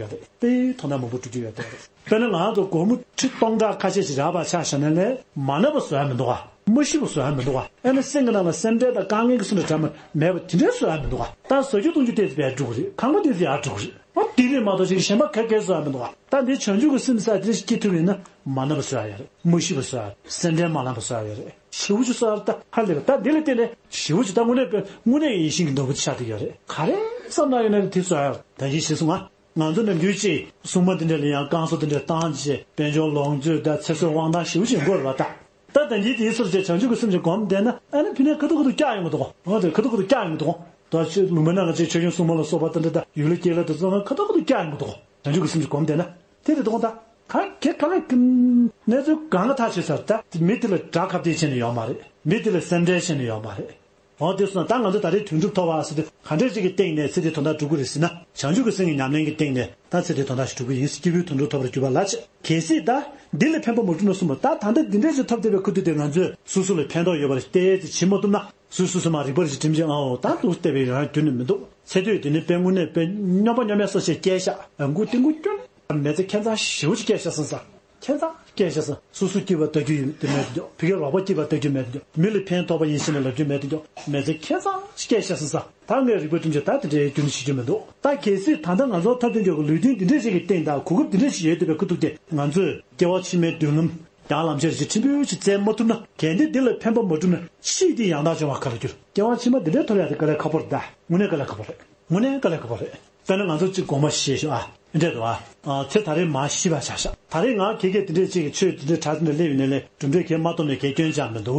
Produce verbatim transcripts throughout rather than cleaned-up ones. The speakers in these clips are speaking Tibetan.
ཡོད་རེད། དཔེ་དོན་དག་མང་པོ་འགྲོ་གི་ཡོད་རེད། དཔེར་ན་ང་ཚོ་སྒོར་མོ་ཁྲི་སྟོང་ཕྲག་ཁ་ཤས་ཤིག་རག་པ་ཆ་བཞག་ན་ལས་མ་ན་པ་བཟོ་ཡ་མི་འདུག་ག་མ་ཤི་བ་བཟོ་ཡ་མི་འདུག་ག་ཨ་ནི་སེམས་ཀྱི་ནང་ལ་སེམས་ཁྲལ་དང་དཀའ་ངལ་གྱི་སེམས་ཁྲལ་འདྲ་མ་མེད་པ་དེ་འདྲའི་བཟོ་ཡ་མི་འདུག་ག་ད་ཟ་རྒྱུ་འཐུང་རྒྱུ་དེ་ཚོ་བས་འགྲོ་གི་རེད། ཁང་པ་དེ་ཚོ་ཡར་འགྲོ་གི་རེད། ཨ་དེ་ལས་མ་གཏོགས་ཅིག་གཞན་པ་ག་གེ་བཟོ་ཡ་མི་འདུག་ག་ད་འདི་བྱང་ཆུབ་ཀྱི་སེམས་ས་དེ་སྐྱེ་ཐུབ་ཡིན་ན་མ་ན་པ་བཟོ་ཡ་ཡོད་རེད། མ་ཤི་བ་བཟོ་ཡ་ཡོད་རེད། སེམས་ཁྲལ་མ་ལངས་པ་བཟོ་ཡ་ཡོད་རེད། ཞེ་པོ་ཅིག་བཟོ་ཡ་རེད། ད་ཧ་ལས་པ་ད་འདི་ལ་བརྟེན་ནས་ཞེ་པོ་ཅིག་ད་དངོས་གནས་དཔེ་དངོས་གནས་ཡིད་བཞིན་གྱི་ནོར་བུ་ཆགས་བསྡད་ཡོད་རེད། ག་རེ་བསམ་བློ་ཡོད་ན་དེ་བཟོ་ཡ་ཡོད་རེད། ད་གིན་ཞེས་གསུངས་ང་། ང་ཚོ་ནམ་རྒྱུན་གཅིག་སྲུང་མ་འདི་འདྲ་ལ་ཡང་བསྐང་གསོ་འདི་འདྲ་བཏང་བྱས་དཔལ་འབྱོར་ལོངས་སྤྱོད་དང་ཚེ་སྲོག་དབང་ཐང་ཞེ་པོ་ཅིག་འགོར་བ་ད། ད་ལྟ་འདིའི་དེའི་སོར་བཅད་བྱང་ཆུབ་ཀྱི་སེམས་ཀྱི་སྒོམ་བསྡད་ན་ཨ་ནི་ཕི་ནས་ཁ་ཐུག་ཁ་ཐུག་སྐྱག་ཡོང་གི་འདུག་འོ་དེ་ཁ་ཐུག་ཁ་ཐུག་སྐྱག་ཡོང་གི་འདུག་ད་ཆོས་ལུང་པའི་ནང་གི་ཆོས་སྐྱོང་སྲུང་མ་ལ་སོགས་པ་དེ་འདྲ་དང་ཡུལ་ལ་སྐྱེས་ལ་དེ་ཚོ་ཁ་ཐུག་ཁ་ཐུག་སྐྱག་ཡོང་གི་འདུག་བྱང་ཆུབ་ཀྱི་སེམས་ཀྱི་སྒོམ་བསྡད་ན་དེ་རེད་འདུག་ད་ག་གེ་ག་ལ་གནས་ཚུལ་གང་ག་ཐག་ཆོད་ས་རེད། ད་མི་དེ་ལ་དགྲ་ཁ་གཏད་བྱས་ནས་ཡོད་མ་རེད། མི་དེ་ལ་སེམས་ཁྲལ་བྱས་ནས་ཡོད་མ་རེད། འོ་དེ་སོང་ད་ང་ཚོ་ད་རེས་དོན་གྲུབ་ཐོབ་པ་ཟེར་དུས་ག་འདྲས་ཅིག་གི་སྟེང་ནས་ཚེ་འདི་དོན་དག་འགྲུབ་ཀྱི་རེད་ཟེར་ན། བྱང་ཆུབ་ཀྱི་སེམས་ཀྱི་ཉམས་ལེན་གྱི་སྟེང་ནས་ད་ཚེ་འདི་དོན་དག་ཞིག་འགྲུབ་ཀྱི་ཡིན། སྐྱེས་བུའི་དོན་གྲུབ་ཐོབ་པར་གྱུར་པ་ལ་ཆེ། གལ་སྲིད་ད་འདི་ལས་ཕན་པ་མ་བསྒྲུབས་ན་གསུངས་པ། ད་ད་ལྟ་འདི་འདྲས་ཅིག་ཐོབ་བསྡད་པའི་ཁུ་ཏུ་དེ་ང་ཚོས་སོ་སོ་ལ་ཕན་ཐོགས་ཡོད་པ་ལ་བལྟས་ཏེ་བྱེད་མ་ཐུབ་ན། སོ་སོ་སོ་མ་རིག་པར་ཞིག་དྲིམ་ཅིག་ཨའོ་ད་འདུག་བལྟས་པའི་ཡང་རྒྱུ་ནི་མི་འདུག་ཚེ་སྟོད་དེ་ནི་དཔེ་དངོས་གནས་དཔེ་སྨྱོན་པ་སྨྱོན་མའི་སོ་ཞེས་སྐད་ཤག་ཨ་མགུ་ཏི་མགུ་སྐྱོན། མི་ཚེ་ཁྱད་མཚར་ཞེ་པོ་ཅིག་སྐྱེལ་བཞག་སོང་ས། ཁྱད་མཚར་སྐྱེལ་བཞག་སོང་། སོ་སོ་སྐྱིད་པ་ལྟ་རྒྱུ་ཡོད་དེ་མེད་དེ་འཇོག་ཕ་གིའི་རོགས་པ་སྐྱིད་པ་ལྟ་རྒྱུ་མེད་དེ་འཇོག་མི་ལ་ཕན་ཐོགས་པ་ཡིན་ཞེས་ནས་ལབ་རྒྱུ་མེད་དེ་འཇོག་མི་ཚེ་ཁྱད་མཚར་སྐྱེལ་བཞག་སོང་ས། ད་ངས་རིག་པ་བསྒྲིམས་བྱས་ད་དེ་འདྲའི་རྒྱུ་ནི་ཤེས་རྒྱུ་མི་འདུག་ད་གལ་སྲིད་ད་ལྟ་ང་ཚོ་ཐོབ་ཐང་རྒྱལ་གྱི་ལུས་རྟེན་འདི་འདྲས་ཞིག་གི་སྟེང་དང་གོ་སྐབས་འདི་འདྲས་ཞིག་ཡོད་བསྡད་པའི་ཁུ་ཐུག་དེ་ང་ཚོས་སྐྱེ་བ་ཕྱི་མའི་མདུན་ལམ་ཡང་ལམ་ཆེར་ཞིག་ཕྲན་བུ་ཞིག་བཙལ་མ་ཐུབ་ན། གལ་ཏེ་འདི་ལ་ཕན་པ་མ་བསྒྲུབས་ན་ཕྱིས་འདི་ཡང་དག་འབྱུང་བ་ག་ལ་འགྱུར། སྐྱེ་བ་ཕྱི་མ་འདི་འདྲའི་ཐོབ་ཡག་དེ་དཀའ་ལས་ཁག་པོ་རེད་ད། དངོས་གནས་དཀའ་ལས་ཁག་པོ་རེད། དངོས་གནས་དཀའ་ལས་ཁག་པོ་རེད། དཔེར་ན་ང་ཚོ་གཅིག་དགོངས་པ་བཞེས་ཤོག་ཨ། འདི་འདྲས་འདུག་ཨ། ཚེ་ད་རེས་མར་ཤི་བ་ཆ་བཞག་ད་རེས་ང་ཁྱེད་ཀྱིས་འདི་འདྲས་གཅིག་གི་ཆོས་འདི་འདྲས་གྲྭ་འདི་འདྲས་སླེབས་ཡོད་ནའི་ལས་གྲུབ་འབྲས་གས་མ་ཐོབ་ནའི་གས་སྐྱོན་ཆགས་མི་འདུག་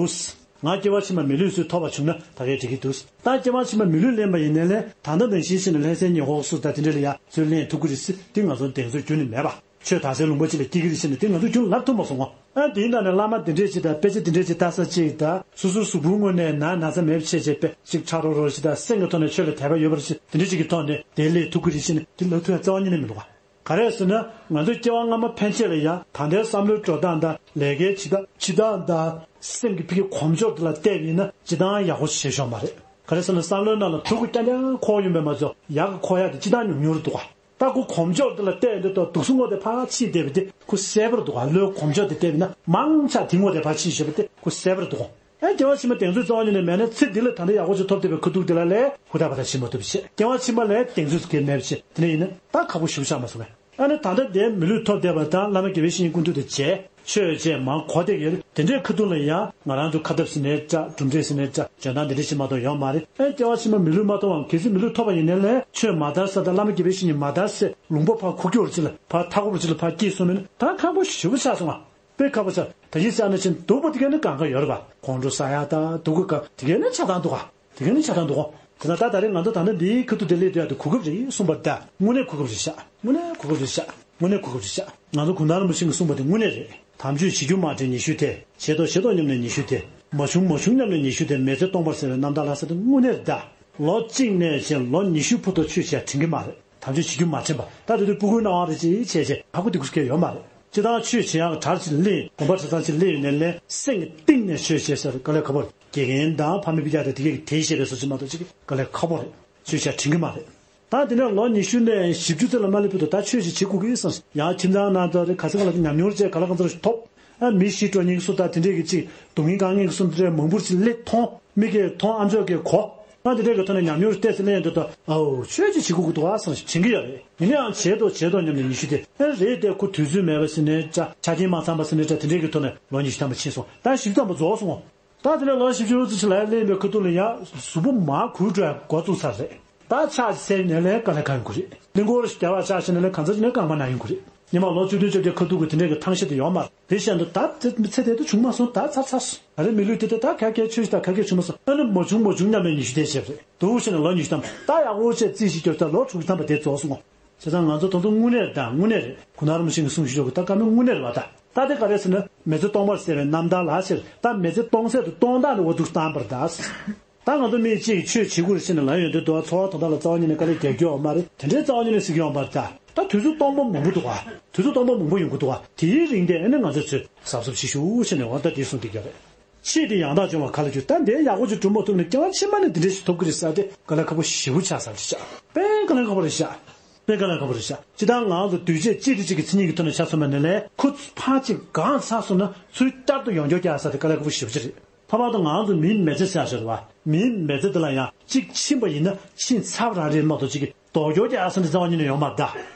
ང་སྐྱེ་བ་ཕྱི་མ་མི་ལུས་སུ་ཐོབ་པ་བྱུང་ན་ད་གས་འགྲིག་གི་འདུག་ད་སྐྱེ་བ་ཕྱི་མ་མི་ལུས་ལེན་པ་ཡིན་ནའི་ལས་ད་ལྟ་ནང་བཞིན་བྱས་ནས་ལྷ་སའི་ཉེ་འཁོར་སུ་ད་དེ་འདྲས་ལ་ཡ་ཚུར་ལེན་ཐུབ་ཀྱི་རེད་ཟེར་དེ་ང་ཚོ་གདེང་ཚོད་ཁྱོན་ནས་མེད་པ། ཆོས་དར་སའི་ལུང་པ་ཅིག་ལ་སྐྱེ་གི་རེད་ཟེར་ནས་དེ་ང་ཚོ་ཁྱོན་ལབ་ཐུབ་མ་སོང་ངོ་། ཨ་དེའི་ནང་ནས་བླ་མ་དེ་འདྲས་ཅིག་དང་དཔེ་ཆ་དེ་འདྲས་ཅིག་ལྟ་ས་ཅིག་དང་སོ་སོའི་གཟུགས་པོའི་ངོས་ནས་ན་ན་ཚ་མེད་པ་བྱས་བྱས་དཔེ་ཅིག་ཁྲ་རོ་རོ་ཞིག་དང་སེམས་ཀྱི་ཐོག་ནས་ཆོས་ལ་དད་པ་ཡོད་པ་རེད་ཟེར་དེ་འདྲས་ཅིག་གི་ཐོག་ནས་དེ་ལས་ཐུག་གི་རེད་ཟེར་ནས་དེ་ལབ་ཐུབ་ཡ་རྩ་བ་ཉིད་ནས་མི་འདུག་ག་ག་རེ་ཟེར་ན་ང་ཚོའི་སྐྱེ་བ་སྔ་མ་ཕན་ཆད་ལ་ཡང་ད་ལྟའི་བསམ་བློའི་འགྲོ་སྟངས་དང་ལས་ཀའི་བྱེད་སྟངས་བྱེད་སྟངས་དང་སེམས་ཀྱི་ཕ་གི་གོམས་འཇོག་དེ་ལ་བལྟས་པ་ཡིན་ན་སྤྱིར་བཏང་ཡག་པོ་ཞིག་བྱས་ཤོག་མ་རེད། ག་རེ་ཟེར་ན་བསམ་བློའི་ནང་ལ་ཕྲུ་གུ་རྐྱང་རྐྱང་འཁོར་ཡོང་བས་མ་ཚད་ཡག་གི་འཁོར་ཡག་དེ་སྤྱིར་བཏང་ཉུང་ཉུང་རེད་འདུག་ག་ད་ཁོ་གོམས་འཇོག་དེ་ལ་བལྟས་ཡོང་དུས་ད་དུག་སེལ་ངོ་དེ་ཕར་ཕྱིན་བསྡད་པ་དེ་ཁོ་གསལ་པོ་རེད་འདུག་ག་བློའི་གོམས་འཇོག་དེ་བལྟས་པ་ཡིན་ན་མང་ཆེ་དེ་ངོ་དེ་ཕར་ཕྱིན་བཞག་པ་དེ་ཁོ་གསལ་པོ་རེད་འདུག་ག་ཨེ་སྐྱེ་བ་ཕྱི་མ་གདེང་ཚོད་རྩ་བ་ཉིད་ནས་མེད་ན་ཚེ་འདི་ལ་ད་ལྟ་ཡག་པོ་ཅིག་ཐོབ་བསྡད་པའི་ཁུ་ཐུག་དེ་ལ་ལས་ཧུར་ཐག་པ་ཐག་བྱེད་མ་ཐུབ་པ་བྱས། སྐྱེ་བ་ཕྱི་མ་ལ་གདེང་ཚོད་ཀྱི་མེད་པ་བྱས། དེ་འདྲ་ཡིན་ན་ད་ཁག་པོ་ཞེ་པོ་ཆགས་མ་སོང་ངས། ཨ་ནི་ད་ལྟ་དེའི་མི་ལུས་ཐོབ་བསྡད་པ་དང་བླ་མ་དགེ་བའི་བཤེས་གཉེན་སྐུ་མདུན་དུ་མཇལ། ཆོས་བྱས་མར་གོ་བསྡད་ཀྱི་ཡོད་རེད། དེ་འདྲའི་ཁ་ཐུག་ལ་ཡང་ང་རང་ཚོ་ཁ་འཐབ་ཟེར་ནའི་འདྲ། གྲུབ་འབྲས་ཟེར་ནའི་འདྲ། འཇོན་ཐང་དེ་འདྲ་ཞིག་མ་གཏོགས་ཡོད་མ་རེད། ཨེ་སྐྱེ་བ་ཕྱི་མ་མི་ལུས་མ་ཐོབ་པའམ་གལ་སྲིད་མི་ལུས་ཐོབ་པ་ཡིན་ནའི་ལས་ཆོས་མ་དར་ས་དང་བླ་མ་དགེ་བའི་བཤེས་གཉེན་མ་དར་སའི་ལུང་པ་ཕར་ཁུག་ཀྱོག་ཅིག་ལ་ཕར་མཐའ་འཁོབ་ཅིག་ལ་ཕར་སྐྱེས་སོང་མིན་ད་ཁག་པོ་ཞེ་པོ་ཆགས་སོང་ང་། དཔེ་ཁག་པོ་ཆགས། ད་གིན་བཤད་ན་ཕྱིན་སྡུག་པོ་དེ་ག་ནི་གང་ག་ཡོད་རེད་པ། ཁོང་ཁྲོ་ཟ་ཡག་དང་སྡུག་གུ་ག་དེ་ག་ནི་ཆགས་སྡང་འདུག་ག་དེ་ག་ནི་ཆགས་སྡང་འདུག་ག་དེ་ན་ད་ད་རེས་ང་ཚོ་ད་ནི་འདིའི་ཁ་ཐུག་དེ་སླེབས་དུས་ཡག་དེ་གོ་སྐབས་རེད་གསུངས་པ་ད་དངོས་གནས་གོ་སྐབས་རེད་ཤག་དངོས་གནས་གོ་སྐབས་རེད་ཤག་དངོས་གནས་གོ་སྐབས་རེད་ཤག་ང་ཚོ་གུང་ཐང་རིན་པོ་ཆེ་གིས་གསུངས་པ་དེ་དངོས་གནས་རེད། དམ་ཆོས་བྱེད་རྒྱུ་མ་དྲན་ཉི་ཤུ་དེ། བྱས་ཏོ་བྱས་ཏོ་སྙམ་ནས་ཉི་ཤུ་དེ། མ་བྱུང་མ་བྱུང་སྙམ་ནས་ཉི་ཤུ་དེ། མི་ཚེ་སྟོང་པར་ཟད་པའི་རྣམ་ཐར་ལ་ཟེར་དེ་དངོས་གནས་རེད་ད། ལོ་གཅིག་ནས་བྱས་ལོ་ཉི་ཤུ་ཕུ་ཐོག་ཆོས་བྱས་དྲན་གྱི་མ་རེད། དམ་ཆོས་བྱེད་རྒྱུ་མ་དྲན་པ། ད་དེ་དུས་སྤུ་གུའི་སྣང་བ་རེ་ཅིག་བྱས་བྱས་ཧ་གོ་དེ་གུ་སྐད་ཡོད་མ་རེད། སྤྱིར་བཏང་ཆོས་བྱེད་ཡག་གྲྭར་ཅིག་སླེབས། དགོན་པ་གྲྭ་ཚང་ཅིག་སླེབས་ཡོད་ནའི་ལས་སེམས་ཀྱི་གཏིང་ནས་ཆོས་བྱེད་ཟེར་དཀའ་ལས་ཁག་པོ་རེད། དགེ་རྒན་དང་ཕ་མའི་སྤུན་ཀྱག་དང་དེ་གས་ཀྱིས་དེ་བཤད་པའི་བཟོ་ཅིག་མ་གཏོགས་ཅིག་དཀའ་ལས་ཁག་པོ་རེད། ཆོས་བྱེད་དྲན་གྱི་མ་རེད། ད་དེ་ནས་ལོ་ཉི་ཤུ་ནས་བཞི་བཅུ་ཙམ་ལ་མ་སླེབས་བར་དུ་ད་ཆོས་ཤིག་བྱེད་དགོས་ཀྱི་བསམ། ཡང་ཁྱིམ་ཚང་ནང་དུ་རེ་ག་ས་ག་ལ་ཉམས་མྱོང་རེ་བྱས་ག་ལ་གང་འཚམ་ཞིག་ཐོབ། ཨ་མི་ཤི་འགྲོ་མཁན་གྱི་སུ་དང་དེ་འདྲས་ཀྱི་ཅིག་སྡུག་བསྔལ་དཀའ་ངལ་གྱི་སུ་འདི་འདྲས་མང་པོ་ཞིག་སླེབས་མཐོང་། མིག་གིས་མཐོང་། ཨ་མཆོག་གིས་གོ། ཨ་དེ་འདྲས་ཀྱི་ཐོག་ནས་ཉམས་མྱོང་རེ་བལྟས་ཚེ་སླེབས་ཡོང་དུས་ད་ཨའོ་ཆོས་ཅིག་བྱེད་དགོས་ཀྱི་འདུག་ཨ་བསམ་ཞིག་དྲན་གྱི་ཡོད་རེད། ཡིན་ན་ཡང་བྱེད་དོ་བྱེད་དོ་སྙམ་ནས་ཉི་ཤུ་དེ་ཨ་རེད་དེ་ཁོ་དུས་ཚོད་མེད་པ་ཟེར་ནའི་འདྲ། ཆ་རྐྱེན་མ་ཚང་པ་ཟེར་ནའི་འདྲ། དེ་འདྲས་ཀྱི་ཐོག་ནས་ལོ་ཉི་ཤུ་ཐམ་པ་ཕྱིན་སོང་། ད་བཞི་བཅུ་ཐམ་པ་རྫོགས་སོང་། ད་དེ་ནས་ལོ་བཞི་བཅུ་ཙམ་ཞིག་ལ་སླེབས་པའི་ཁ་ཐུག་ལ་ཡང་གཟུགས་པོ་མར་འགུལ་འགྲོ་ཡ་འགོ་བཙུགས་ཚར་རེད། ད་ཕྱག་འཚལ་ནས་ལས་དཀའ་ལས་ཁག་ཡོང་གི་རེད། གླིང་སྐོར་ཞིག་བརྒྱབ་པ་ཕྱག་འཚལ་ནས་ལས་གང་ཚ་ཅིག་ནས་རྐང་པ་ན་ཡོང་གི་རེད། ཉི་མ་ལོ་བཅུ་བདུན་བཅོ་བརྒྱད་ཁ་ཐུག་གི་དེ་འདྲས་ཀྱི་ཐང་ཤེད་དེ་ཡོད་མ་རེད། དེ་བཞིན་དུ་ད་དེ་ཚེ་དེ་དུ་བྱུང་མ་སོང་། ད་ཚར་ཚར་སོང་། ད་རེས་མི་ལུས་དེ་དེ་ད་ག་གེ་ཆོས་ཤིག་ད་ག་གེ་བྱུང་མ་སོང་། ཨ་ནི་མ་བྱུང་མ་བྱུང་སྙམ་པའི་ཉི་ཤུ་དེ་བྱས་པ་རེད། འདུག་བྱས་ནས་ལོ་ཉི་ཤུ་ཐམ་པ་ད་ཡག་པོ་བྱས་རྩིས་ཤིག་བརྒྱབ་ད་ལོ་དྲུག་ཅུ་ཐམ་པ་དེ་རྫོགས་སོང་ངོ་། བྱས་ཙང་ང་ཚོ་ད་དུང་དངོས་གནས་རེད། ད་དངོས་གནས་རེད། གུང་ཐང་རིན་པོ་ཆེ་གིས་གསུངས་བཞག་གི་ད་བཀའ་མོལ་དངོས་གནས་རེད་པ་ད། ད་དེ་ག་རེ་ཟེར་ན་མི་ཚེ་སྟོང་པར་ཟད་པའི་རྣམ་ཐར་ལ་ཟེར། ད་མི་ཚེ་སྟོང་ཟད་དུ་གཏོང་སྟངས་དེ་འོ་འདུག་སྟངས་པར་གདའ། ད་ང་ཚོ་མི་གཅིག་ཆོས་བྱེད་དགོས་རེད་ཟེར་ནས་ལབ་ཡོང་དུས་འདུག་བ། འཚོ་བ་དོན་དག་ལ་རྩ་བ་ཉིད་ནས་དཀའ་ལས་རྒྱག་རྒྱུ་ཡོད་མ་རེད། དེ་འདྲའི་རྩ་བ་ཉིད་ནས་ཟེར་གྱི་ཡོད་མ་རེད་ད། ད་དུས་ཚོད་སྟོང་པ་མང་པོ་འདུག་བ། དུས་ཚོད་སྟོང་པ་མང་པོ་ཡོང་གི་འདུག་བ། དེའི་རིང་དེ་ཨ་ནི་ང་ཚོས་ཚོད་གཟབ་གཟབ་བྱེད་ཤོག་ཟེར་ནས་འོ་ད་དེ་གསུངས་བསྡད་ཀྱི་ཡོད་རེད། ཆེས་དེ་ཡང་དག་འབྱུང་བ་ག་ལ་འགྱུར། ད་འདི་ཡག་པོ་ཅིག་གྲུབ་མ་ཐུབ་ན་སྐྱེ་བ་ཕྱི་མ་ནས་འདི་འདྲ་ཞིག་ཐོབ་ཀྱི་རེད་ཟེར་དེ་དཀའ་ལས་ཁག་པོ་ཞེ་པོ་ཆགས་ས་རེད་ཤག་དཔེ་དཀའ་ལས་ཁག་པོ་རེད་ཤག་དཔེ་དཀའ་ལས་ཁག་པོ་རེད་ཤག་སྤྱིར་བཏང་ང་ཚོ་འདུས་བྱས་གཅིག་དང་གཅིག་གི་མཚན་ཉིད་ཀྱི་ཐོག་ནས་ཆ་མཚོན་པ་ནི་ལས་ཁོ་ཕར་ཅིག་གང་ཚར་སོང་ན་ཚུར་བསྐྱར་དུ་ཡོང་རྒྱུ་རྒྱག་ས་དེ་དཀའ་ལས་ཁག་པོ་ཞེ་པོ་ཅིག་རེད། ཕ་མ་དང་ང་ཚོ་མིའི་མི་ཚེ་ཟེར་ཡག་ཞིག་རེད་བ། མིའི་མི་ཚེ་འདི་ལ་ཡང་གཅིག་ཕྱིན་པ་ཡིན་ན་ཕྱིན་ཚར་བ་རང་རེད་མ་གཏོགས་གཅིག་གི་ལྡོག་རྒྱུ་རྒྱག་ས་འདི་རྩ་བ་ཉིད་ནས་ཡོད་མ་རེད་ད།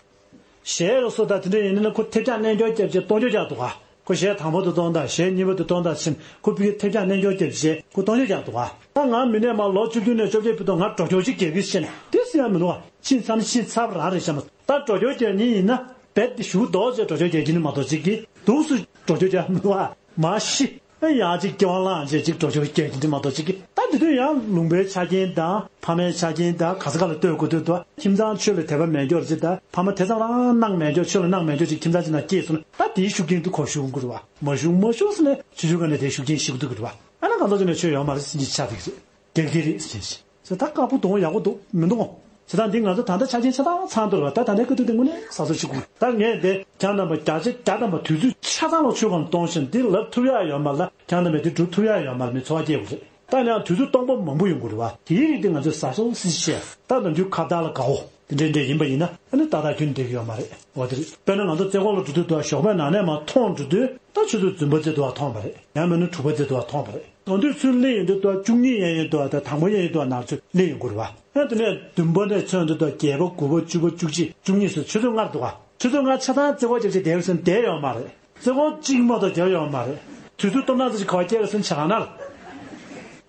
གཞས་རོ་སོ་ད་དེ་འདྲ་ཡིན་ན་ཁོ་ཐེབས་རྒྱག་རྣལ་འབྱོར་རྒྱབ་བྱས་གཏོང་རྒྱུ་རྒྱག་འདུག་ག་ཁོ་གཞས་དང་པོ་དེ་གཏོང་དང་གཞས་གཉིས་པ་དེ་གཏོང་དང་ཕྱིན་ཁོ་ཕ་གིར་ཐེབས་རྒྱག་རྣལ་འབྱོར་རྒྱབ་བྱས་ཁོ་གཏོང་རྒྱུ་རྒྱག་འདུག་ག་ད་ང་མི་ནས་མ་ལོ་བཅུ་བདུན་ནས་བཅོ་བརྒྱད་བར་དུ་ང་འགྲོ་རྒྱུ་ཅིག་རྒྱག་གི་ཟེར་ནས་དེ་སྲིད་ཡང་མི་འདུག་ག་ཕྱིན་ཚར་ན་ཕྱིན་ཚར་བ་རང་རེད་བྱས་མ་ད་འགྲོ་རྒྱུ་རྒྱག་མཁན་ཡིན་ན་རྦད་དེ་གཞུག་ལྡོག་བྱས་འགྲོ་རྒྱུ་རྒྱག་གི་ནི་མ་གཏོགས་གཅིག་གི་འདུག་སུ་འགྲོ་རྒྱུ་རྒྱག་མི་འདུག་ག་མ་ཤི། ཨ་ཡང་ཅིག་སྐྱེ་བ་བླངས་བྱས་ཅིག་འགྲོ་ཆོག་སྐྱེ་རྒྱུ་འདི་མ་གཏོགས་ཅིག་གི་ད་དེ་དུས་ཡང་ལུང་པའི་ཆ་རྐྱེན་དང་ཕ་མའི་ཆ་རྐྱེན་དང་ག་ས་ག་ལ་ལྟོས་དགོས་དུས་དུ་ཁྱིམ་ཚང་ཆོས་ལ་དད་པ་མེད་མཁན་ཅིག་དང་ཕ་མ་དེ་ཙམ་རང་གནང་མེད་མཁན་ཆོས་ལ་གནང་མེད་མཁན་ཅིག་ཁྱིམ་ཚང་ཅིག་ནང་སྐྱེས་སོང་ན་ད་དེའི་ཤུགས་རྐྱེན་དུ་གོ་ཤུགས་འགུར་བ་མ་ཤུགས་མ་ཤུགས་སུ་ནས་ཆུ་ཆུ་ག་ནས་དེའི་ཤུགས་རྐྱེན་ཞིག་འདུག་གི་རེད་བ། ཨ་ན་གང་ཚོ་ཅིག་ནས་ཆོས་ཡོད་མ་རེད་ཟེར་གྱི་ཆ་དེ་གི་རེད། དགེ་རྒན་རེད་ཟེར་གྱི། ཟེར་ད་དཀར་པོ་དང་ཡག་པོ་འདུག་མི་འདུག་ཟེར་ད་འདི་ང་ཚོ་ད་ལྟ་ཆ་རྐྱེན་ཆ་ཚང་ཚང་འདུག་རེད་བ། ད་ད་ལྟའི་སྐབས་དུས་དེ་དངོས་གནས་གཟབ་གཟབ་བྱེད་དགོས། ད་ངས་འདི་ཁྱེད་རྣམ་པ་བརྒྱ་ཆ་བརྒྱ་ཐམ་པ་དུས་ཚོད་ཆ་ཚང་ལ་ཆོས་སྒང་གཏོང་བཞིན་འདི་ལབ་ཐུབ་ཡག་ཡོད་མ་རེད། ཁྱེད་རྣམ་པས་འདི་སྒྲུབ་ཐུབ་ཡག་ཡོད་མ་རེད། མི་ཚོར་བ་སྐྱེ་དགོས་རེད། ད་ནས་ཡང་དུས་ཚོད་སྟོང་པ་མང་པོ་ཡོང་དགོས་རེད་བ། དེའི་རིགས་དེ་ང་ཚོས་གཟབ་གཟབ་སིལ་བཤད་ད་ནམ་རྒྱུན་ཁ་བརྡ་ལ་དགའ་བོ་དེ་འདྲ་འདྲ་ཡིན་པ་ཡིན་ན་ཨ་ནི་ཏག་ཏག་རྒྱུན་བསྡད་ཀྱི་ཡོད་མ་རེད། འོ་དེ་རེད། དཔེར་ན་ང་ཚོ་རྩེ་ཁོག་ལ་འགྲོ་དུས་དུ་ཞོགས་པའི་ནང་ནས་མར་མཐོང་འགྲོ་དུས་ད་ཆུ་ཚོད་བདུན་པ་ཙམ་དུ་བ་མཐོང་བ་རེད། ཡང་མིན་ན་དྲུག་པ་ཙམ་དུ་བ་མཐོང་བ་རེད། དོན་དུ་ཚུར་སླེབས་ཡོང་དུས་དུ་བ་བཅུ་གཉིས་ཡན་ཡོད་དུ་བ་དང་དང་པོ་ཡན་ཡོད་དུ་བ་ནང་ཚུར་སླེབས་ཡོང་དགོས་རེད་བ། ཨ་དེ་ནས་བདུན་པ་ནས་ཚུར་འདི་དུ་བ་བརྒྱད་པ་དགུ་པ་བཅུ་པ་བཅུ་གཅིག་བཅུ་གཉིས་སུ་ཆུ་ཚོད་ལྔ་རེད་འདུག་བ། ཆུ་ཚོད་ལྔ་ཆ་ཚང་རྩེ་ཁོག་རྒྱབ་བྱས་བསྡད་ཡོད་ཟེར་ན་བསྡད་ཡོད་མ་རེད། རྩེ་ཁོག་གཅིག་མ་གཏོགས་རྒྱབ་ཡོད་མ་རེད། དུས་ཚོད་སྟོང་ཕྲག་ཙམ་ཞིག་ག་བ་སྐྱེལ་ཟེར་ན་ཆ་ག་ན་རེད།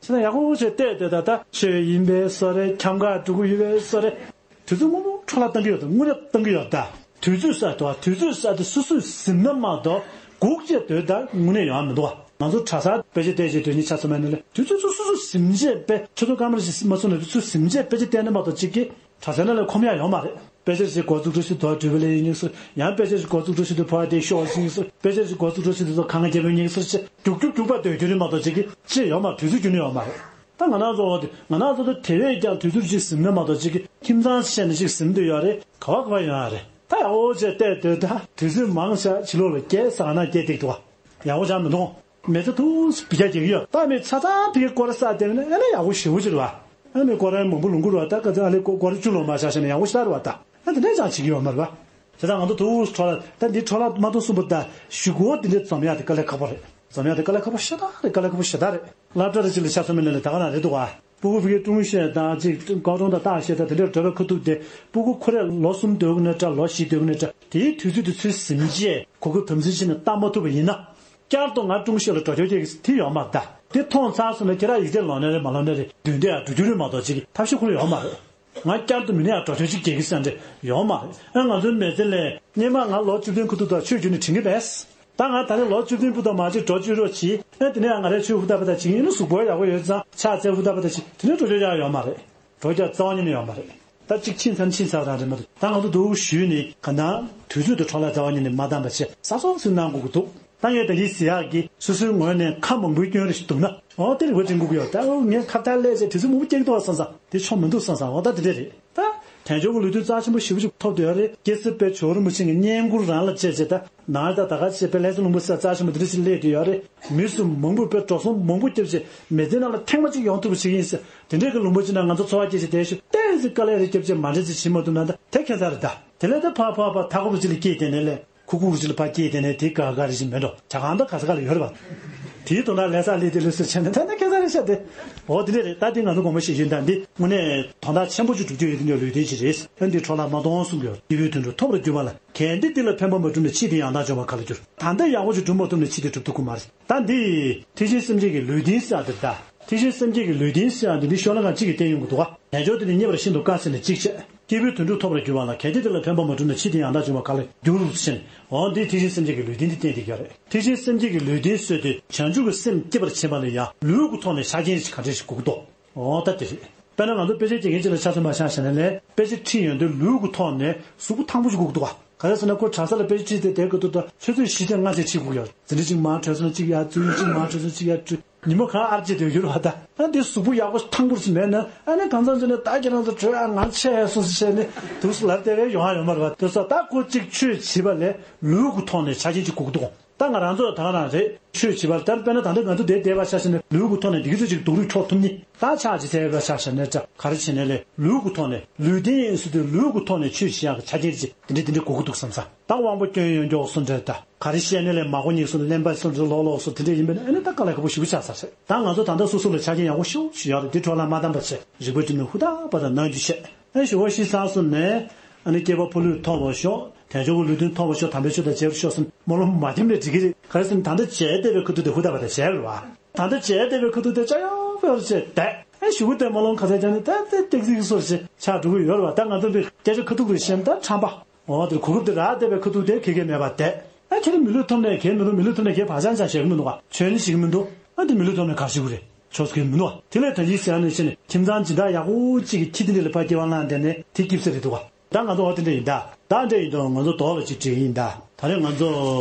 ཆ་ཚང་ཡག་པོ་བྱས་བལྟས་བསྡད་ད་ད་ཆོས་ཡིན་པའི་བཟོ་རེད། འཁྱམ་ག་འགྲོ་གི་ཡོད་པའི་བཟོ་རེད། དུས་ཚོད་སྔོན་མོ་འཕྲོ་བརླག་བཏང་གི་ཡོད་དང་དངོས་གནས་བཏང་གི་ཡོད་ད། དུས་ཚོད་གསར་དུ་དུས་ཚོད་གསར་དུ་སོ་སོས་ཟིན་ན་མ་གཏོགས་སྒུག་བྱས་སྡོད་ད་དངོས་གནས་ཡོང་ཡ་མི་འདུག་བ། ང་ཚོ་གྲྭ་སར་དཔེ་ཆ་བལྟས་བྱས་སྡོད་མཁན་ཆ་ཚང་མ་ནི་ལས་དུས་ཚོད་ཚོ་སོ་སོས་ཟིན་བྱས་དཔེ་ཆ་ཚོ་སྐར་མ་རེ་ཞིག་མ་སོང་ན་དུས་ཚོད་ཟིན་བྱས་དཔེ་ཆ་བལྟས་ན་མ་གཏོགས་གཅིག་གིས་གྲྭ་སའི་ནང་ལ་ཁོམ་ཡ་ཡོད་མ་རེད། དཔེ་ཆ་ཞིག་འགོ་བཙུགས་འགྲོ་ཞིག་དོ་འགྲུལ་པ་ལས་ཡིན་སོ། ཡང་དཔེ་ཆ་ཞིག་འགོ་བཙུགས་འགྲོ་ཞིག་དུ་ཕོ་བ་དེ་ཤོག་ཞིག་སོ། དཔེ་ཆ་ཞིག་འགོ་བཙུགས་འགྲོ་ཞིག་དུ་ཁང་ཁ་རྒྱབ་པའི་ཉེག་སོ་ཅེས་རྒྱུག་རྒྱུག་རྒྱུག་པ་སྡོད་རྒྱུ་རེད་མ་གཏོགས་གཅིག་གིས་ཅེས་ཡོད་མ་དུས་ཚོད་རྒྱུན་ནས་ཡོད་མ་རེད། ད་ང་རང་ཚོ་འོ་དེ་ང་རང་ཚོ་དུ་དེ་བས་ཀྱང་དུས་ཚོད་ཅིག་ཟིན་ན་མ་གཏོགས་གཅིག་གིས་ཁྱིམ་ཚང་བཤད་ནས་ཅིག་ཟིན་དུ་ཡོད་རེད། ག་བ་ག་བ་ཡོང་ཡ་རེད། ད་ཡག་པོ་བྱས་བལྟས་སྡོད་ད་དུས་ཚོད་མང་ཤག་ཕྱི་ལོགས་ལ་སྐྱེལ་ས་ག་ན་སྐྱེལ་ཐིག་འདུག་བ། ཡག་པོ་ཆགས་མི་འདུག་མི་ཚེ་ཐུགས་སུ་བི་རྒྱ་རྒྱག་གི་ཡོད། ད་མི་ཚ་ཚང་ཕི་གི་སྐོར་ས་དེ་ནི་ཨ་ནི་ཡག་པོ་ཞེ་པོ་ཅིག་རེད་བ། ཨ་ནི་སྐོར་ར་མང་པོ་ལུང་ཁུར་བ་ད་ག་ཚོད་ཨ་ལེ་སྐོར་ར་བཅུ་ལོ་མ་ཆགས་ཤ་ནི་ཡག་པོ་ཞེ་དྲག་རེད་བ། ད་ཨ་དེ་འདྲས་ཅང་བྱེད་ཀྱི་ཡོད་མ་རེད་བ། དེ་ད་ང་ཚོ་ཐུགས་སུ་འཕྲོ་ལ་ད་འདི་འཕྲོ་ལ་མ་གཏོང་གསུམ་པོ་ད་ཞུ་སྒོ་འདི་འདྲས་འཛོམས་ཡག་དེ་དཀའ་ལས་ཁག་པོ་རེད། འཛོམས་ཡག་དེ་དཀའ་ལས་ཁག་པོ་ཞེ་དྲག་རེད། དཀའ་ལས་ཁག་པོ་ཞེ་དྲག་རེད། སློབ་གྲྭ་རེ་ཅིག་ལ་ཆ་མཚོན་པ་ནི་ལས་ད་ག་ན་རེད་འདུག་བ། སྤུ་གུ་ཕ་གིའི་ཀྲུང་ཤེས་དང་ཅིག་ཀའོ་ཀྲུང་དང་ཏང་ཤེས་དང་དེ་འདྲས་འགྲོ་བའི་ཁ་ཐུག་དེ་སྤུ་གུ་ཁོ་རེ་ལོ་གསུམ་སྡོད་དགོས་ན་འདྲ་ལོ་བཞི་སྡོད་དགོས་ན་འདྲ་དེའི་དུས་ཚོད་དེ་ཚོས་ཟིན་རྗེས་གོ་སྐབས་དམ་འཛིན་བྱས་ནས་བཏང་མ་ཐུབ་པ་ཡིན་ན། བསྐྱར་དུ་ང་ཀྲུང་ཤེས་ལ་འགྲོ་ཆོག་ཅིག་དེ་ཡོད་མ་རེད་ད། དེ་མཐོང་ཚར་སོང་ན་ཁྱེད་རང་ཡིག་ཚད་ལོན་ནའི་རེད་མ་ལོན་ནའི་རེད་མདུན་དེ་ཡང་འགྲོ་རྒྱུ་རེད་མ་གཏོགས་ཅིག་ཐབས་ཤེས་ཁོ་རང་ཡོད་མ་རེད། ང་བསྐྱར་དུ་མི་ནས་ཡང་འགྲོ་ཆོག་ཅིག་རྒྱག་གི་ས་འདྲ་ཡོད་མ་རེད། ཨ་ང་ཚོའི་མི་ཚེ་ལས་སྔོན་མ་ང་ལོ་བཅུ་བདུན་ཁ་ཐུག་དང་ཆོས་བརྒྱུད་ནས་དྲན་གྱི་མེད། ད་ང་ད་ནི་ལོ་བཅུ་བདུན་བུ་དང་མ་གཅིག་འགྲོ་བཅུག་རོགས་གྱིས། ཨ་དེ་ནས་ང་རའི་ཆོས་ཧུར་ཐག་པ་དང་བྱེད་ཀྱི་ཡིན་ན་གཟུགས་པོ་ཡག་པོ་ཡོད་ཙང་ཕྱག་འཚལ་ཧུར་ཐག་པ་དང་བྱེད་དེ་ནས་འགྲོ་ཆོག་ཡག་ཡོད་མ་རེད། འགྲོ་རྒྱག་རྩ་བ་ཉིད་ནས་ཡོད་མ་རེད། ད་གཅིག་ཕྱིན་ཚར་ཕྱིན་ཚར་རང་རེད་མ་གཏོགས་ད་ང་ཚོ་འདུག་ཞུས་ནས་ག་ན་དུས་ཚོད་དུ་འཕྲོ་བརླག་རྩ་བ་ཉིད་ནས་མ་བཏང་པ་བྱས་གཟབ་གཟབ་སེ་གནང་དགོས་ཀྱི་འདུག་ད་ངས་ད་གིན་ཟེར་ཡག་གི་སོ་སོའི་ངོས་ནས་ཁ་མང་པོའི་སྐྱོན་རེ་ཞིག་འདུག་ན་འོ་དེ་རེ་བ་དྲན་དགོས་ཀྱི་ཡོད། ད་འོ་ངས་ཁ་བརྡ་སླེབས་བྱས་དུས་ཚོད་མང་པོ་སྐྱེལ་གྱི་འདུག་བསམ་བསམ་དེ་ཆོག་མི་འདུག་བསམ་བསམ་འོ་ད་དེ་འདྲས་རེད། ད་དལ་འབྱོར་གྱི་ལུས་རྟེན་རྩ་ཆེན་པོ་ཞེ་པོ་ཅིག་ཐོབ་བསྡད་ཡོད་རེད། སྐྱེ་སྲིད་དཔལ་ཇོ་བོ་རིན་པོ་ཆེ་གི་བསྙེན་བཀུར་རང་ལ་བཅས་བྱས་ད་ནང་ད་ད་ག་བྱས་དཔེ་ལྷ་ས་ལུང་པ་ས་རྩ་ཆེན་པོ་འདི་འདྲ་ཞིག་སླེབས་བསྡད་ཡོད་རེད། མི་སུ་མང་པོས་དཔེ་འགྲོ་སོང་མང་པོ་བརྒྱབ་བྱས་མི་ཚེ་ནང་ལ་ཐེངས་མ་གཅིག་ཡོང་ཐུབ་པ་ཞིག་ཡིན་ཟེར་དེ་འདྲའི་གི་ལུང་པ་ཅིག་ནང་ང་ཚོ་འཚོ་བ་སྐྱེལ་བྱས་བསྡད་ཤོག་ཏོག་ཙམ་དཀའ་ལས་རེ་བརྒྱབ་བྱས་མ་འདྲ་ཅིག་བྱེད་མ་ཐུབ་ན་ད་དེ་ཁྱད་མཚར་རེད་ད། དེ་ལས་ད་ཕར་ཕར་ཕར་མཐའ་འཁོབ་ཅིག་ལ་སྐྱེས་བསྡད་ནས་ལས། ཁུ་ཁུ་ཅིག་ལ་ཕར་སྐྱེས་དེ་ནས་དེ་དགའ་དགའ་རེ་ཞིག་མེད་འགྲོ། ཇ་ཁང་ད་ག་ས་ག་ལ་ཡོད་རེད་པ། དེའི་དོན་དག་ལས་ས་ལས་དེ་ལས་སུ་བྱས་ནས་ད་ནི་ཁྱད་མཚར་རེ་ཤ་དེ། འོ་དེ་འདྲས་རེད། ད་དེ་ང་ཚོ་དགོངས་པ་བཞེས་རྒྱུ་ད་འདི་དངོས་གནས་དོན་དག་ཆེན་པོ་ཅིག་སྒྲུབ་རྒྱུ་ཡོད་དེ་འདྲ་ལུས་རྟེན་ཅིག་རེད། ཨ་འདི་འཕྲོ་བརླག་མ་གཏོང་གསུང་གི་ཡོད། སྐྱེས་བུའི་དོན་གྲུབ་ཐོབ་པར་གྱུར་པ་ལ་གལ་ཏེ་འདི་ལ་ཕན་པ་མ་བསྒྲུབས་ན་ཕྱིས་དེ་ཡང་དག་འབྱུང་བ་ག་ལ་འགྱུར། ད་ལྟ་ཡག་པོ་ཅིག་སྒྲུབ་མ་ཐུབ་ན་ཕྱིས་དེ་སྒྲུབ་ཐུབ་ཀྱི་མ་རེད། ད་འདི་ཐེག་ཆེན་སེམས་བསྐྱེད་ཀྱི་ལུས་རྟེན་ཟེར་ཡག་དེ་ད། ཐེག་ཆེན་སེམས་བསྐྱེད་ཀྱི་ལུས་རྟེན་ཟེར་ཡག་དེ་འདི་ཤོ་ལོ་ཀ་གཅིག་གིས་བསྟན་ཡོང་གི་འདུག་ག་དལ་འབྱོར་དེ་ནི་རྙེད་པར་ཤིན་ཏུ་དཀའ་ཟེར་ནས་གཅིག་བྱས། སྐྱེས་བུའི་དོན་གྲུབ་ཐོབ་པར་འགྱུར་བ་ལ་གལ་ཏེ་དེ་ལ་ཕན་པ་མ་བསྒྲུབས་ན་ཕྱིས་དེ་ཡང་དག་འབྱུང་བ་ག་ལ་འགྱུར་ཟེར་ནས། འོ་འདི་ཐེག་ཆེན་སེམས་བསྐྱེད་ཀྱི་ལུས་རྟེན་འདི་བསྟན་བསྡད་ཀྱི་ཡོད་རེད། ཐེག་ཆེན་སེམས་བསྐྱེད་ཀྱི་ལུས་རྟེན་ཟེར་དུས་བྱང་ཆུབ་ཀྱི་སེམས་བསྐྱེད་པར་བྱེད་པ་ལ་ཡང་ལུས་ཀྱི་ཐོག་ནས་ཆ་རྐྱེན་ཞིག་ག་འདྲ་ཞིག་དགོས་ཀྱི་འདུག་འོ་ད་དེ་རེད། དཔེར་ན་ང་ཚོ་དཔེ་ཆ་སྐྱེལ་མཁན་ཅིག་ལ་ཆ་མཚོན་པ་ཆ་བཞག་ན་ལས་དཔེ་ཆ་ཁྲིད་ཡོང་དུས་ལུས་ཀྱི་ཐོག་ནས་གཟུགས་པོ་ཐང་པོ་ཞིག་དགོས་ཀྱི་འདུག་ག་ག་རེ་ཟེར་ན་ཁོ་གྲྭ་ས་ལ་དཔེ་ཆ་ཁྲིད་དེ་བསྡད་དགོས་འདུག་ད་ཆུ་ཚོད་བཞི་དང་ལྔ་ཙམ་ཁྲིད་དགོས་ཀྱི་ཡོད། འཛིན་གྲྭ་གཅིག་མར་གྲོལ་སོང་ན་གཅིག་ཡར་འཛུལ་གཅིག་མར་གྲོལ་སོང་གཅིག་ཡར་འཛུལ། ཉི་མ་གང་ཨར་ཅེ་སྡོད་རྒྱུ་རེད་བ་ད། ཨ་འདི་གཟུགས་པོ་ཡག་པོ་ཐང་པོ་ཞིག་མེད་ན་ཨ་ནི་གང་ཚང་ཚོ་ནས་ད་ཁྱེད་རང་ཚོ་བྲོས་ཨ་ང་ཆེ་སོང་ཟེར་བྱས་ནས་དུས་སུ་ལར་བལྟས་པས་ཡོང་ཨ་ཡོང་མ་རེད་བ། དེ་སོགས་ད་ཁོ་གཅིག་ཆོས་བྱེད་པ་ལས་ལུས་ཀྱི་ཐོག་ནས་ཆ་རྐྱེན་གཅིག་དགོས་ཀྱི་འདུག་ད་ང་རང་ཚོ་ད་ག་རང་རེད། ཆོས་བྱེད་པར་ལྟར་དཔེར་ན་ད་ལྟ་ང་ཚོ་འདིར་བསྡད་པ་ཆ་བཞག་ན་ལུས་ཀྱི་ཐོག་ནས་འདི་ག་ཚོད་ཅིག་སྡུག་རུས་འཕྲོག་ཐུབ་ནི། ད་ཕྱག་ཅིག་འཚལ་བ་ཆ་བཞག་ན་འདྲ་ག་རེ་བྱས་ནས་ལས་ལུས་ཀྱི་ཐོག་ནས་ལུས་རྟེན་ཟེར་དུས་ལུས་ཀྱི་ཐོག་ནས་ཆོས་བྱེད་ཡག་གི་ཆ་རྐྱེན་ཅིག་འདི་འདྲ་འདི་འདྲ་དགོས་ཀྱི་འདུག་བསམ་ས། ད་དབང་པོ་སྐྱོན་ཡོན་མགྱོགས་སུ་འདྲ་ད་ག་རེ་བཤད་ནས་ལས་མ་གོ་ཉིག་སུ་གླེན་པ་སུ་འདྲ་ལོག་ལོག་སུ་དེ་འདྲ་ཡིན་པས་ན་ཨ་ནི་ད་དཀའ་ལས་ཁག་པོ་ཞེ་པོ་ཆགས་ཚར་རེད། ད་ང་ཚོ་ད་ལྟ་སོ་སོ་ལ་ཆ་རྐྱེན་ཡག་པོ་ཞེ་པོ་ཅིག་ཡོད་རེད། འདི་འཕྲོ་བརླག་མ་བཏང་པ་བྱས་རིག་པ་སྒྲིམ་ནས་ཧུར་ཐག་པ་དང་གནང་རྒྱུ་བྱས། ཨེ་ཞུ་བ་ཤི་ཚར་སོང་ནས་ཨ་ནི་སྐྱེ་བ་ཕོ་ལུས་ཐོབ་པར་ཤོག་དལ་འབྱོར་གྱི་ལུས་རྟེན་ཐོབ་པར་ཤོག་དམ་པའི་ཆོས་དང་མཇལ་བར་ཤོག་བསམ་སྨོན་ལམ་མ་བརྒྱབ་ནས་འགྲིག་གི་རེད། ག་རེ་ཟེར་ན་ད་ལྟ་བྱས་བསྡད་པའི་ཁ་ཐུག་དེ་ཧུར་ཐག་པ་དང་བྱས་རེད་བ། ད་ལྟ་བྱས་བསྡད་པའི་ཁ་ཐུག་དེ་ཅ་ཡག་པོ་ཡོད་རེད་བྱས་བསྡད། ཨེ་ཞུ་གི་དེ་སྨོན་ལམ་ག་ཚད་རྒྱབ་ནས་ད་ལྟ་ཏིག་ཙིག་སོར་ཞིག་ཆགས་འགྲོ་གི་ཡོད་རེད་བ། ད་ང་ཚོ་འདི་སྐད་ཆ་ཁ་ཐུག་རེ་བཤད་ན་ད་ཁྲམ་པ། འོ་དེར་གོ་སྐབས་དེ་རག་བསྡད་པའི་ཁ་ཐུག་དེ་ཁེ་ཁེ་མེད་པ་བསྡད། ཨ་ཁྱེད་རང་མི་ལུས་ཐོབ་ནས་གལ་མི་རུང་། མི་ལུས་ཐོབ་ནས་གལ་བག་ཆགས་ཆགས་བཤད་གི་མི་འདུག་ག་ཆོས་ནི་བྱེད་གི་མི་འདུག་ཨ་དེ་མི་ལུས་ཐོབ་ནས་ག་རེ་བྱེད་དགོས་རེད། ཆོས་ཟེར་གི་མི་འདུག་ག་དེ་ལས་ད་གིན་ཟེར་ཡ་ནི་བྱས་ནས་ཁྱིམ་ཚང་སྦྱིན་བདག་ཡག་པོ་གཅིག་གིས་ཁྱི་དེ་འདྲ་ལ་ཕར་སྐྱེ་བ་བླངས་བསྡད་ནས་དེ་སྐྱིད་ས་རེད་འདུག་ག་ད་ང་ཚོ་འོ་དེ་འདྲ་ཡིན་ད། ད་འདྲ་ཡིན་དུས་ང་ཚོ་དོགས་ལ་ཅིག་དྲན་ཡིན་ད། ད་རེས་ང་ཚོ་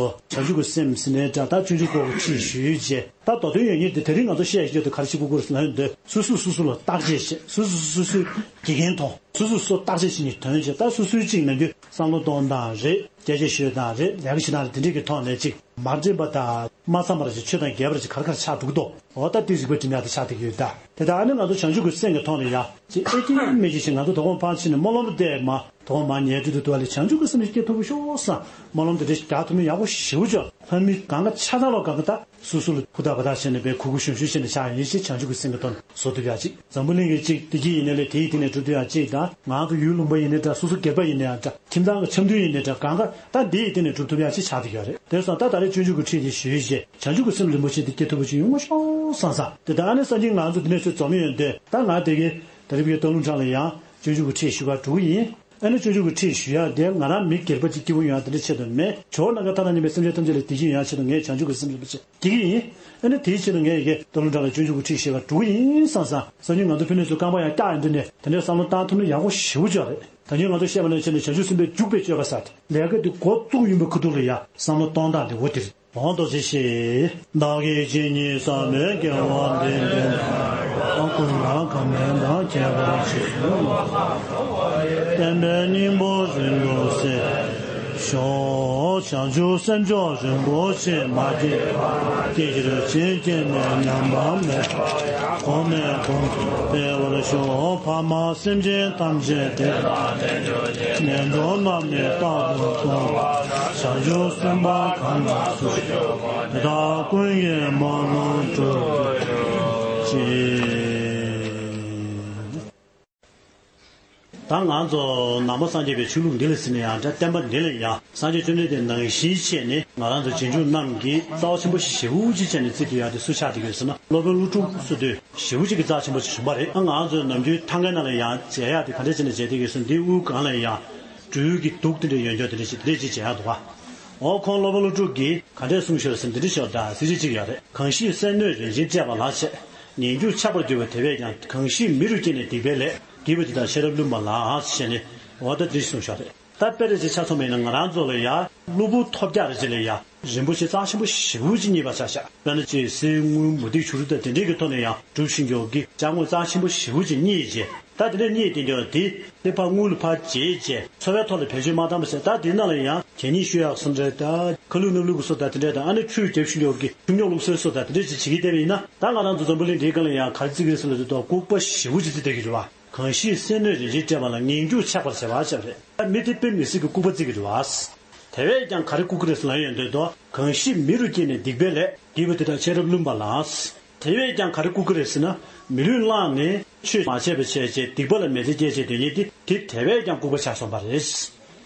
བྱང་ཆུབ་ཀྱི་སེམས་ཟེར་ནས་འདྲ་ད་སྤྱོད་འཇུག་སྐོར་གྱི་ཁྲིད་ཞུས་རྗེས་ད་མདོ་དོན་ཡོད་ངེས་དེ་ད་རིང་ང་ཚོ་བཤད་ཞུ་རྒྱུ་དེ་ག་རེ་བྱེད་དགོས་ཀྱི་རེད་ཟེར་ན་འདོད། སོ་སོས་སོ་སོ་ལ་བརྟག་དཔྱད་བྱེད། སོ་སོས་སོ་སོའི་དགེ་རྒན་མཐོང་། སོ་སོས་སོ་སོ་བརྟག་དཔྱད་བྱེད་མཁན་དོན་བྱེད། ད་སོ་སོའི་གཅིག་ནམ་རྒྱུན་བསམ་བློ་གཏོང་སྟངས་རེད། སྐད་ཆ་ཤོད་སྟངས་རེད། ལས་ཀ་བྱེད་སྟངས་རེད། དེ་འདྲས་ཀྱི་ཐོག་ནས་ཅིག་མ་འདྲེས་པ་དང་མ་འཚམ་པ་རེ་ཞིག་ཆོས་དང་འགལ་བ་རེ་ཞིག་ག་རེ་ག་རེ་ཆགས་འདུག་དོ། འོ་ད་དེ་གཟིགས་པ་འདྲི་ན་དེ་ཆགས་བསྡད་ཀྱི་ཡོད་ད། དེ་ལྟར་ཨ་ནི་ང་ཚོ་བྱང་ཆུབ་ཀྱི་སེམས་ཀྱི་ཐོག་ནས་ཡ་ཅིག་ཨེ་ཀྱི་མེ་ཀྱི་ཞིག་ང་ཚོ་དོ་དགོང་ཕར་ཕྱིན་ནས་སྨོན་ལམ་བཏབ་མ་དོ་དགོང་མ་ཉལ་དུས་དུ་དུ་བ་ལས་བྱང་ཆུབ་ཀྱི་སེམས་ཤིག་སྐྱེ་ཐུབ་པ་ཤོག་བསམ་སྨོན་ལམ་དེ་འདྲས་ཞིག་རྒྱག་ཐུབ་ན་ཡག་པོ་ཞེ་པོ་ཅིག་ལྷ་མི་གང་ག་ཆ་ཚང་ལོ་གང་ག་ད། སོ་སོ་ལ་ཧུར་ཐག་འབད་ཐག་བྱས་ནས་པའི་གུས་གུས་ཞུམ་ཞུམ་བྱས་ནས་བཞག་ཡིན་ཞེས་བྱང་ཆུབ་ཀྱི་སེམས་ཀྱི་དོན་བཟོ་ཐུབ་ཡག་ཅིག་འཛམ་བུ་གླིང་གི་ཅིག་བདེ་སྐྱིད་ཡིན་ནའི་ལས་དེའི་སྟེང་ནས་སྒྲུབ་ཐུབ་ཡག་ཅིག་དང་། ང་ཚོ་ཡུལ་ལུང་པ་ཡིན་ནའི་འདྲ། སོ་སོ་སྒེར་པ་ཡིན་ནའི་འདྲ། ཁྱིམ་ཚང་གི་འཆམ་མཐུན་ཡིན་ནའི་འདྲ། གང་ག་ད་འདི་ཡི་སྟེང་ནས་སྒྲུབ་ཐུབ་ཡག་ཅིག་ཆགས་བསྡད་ཡོད་རེད། དེ་སོང་ད་ད་རེས་སྤྱོད་འཇུག་གི་ཁྲིད་དེ་ཞུས་རྗེས་བྱང་ཆུབ་ཀྱི་སེམས་རིན་པོ་ཆེ་འདི་སྐྱེ་ཐུབ་པ་ཅིག་ཡོང་ངོ་ཤོག་བསམ་བསམ། དེ་ད་ཨ་ནི་སང་ཉིན་ང་ཚོ་འདི་ནས་ཚུར་འཛོམས་ཡོང་དུས་ད་ང་དེ་གའི་ད་རེས་ཀྱི་སྟག་ལུང་བྲག་ལ་ཡང་སྤྱོད་འཇུག་གི་ཁྲིད་ཞུ་གར་འགྲོ་གི་ཡིན། ཨ་ནི་སྤྱོད་འཇུག་གི་ཁྲིད་ཞུ་ཡག་དེ་ང་རང་མི་སྒེར་པ་ཅིག་སྐྱིད་པོ་ཡོང་ཡག་དེ་འདྲ་ཆེད་དུ་མེད། ཇོ་བོ་ནམ་མཁའི་མཐའ་དང་མཉམ་པའི་སེམས་ཅན་ཐམས་ཅད་ལ་བདེ་སྐྱིད་ཡོང་ཡག་ཆེད་དུ་ངས་བྱང་ཆུབ་ཀྱི་སེམས་རིན་པོ་ཆེ་སྐྱེ་གི་ཡིན། ཨ་ནི་དེའི་ཆེད་དུ་ངས་ཡ་གི་སྟག་ལུང་བྲག་ལ་སྤྱོད་འཇུག་གི་ཁྲིད་ཞུ་གར་འགྲོ་གི་ཡིན་བསམ་བསམ། སང་ཉིན་ང་ཚོ་ཕ་ནས་ཚུར་རྐང་པ་ཡང་བཀྱག་ཡོང་དུས་ནས་དེ་འདྲའི་བསམ་བློ་བཏང་ཐུབ་ན་ཡག་པོ་ཞེ་པོ་ཅིག་རེད། ད་ཉིན་ང་ཚོ་བཤད་པ་ནང་བཞིན་བྱང་ཆུབ་སེམས་དཔའི་འཇུག་པའི་སྤྱོད་པ་ཟེར་ཏེ་ལས་ཀ་དེ་འགོ་བཙུགས་ཡོང་བའི་ཁ་ཐུག་ལ་ཡ་བསམ་བློ་གཏོང་སྟངས་དེ་འོ་དེ་རེད། ཨོཾ་རྡོ་རྗེ་ཞེས་བདག་གིས་ཇི་སྙེད་བསགས་པའི་དགེ་བ་འདི་ཡང་ཀུན་ལ་གང་ནས་དང་ཁྱད་པར་ཅན། བསྟན་པའི་སྙིང་པོ་རིན་པོ་ཆེ། ཞོག་བྱང་ཆུབ་སེམས་མཆོག་རིན་པོ་ཆེ་མ་སྐྱེས་པ་སྐྱེ་ཕྱིར་ཅིས་སྐྱེས་ནས་ཉམས་པ་མེད་པ་གོང་ནས་གོང་དུ་འཕེལ་བར་ཤོག་ཕ་མ་སེམས་ཅན་ཐམས་ཅད་བདེ་ལ་ནད་གདོན་རྣམས་ནི་རྟག་ཏུ་སྟོངས་པ་བྱང་ཆུབ་སེམས་དཔའ་གང་དག་གསུངས། དེ་དག་ཀུན་གྱི་སྨོན་ལམ་འགྲུབ་ཅིག་ད་ང་ཚོ་ནང་པ་སངས་རྒྱས་པའི་ཆོས་ལུགས་འདི་ལ་ཟེར་ན་ཡང་འདྲ། བསྟན་པ་འདི་ལ་ཡང་སངས་རྒྱས་བཅོམ་ལྡན་འདས་ནང་བཞིན་བྱས་ནས་ང་རང་ཚོ་རྗེས་འཇུག་རྣམས་ཀྱིས་རྩ་བ་ཆེན་པོ་ཞེ་པོ་ཅིག་བྱས་ནས་བརྩི་ཐུབ་ཡག་དེ་སུ་ཆགས་བསྡད་ཡོད་ཟེར་ན། སློབ་དཔོན་ཀླུ་སྒྲུབ་ཟེར་དུས་ཞེ་པོ་ཅིག་གི་རྩ་ཆེན་པོ་ཞིག་བྱུང་བ་རེད། ང་ཚོའི་ནམ་རྒྱུན་ཐང་གའི་ནང་ལ་ཡང་མཇལ་ཡག་དེ་ག་འདྲ་བྱས་ནས་མཇལ་བསྡད་ཡོད་ཟེར་ན། འདིའི་དབུའི་སྒང་ལ་ཡང་སྦྲུལ་གྱི་གདུགས་དེ་འདྲ་ཡོད་འགྱོག་དེ་འདྲ་ཞིག་དེ་འདྲ་ཅིག་མཇལ་ཡག་འདུག་ག་འོ་ཁོང་སློབ་དཔོན་ཀླུ་སྒྲུབ་ཀྱིས་ག་འདྲས་གསུངས་ཤག་ཟེར་ན། འདི་འདྲ་ཞིག་ད་གཟི་བརྗིད་ཅིག་ཡོད་རེད། གང་ཞིག་སེམས་གནོད་རིན་ཆེན་སྤྲད་པ་ལགས་བྱས། ངན་སྐྱུགས་ཆགས་པར་གྱུར་པ་དེ་བས་ཀྱང་། གང་ཞིག་མི་རུ་སྐྱེས་ནས་སྡིག་པའི་ལས། སྡིག་པ་དེ་དག་ཤེས་རབ་བླུན་པ་ལགས་ཞེས་ནས། འོ་ད་འདི་གསུངས་ཤག་རེད། ད་དཔེ་རེ་ཅིག་ཆ་མཚོན་པ་ཡིན་ན། ང་རང་ཚོ་ལ་ཡ་གློ་བུར་ཐོལ་རྒྱག་རེ་ཅིག་ལ་ཡ་རིན་པོ་ཆེ་རྩ་ཆེན་པོ་ཞེ་པོ་ཅིག་རྙེད་པ་ཆགས་ཤག་དཔེར་ན་ཅིག་གསེར་དངུལ་མུ་ཏིག་བྱུ་རུ་དང་དེ་འདྲའི་གི་ཐོག་ནས་ཡང་སྒྲུབ་ཤིང་ཀྱོག་གི་ཅ་དངོས་རྩ་ཆེན་པོ་ཞེ་པོ་ཅིག་རྙེད་རྗེས། ད་དེ་འདྲ་རྙེད་དེ་འདྲ་དེ་དེ་ཕར་དངུལ་ལ་ཕར་བརྗེས་རྗེས་འཚོ་བའི་ཐོག་ལ་བེད་སྤྱོད་མ་བཏང་བ་བྱས། ད་དེ་ནང་ལ་ཡང་གད་སྙིགས་བཤུས་ཡག་སོགས་འདྲ་དང་། ཁ་ལུད་སྣབས་ལུད་ཀྱི་བཟོ་ལྟ་དེ་འདྲ་དང་། ཨ་ནི་ཁྲུས་རྒྱབ་ཤིང་ཀྱོག་གི་ཆུ་རྙོག་བླུགས་སའི་བཟོ་ལྟ་དེ་འདྲ་ཅིག་བྱེད་ཀྱི་བསྡད་པ་ཡིན་ན། ད་ང་རང་ཚོ་འཛམ་བུ་གླིང་འདིའི་སྒང་ལ་ཡང་ག་རེ་བརྩི་གི་རེད་ཟེར་དུས། ལྐུགས་པ་ཞེ་པོ་ཅིག་བརྩི་བསྡད་ཀྱི་རེད་བ། གང་ཞིག་སེམས་གནོད་རིན་ཆེན་སྤྲད་པ་ལ། ངན་སྐྱུགས་ཆགས་པར་བྱེད་པ་ཞེས་པ་རེད། མི་དེ་དཔེ་མི་སྲིད་ཀྱི་ལྐུགས་པ་བརྩི་གི་རེད་བ། དེ་བས་ཀྱང་ག་རེ་ལྐུགས་ཀྱི་རེད་ཟེར་ལབ་ཡོང་དུས་དོ། གང་ཞིག་མི་རུ་སྐྱེས་ནས་སྡིག་པའི་ལས། སྡིག་པ་དེ་དག་ཤེས་རབ་བླུན་པ་ལགས། དེ་བས་ཀྱང་ག་རེ་ལྐུགས་ཀྱི་རེད་ཟེར་ན། མི་ལུས་བླངས་ནས་ཆོས་མ་བྱས་པ་བྱས་བྱས་སྡིག་པ་ལ་མི་ཚེ་སྐྱེལ་བྱས་སྡོད་མཁན་དེ་དེ་དེ་བས་ཀྱང་ལྐུགས་པ་ཆགས་སོང་བ་རེད།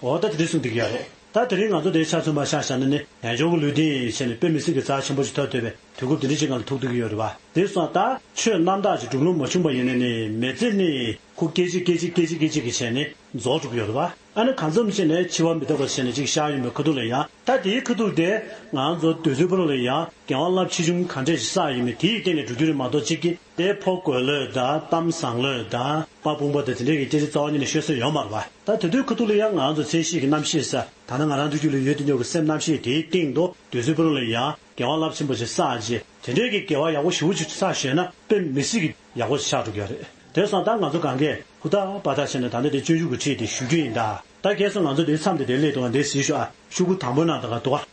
འོ་ད་དེ་འདྲ་གསུངས་བསྡད་ཀྱི་ཡོད་རེད། ད་དེ་རིང་ང་ཚོ་དེའི་ཆ་མཚོན་པ་ཆ་བཞག་ན་ནི། དལ་འབྱོར་གྱི་ལུས་རྟེན་ཡིན་བྱས་ནས་དཔེ་མི་སྲིད་ཀྱི་རྩ་ཆེན་པོ་ཞིག་ཐོབ་སྡོད་པའི་དུས་སྐབས་དེ་འདྲ་ཅིག་སྒང་ལ་ཐུག་བསྡད་ཀྱི་ཡོད་རེད་བ། དེ་སོང་ད་ཆོས་རྣམ་དག་ཅིག་སྒྲུབ་ལུགས་མ་བྱུང་བ་ཡིན་ན་ནི། མི་ཚེ་ནི་ཁོ་སྐད་ཅིག་སྐད་ཅིག་སྐད་ཅིག་སྐད་ཅིག་གིས་བྱས་ནས་རྫོགས་འགྲོ་གི་ཡོད་རེད་བ། ཨ་ནི་གང་འཚམ་བྱས་ནས་འཆི་བ་མི་རྟག་པ་བྱས་ནས་ཅིག་ཤར་ཡོང་བའི་ཁ་ཐུག་ལ་ཡང་། ད་དེའི་ཁ་ཐུག་དེ་ང་ཚོ་འདོད་རྩའི་ཕུ་ནུ་ལ་ཡང་དགེ་བ་རླབས་ཆེ་ཆུང་ག་འདྲས་ཤིག་བསགས་ཡོད་མེད་དེའི་སྟེང་ནས་འགྲོ་རྒྱུ་རེད་མ་གཏོགས། གཅིག་གིས་དེ་ཕོ་རྒོད་ལོས་དང་གཏམ་བཟང་ལོས་དང་དཔའ་དཔུང་པ་དང་དེ་འདྲས་ཀྱི་སྐད་ཆ་རྩ་བ་ཉིད་ནས་ཤོད་ས་ཡོད་མ་རེད་བ། ད་དེ་དུས་ཁ་ཐུག་ལ་ཡང་ང་ཚོ་མཚན་ཤས་ཀྱི་རྣམ་ཤེས་ཟེར། ད་ནི་ང་རང་ཚོའི་རྒྱུད་ལ་ཡོད་དེ་འདྲ་གི་སེམས་རྣམ་ཤེས་དེའི་སྟེང་དུ་འདོད་རྩའི་ཕུ་ནུ་ལ་ཡང་དགེ་བ་རླབས་ཆེན་པོ་ཞིག་བསགས་རྗེས། དེ་འདྲས་ཀྱི་དགེ་བ་ཡག་པོ་ཞེ་པོ་ཅིག་བསགས་ཤེས་ན་དཔེ་མི་སྲིད་ཀྱི་ཡག་པོ་ཞིག་ཆགས་འགྲོ་གི་ཡོད་རེད། དེ་སོང་ད་ང་ཚོ་གང་གས་ཧུར་ཐག་པ་ཐག་བྱས་ནས་ད་ལྟ་དེ་སྤྱོད་འཇུག་གི་ཁྲིད་དེ་ཞུ་རྒྱུ་ཡིན་ད། ད་གལ་སྲིད་ང་ཚོ་དེའི་མཚམས་དེ་དེར་སླེབས་འདུག་ག་འདིར་གཟིགས་ཤོག་ཨ། ཤོག་གུ་དང་པོའི་ནང་དུ་ག་འདུག་ག་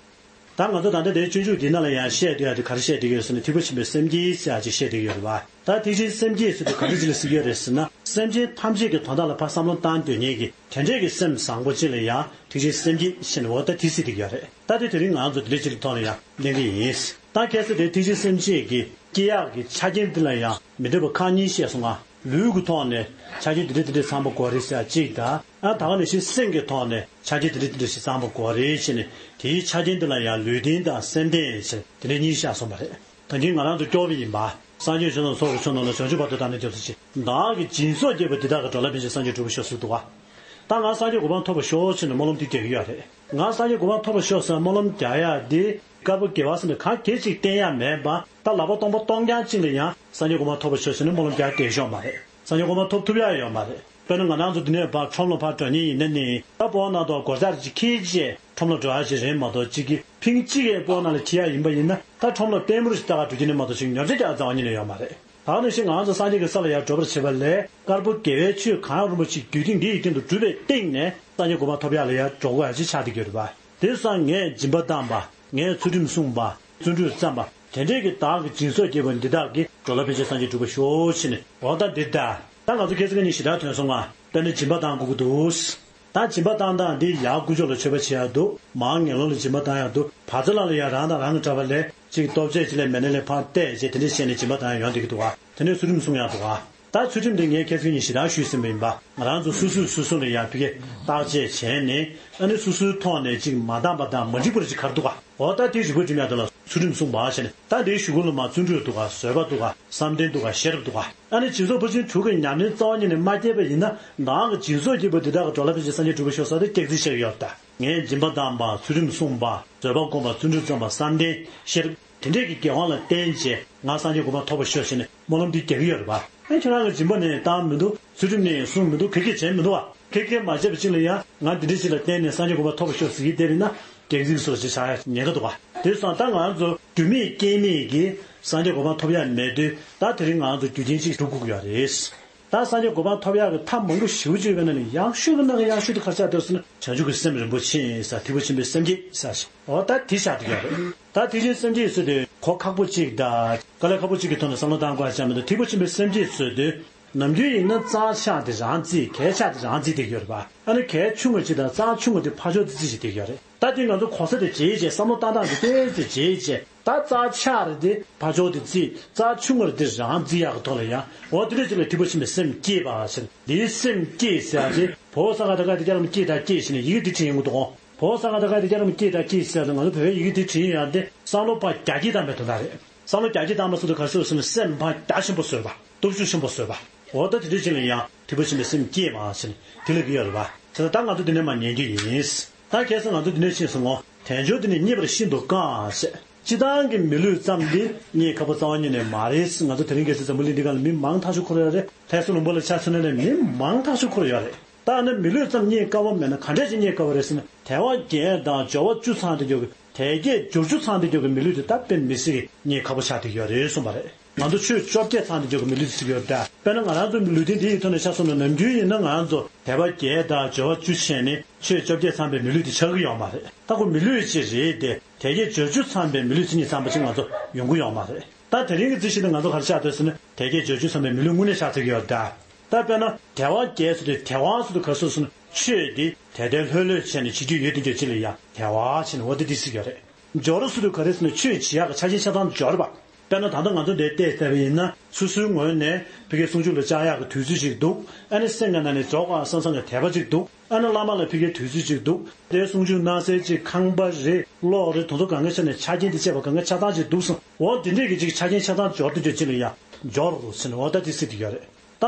ད་ ད་ང་ཚོ་ད་ལྟ་དེའི་སྤྱོད་འཇུག་འདི་ནང་ལ་ཡང་བཤད་སྡོད་ཡ་དེ་ག་རེ་བཤད་བསྡད་ཡོད་ཟེར་ན། ཐེག་པ་ཆེན་པོའི་སེམས་བསྐྱེད་ཟེར་ཡ་ཅིག་བཤད་བསྡད་ཡོད་རེད་པ། ད་ཐེག་ཆེན་སེམས་བསྐྱེད་ཟེར་དུས་ག་འདྲ་ཅིག་ལ་གཟིགས་ཡོད་རེད་ཟེར་ན། སེམས་ཅན་ཐམས་ཅད་ཀྱི་དོན་དག་ལ་ཕར་བསམ་བློ་བཏང་སྡོད་མཁན་གྱི་དེ་འདྲས་ཀྱི་སེམས་བཟང་པོ་ཅིག་ལ་ཡང་ཐེག་ཆེན་སེམས་བསྐྱེད་ཟེར་ནས་འོ་ད་དེ་གཟིགས་བསྡད་ཡོད་རེད། ད་དེ་དེ་རིང་ང་ཚོ་དེ་འདྲས་ཅིག་གི་ཐོག་ལ་ཡང་གླེང་གི་ཡིན། ད་གལ་སྲིད་དེ་ཐེག་ཆེན་སེམས་བསྐྱེད་ཀྱི་བསྐྱེད་ཡག་གི་ཆ་རྐྱེན་འདི་ལ་ཡང་མི་འདོད་པ་ཁག་གཉིས་བཤད་སོང་ང་། ལུས་ཀྱི་ཐོག་ནས་ཆ་རྐྱེན་དེ་འདྲ་དེ་འདྲ་ཚང་པོ་དགོས་རེད་ཟེར་ཡ་གཅིག་དང་། ཨ་ད་ག་ནང་བཞིན་སེམས་ཀྱི་ཐོག་ནས་ཆ་རྐྱེན་དེ་འདྲ་དེ་འདྲ་ཞིག་ཚང་པོ་དགོས་རེད་ཟེར་ནས། དེའི་ཆ་རྐྱེན་དེ་ལ་ཡང་ལུས་རྟེན་དང་སེམས་རྟེན་ཟེར་དེ་འདྲ་གཉིས་བཞག་སོང་བ་རེད། ད་གིན་ང་རང་ཚོ་སྐྱོ་བོ་ཡིན་པ། སངས་རྒྱས་བྱོན་དང་ཚོགས་ཀྱི་མཆོག་རྣམས་ལ། བྱང་ཆུབ་བར་དུ་བདག་ནི་སྐྱབས་སུ་མཆི། བདག་གིས་སྦྱིན་སོགས་བགྱིས་པ་འདི་དག་གིས། འགྲོ་ལ་ཕན་ཕྱིར་སངས་རྒྱས་འགྲུབ་པར་ཤོག་ཟེར་འདུག་ག་ད་ང་སངས་རྒྱས་གོ་འཕང་ཐོབ་པར་ཤོག་ཅེས་ནས་སྨོན་ལམ་འདི་རྒྱག་གི་ཡོད་རེད། ང་སངས་རྒྱས་གོ་འཕང་ཐོབ་པར་ཤོག་ཟེར་སྨོན་ལམ་རྒྱག་ཡ་འདི་དཀར་པོ་དགེ་བ་ཟེར་ནས་གང་གལ་ཅིག་བསྟེན་ཡ་མེད་པ། ད་ལག་པ་སྟོང་པ་སྟོང་རྐྱང་གཅིག་ལ་ཡང་སངས་རྒྱས་གོ་འཕང་ཐོབ་པར་ཤོག་ཟེར་ནས་སྨོན་ལམ་རྒྱག་བསྡད་ཡོད་མ་རེད། སངས་རྒྱས་གོ་འཕང་ཐོབ་ཐུབ་ཡ་ཡོད་མ་རེད། དཔེར་ན་ང་རང་ཚོ་འདི་ནས་ཕར་ཁྲོམ་ལ་ཕར་འགྲོ་མཁན་ཡིན་ན་ནི། ད་སྤོ་བོ་ནང་དུ་སྒོར་ལྕགས་ཅིག་འཁྱེར་བྱས་ཁྲོམ་ལ་འགྲོ་ཡ་ཅིག་རེད་མ་གཏོགས། གཅིག་གིས་ཕིང་གཅིག་གིས་སྤོ་བོ་ནང་ལ་འཁྱེར་ཡ་ཡིན་པ་ཡིན་ན། ད་ཁྲོམ་ལ་ལྟད་མོ་རེ་ཞིག་ལྟ་ག་འགྲོ་རྒྱུ་ནི་མ་གཏོགས། ཅིག་ཉོ་ཆ་རྒྱག་རྩ་བ་ཉིད་ནས་ཡོད་མ་རེད། ད་ནང་བཞིན་ང་ཚོ་སངས་རྒྱས་ཀྱི་ས་ལ་ཡར་འགྲོ་བར་བྱེད་པ་ལས། དཀར་པོ་དགེ་བའི་ཆོས་གང་རིན་པོ་ཆེ་རྒྱུད་སྟེང་འདི་ཡི་སྟེང་དུ་གྲུབ་པའི་སྟེང་ནས་སངས་རྒྱས་གོ་འཕང་ཐོབ་ཡ་ལ་ཡར་འགྲོ་དགོས་ཡ་ཅིག་ཆགས་བསྡད་ཀྱི་ཡོད་རེད་པ། དེ་སང་ངས་སྦྱིན་པ་བཏང་པ། ངས་ཚུལ་ཁྲིམས་བསྲུངས་པ། བརྩོན་འགྲུས་བརྩམས་པ། དེ་འདྲས་ཀྱི་བདག་གིས་སྦྱིན་སོགས་བགྱིས་པ་འདི་དག་གིས། འགྲོ་ལ་ཕན་ཕྱིར་སངས་རྒྱས་འགྲུབ་པར་ཤོག་ཅེས་ནས། འོ་ད་འདི་ལྟ། ད་ང་ཚོ་ཁ་སང་གཉིས་ཞེ་དྲག་ཐོན་སོང་ང་། དཔེར་ན་སྦྱིན་པ་བཏང་དགོས་ཀྱི་འདུག་ད་སྦྱིན་པ་བཏང་སྟངས་འདི་ཡར་དཀོན་མཆོག་ལ་མཆོད་པ་བྱེད་ཡག་འདུག་མར་ངན་སློང་ལ་སྦྱིན་པ་བཏང་ཡག་འདུག་བར་མཚམས་ལ་ཡང་རང་དང་རང་གི་འདྲ་བ་ལས་ཅིག་ལྟོ་ཆས་ཅིག་ལས་མེད་ན་ལས་ཕར་བལྟས་བྱས་དེ་འདྲས་བྱས་ནས་སྦྱིན་པ་བཏང་ཡག་ཡོང་བསྡད་ཀྱི་འདུག་ག་དེ་ནས་ཚུལ་ཁྲིམས་བསྲུང་ཡག་འདུག་ག་ད་ཚུལ་ཁྲིམས་དེ་ངས་ཁ་སང་གཉིས་ཞེ་དྲག་ཞུས་ཟིན་པ་ཡིན་པ། ང་རང་ཚོ་སོ་སོས་སོ་སོ་ལ་ཡང་ཕ་གིར་བརྟག་དཔྱད་བྱས་ནས། ཨ་ནི་སོ་སོའི་ཐོག་ནས་ཅིག་མ་འདང་བ་དང་མ་འགྲིག་པ་རེ་ཅིག་ག་རེ་འདུག་ག་འོ་ད་དེའི་རིགས་པ་སྒྲིམ་ཡག་དེ་ལ་ཚུལ་ཁྲིམས་བསྲུང་བ་བྱས་ནས། ད་དེའི་གཞུག་གུ་ལ་མར་བརྩོན་འགྲུས་འདུག་ག་བཟོད་པ་འདུག་ག་བསམ་གཏན་འདུག་ག་ཤེས་རབ་འདུག་ག་ཨ་ནི་སྦྱིན་སོགས་ཕར་ཕྱིན་དྲུག་གི་ཉམས་ལེན་རྩ་བ་ཉིད་ནས་མ་སྐྱེས་པ་ཡིན་ན། བདག་གིས་སྦྱིན་སོགས་བགྱིས་པ་འདི་དག་གིས། འགྲོ་ལ་ཕན་ཕྱིར་སངས་རྒྱས་འགྲུབ་པར་ཤོག་ཟེར་ཏེ་སྐྱག་རྫུན་བཤད་ཀྱི་ཡོད་རེད་ད། ངས་སྦྱིན་པ་བཏང་པ། ཚུལ་ཁྲིམས་བསྲུངས་པ། བཟོད་པ་བསྒོམས་པ། བརྩོན་འགྲུས་བརྩམས་པ། བསམ་གཏན། ཤེས་རབ། དེ་འདྲས་ཀྱི་དགེ་བ་ལ་བརྟེན་བྱས་ང་སངས་རྒྱས་གོ་འཕང་ཐོབ་པར་ཤོག་ཟེར་ནས་སྨོན་ལམ་འདི་རྒྱག་གི་ཡོད་རེད་པ། ཨ་ཁྱེད་རང་གིས་སྦྱིན་པ་ནི་བཏང་མི་འདུག་ཚུལ་ཁྲིམས་ནི་བསྲུངས་མི་འདུག་ག་གེ་བྱས་མི་འདུག་བ། ག་གེ་མ་བྱས་པ་ཅིག་ལ་ཡང་ང་འདི་འདྲས་ཞིག་ལ་བརྟེན་ནས་སངས་རྒྱས་གོ་འཕང་ཐོབ་པར་ཤོག་ཟེར་གྱི་བསྡད་པ་ཡིན་ན། སྐྱག་རྫུན་བཟོ་ཞིག་ཆགས་ཉེན་ཁ་འདུག་ག་དེ་སོང་ཙང་ད་ང་ཚོ་རྒྱུ་མེད་རྐྱེན་མེད་ཀྱིས་སངས་རྒྱས་གོ་འཕང་ཐོབ་ཡ་མེད་དུས། ད་དེ་རིང་ང་ཚོ་རྒྱུ་རྐྱེན་ཅིག་སྒྲུབ་དགོས་ཀྱི་ཡོད་རེད། ད་སངས་རྒྱས་གོ་འཕང་ཐོབ་ཡག་གི་ཐབས་མང་པོ་ཞེ་པོ་ཅིག་ཡོད་པའི་ནང་ནས་ཡག་ཤོས་ཀྱི་ནང་གི་ཡག་ཤོས་དེ་ག་རེ་ཆགས་འདུག་ཟེར་ན། བྱང་ཆུབ་ཀྱི་སེམས་རིན་པོ་ཆེ་ཟེར། ཐེག་པ་ཆེན་པོའི་སེམས་བསྐྱེད་ཟེར་ཞིག་འོ་ད་དེ་ཆགས་བསྡད་ཡོད་རེད། ད་ཐེག་ཆེན་སེམས་བསྐྱེད་ཟེར་དུས་གོ་ཁག་པོ་ཅིག་དང་དཀའ་ལས་ཁག་པོ་ཅིག་གི་ཐོག་ནས་བསམ་བློ་བཏང་དགོས་ཡ་ཅང་མི་འདུག་ཐེག་པ་ཆེན་པོའི་སེམས་བསྐྱེད་ཟེར་དུས། ནམ་རྒྱུན་ཡིན་ན་རྩ་ཆག་དེ་རང་བརྩི། གས་ཆག་དེ་རང་བརྩི་བསྡད་ཡོད་རེད་པ། ཨ་ནི་གས་ཆུང་བ་ཅིག་དང་རྩ་ཆུང་བ་དེ་ཕར་ཕྱོགས་དེ་བརྩི་བྱས་བསྡད་ཡོད་རེད། ད་དེ་ང་ཚོ་གོ་ས་དེ་བརྗེས་བྱས། བསམ་བློ་བཏང་སྟངས་དེ་ཏོག་ཙམ་བརྗེས་བྱས། ད་རྩ་ཆག་རེད་དེ་ཕར་ཕྱོགས་དེ་བརྩི། རྩ་ཆུང་བ་རེད་དེ་རང་བརྩི་ཡག་གི་ཐོག་ལ་ཡང་། འོ་དེ་འདྲ་ཅིག་ལ་ཐེག་པ་ཆེན་པོའི་སེམས་བསྐྱེད་པ་ཟེར། འདིའི་སེམས་བསྐྱེད་ཟེར་ཡག་དེ་བོད་ས་ག་ད་ག་དེ་རྒྱ་ལ་མི་སྐྱེད་ད་སྐྱེད་ཟེར་ནས་ཡི་གེ་འདི་བྲིས་ཡོང་གི་འདུག་གོ་བོད་ས་ག་ད་ག་དེ་རྒྱ་ལ་མི་སྐྱེད་ད་སྐྱེད་ཟེར་ཡག་དེ་ང་ཚོ་བོད་པའི་ཡི་གེ་འདི་བྲིས་ཡོང་ཡག་དེ་བསམ་བློ་ཕར་རྒྱ་སྐྱེད་བཏང་བའི་དོན་དག་རེད། བསམ་བློ་རྒྱ་སྐྱེད་བཏང་པ་ཟེར་དུས་ག་རེ་ཟེར་ཟེར་ན། སེམས་ཕར་རྒྱ་ཆེན་པོ་བཟོས་པ། སྟོབས་ཤུགས་ཆེན་པོ་བཟོས་པ། འོ་ད་དེ་འདྲ་ཅིག་ལ་ཡང་ཐེག་པ་ཆེན་པོའི་སེམས་བསྐྱེད་པ་ཟེར་ནས་དེ་ལབ་ཀྱི་ཡོད་རེད་པ། དེ་ད་ལྟ་ང་ཚོ་འདི་ནས་མར་ཉན་རྒྱུ་ཡིན། ད་ཁ་སང་ང་ཚོ་འདི་ནས་ཕྱིན་སོང་ངོ་། དལ་འབྱོར་འདི་ནི་རྙེད་པར་ཤིན་ཏུ་དཀའ་ཟེར། སྤྱིར་བཏང་གི་མི་ལུས་ཙམ་འདི་རྙེད་ཁག་པོ་རྩ་བ་ཉིད་ནས་མ་རེད། ང་ཚོ་དེ་རིང་ཁ་སང་འཛམ་བུ་གླིང་འདི་སྒང་ལ་མི་མང་ཐག་ཆོད་འཁོར་ཡོད་རེད། ལྷ་ས་ལུང་པ་ལ་ཆ་མཚོན་ན་ནས་མི་མང་ཐག་ཆོད་འཁོར་ཡོད་རེད། ད་ནི་མི་ལུས་ཙམ་རྙེད་དཀའ་བ་མེད་ན་ག་འདྲས་ཅིག་རྙེད་དཀའ་བ་རེད་ཟེར་ན། དལ་བ་བརྒྱད་དང་འབྱོར་བ་བཅུ་ཚང་སྡོད་རྒྱུ་གི། དལ་བརྒྱད་འབྱོར་བཅུ་ཚང་སྡོད་རྒྱུ་གི་མི་ལུས་དེ་ད་དཔེ་མི་སྲིད་ཀྱི་རྙེད་ཁག་པོ་ཆགས་བསྡད་ཡོད་རེད་གསུངས་པ་རེད། ང་ཚོ་ཆོས་བཅོ་བརྒྱད་ཚང་སྡོད་རྒྱུ་གི་མི་ལུས་དེ་ཟེར་གྱི་ཡོད་རེད་ད། དཔེར་ན་ང་རང་ཚོ་ལུས་རྟེན་འདི་ཡི་ཐོག་ནས་ཆ་མཚོན་ན། ནམ་རྒྱུན་ཡིན་ན་ང་རང་ཚོ་དལ་བ་བརྒྱད་དང་འབྱོར་བ་བཅུ་བྱས་ནས་ཆོས་བཅོ་བརྒྱད་ཚང་པའི་མི་ལུས་དེ་ཆགས་ཀྱི་ཡོད་མ་རེད། ད་ཁོ་མི་ལུས་ཅིག་རེད་དེ། དལ་བརྒྱད་འབྱོར་བཅུ་ཚང་པའི་མི་ལུས་ཅིག་རྙེད་ཚར་བ་ཅིག་ང་ཚོ་ཡོང་གི་ཡོད་མ་རེད། ད་དེ་རིང་གི་རྩིས་གཞི་ནི་ང་ཚོ་ག་རེ་ཆགས་འདུག་ཟེར་ན། དལ་བརྒྱད་འབྱོར་བཅུ་ཚང་པའི་མི་ལུས་དངོས་གནས་ཆགས་ཚར་གྱི་ཡོད་རེད་ད། ད་དཔེར་ན་དལ་བ་བརྒྱད་ཟེར་དུས་དལ་བ་ཟེར་དུས་ག་རེ་ཟེར་ཟེར་ན། ཆོས་འདི་དལ་དལ་ལྷོད་ལྷོད་བྱས་ནས་བྱེད་རྒྱུ་ཡོད་དེ་འདྲ་ཅིག་ལ་ཡང་དལ་བ་བྱས་ནས་འོ་དེ་འདྲས་ཟེར་གྱི་ཡོད་རེད། འབྱོར་ཟེར་དུས་ག་རེ་ཟེར་ན། ཆོས་བྱེད་ཡག་གི་ཆ་རྐྱེན་ཆ་ཚང་འབྱོར་བ། དཔེར་ན་ད་ལྟ་ང་ཚོ་འདིར་བལྟས་བལྟས་པ་ཡིན་ན། སོ་སོའི་ངོས་ནས་ཕ་གིའི་གསུང་ཆོས་ལ་བཅར་ཡག་གི་དུས་ཚོད་ཅིག་འདུག་ཨ་ནི་སེམས་ཀྱི་ནང་ནས་རྫོགས་ཁ་སང་སང་གི་དད་པ་ཅིག་འདུག་ཨ་ནི་བླ་མ་ལ་ཕ་གིའི་དུས་ཚོད་ཅིག་འདུག་དེའི་གསུང་ཆོས་གནང་སའི་ཅིག་ཁང་པ་རེད། གློག་རེད། དེ་ཚོ་གང་ག་ཆ་ནས་ཆ་རྐྱེན་དེ་བཅས་པ་གང་ག་ཆ་ཚང་ཅིག་འདུག་སོང་། འོ་དེ་འདྲས་ཀྱི་ཅིག་ཆ་རྐྱེན་ཆ་ཚང་འབྱོར་དུས་ཅིག་ལ་ཡང་འབྱོར་ཟེར་ནས་འོ་ད་དེ་ཟེར་གྱི་ཡོད་རེད། ད་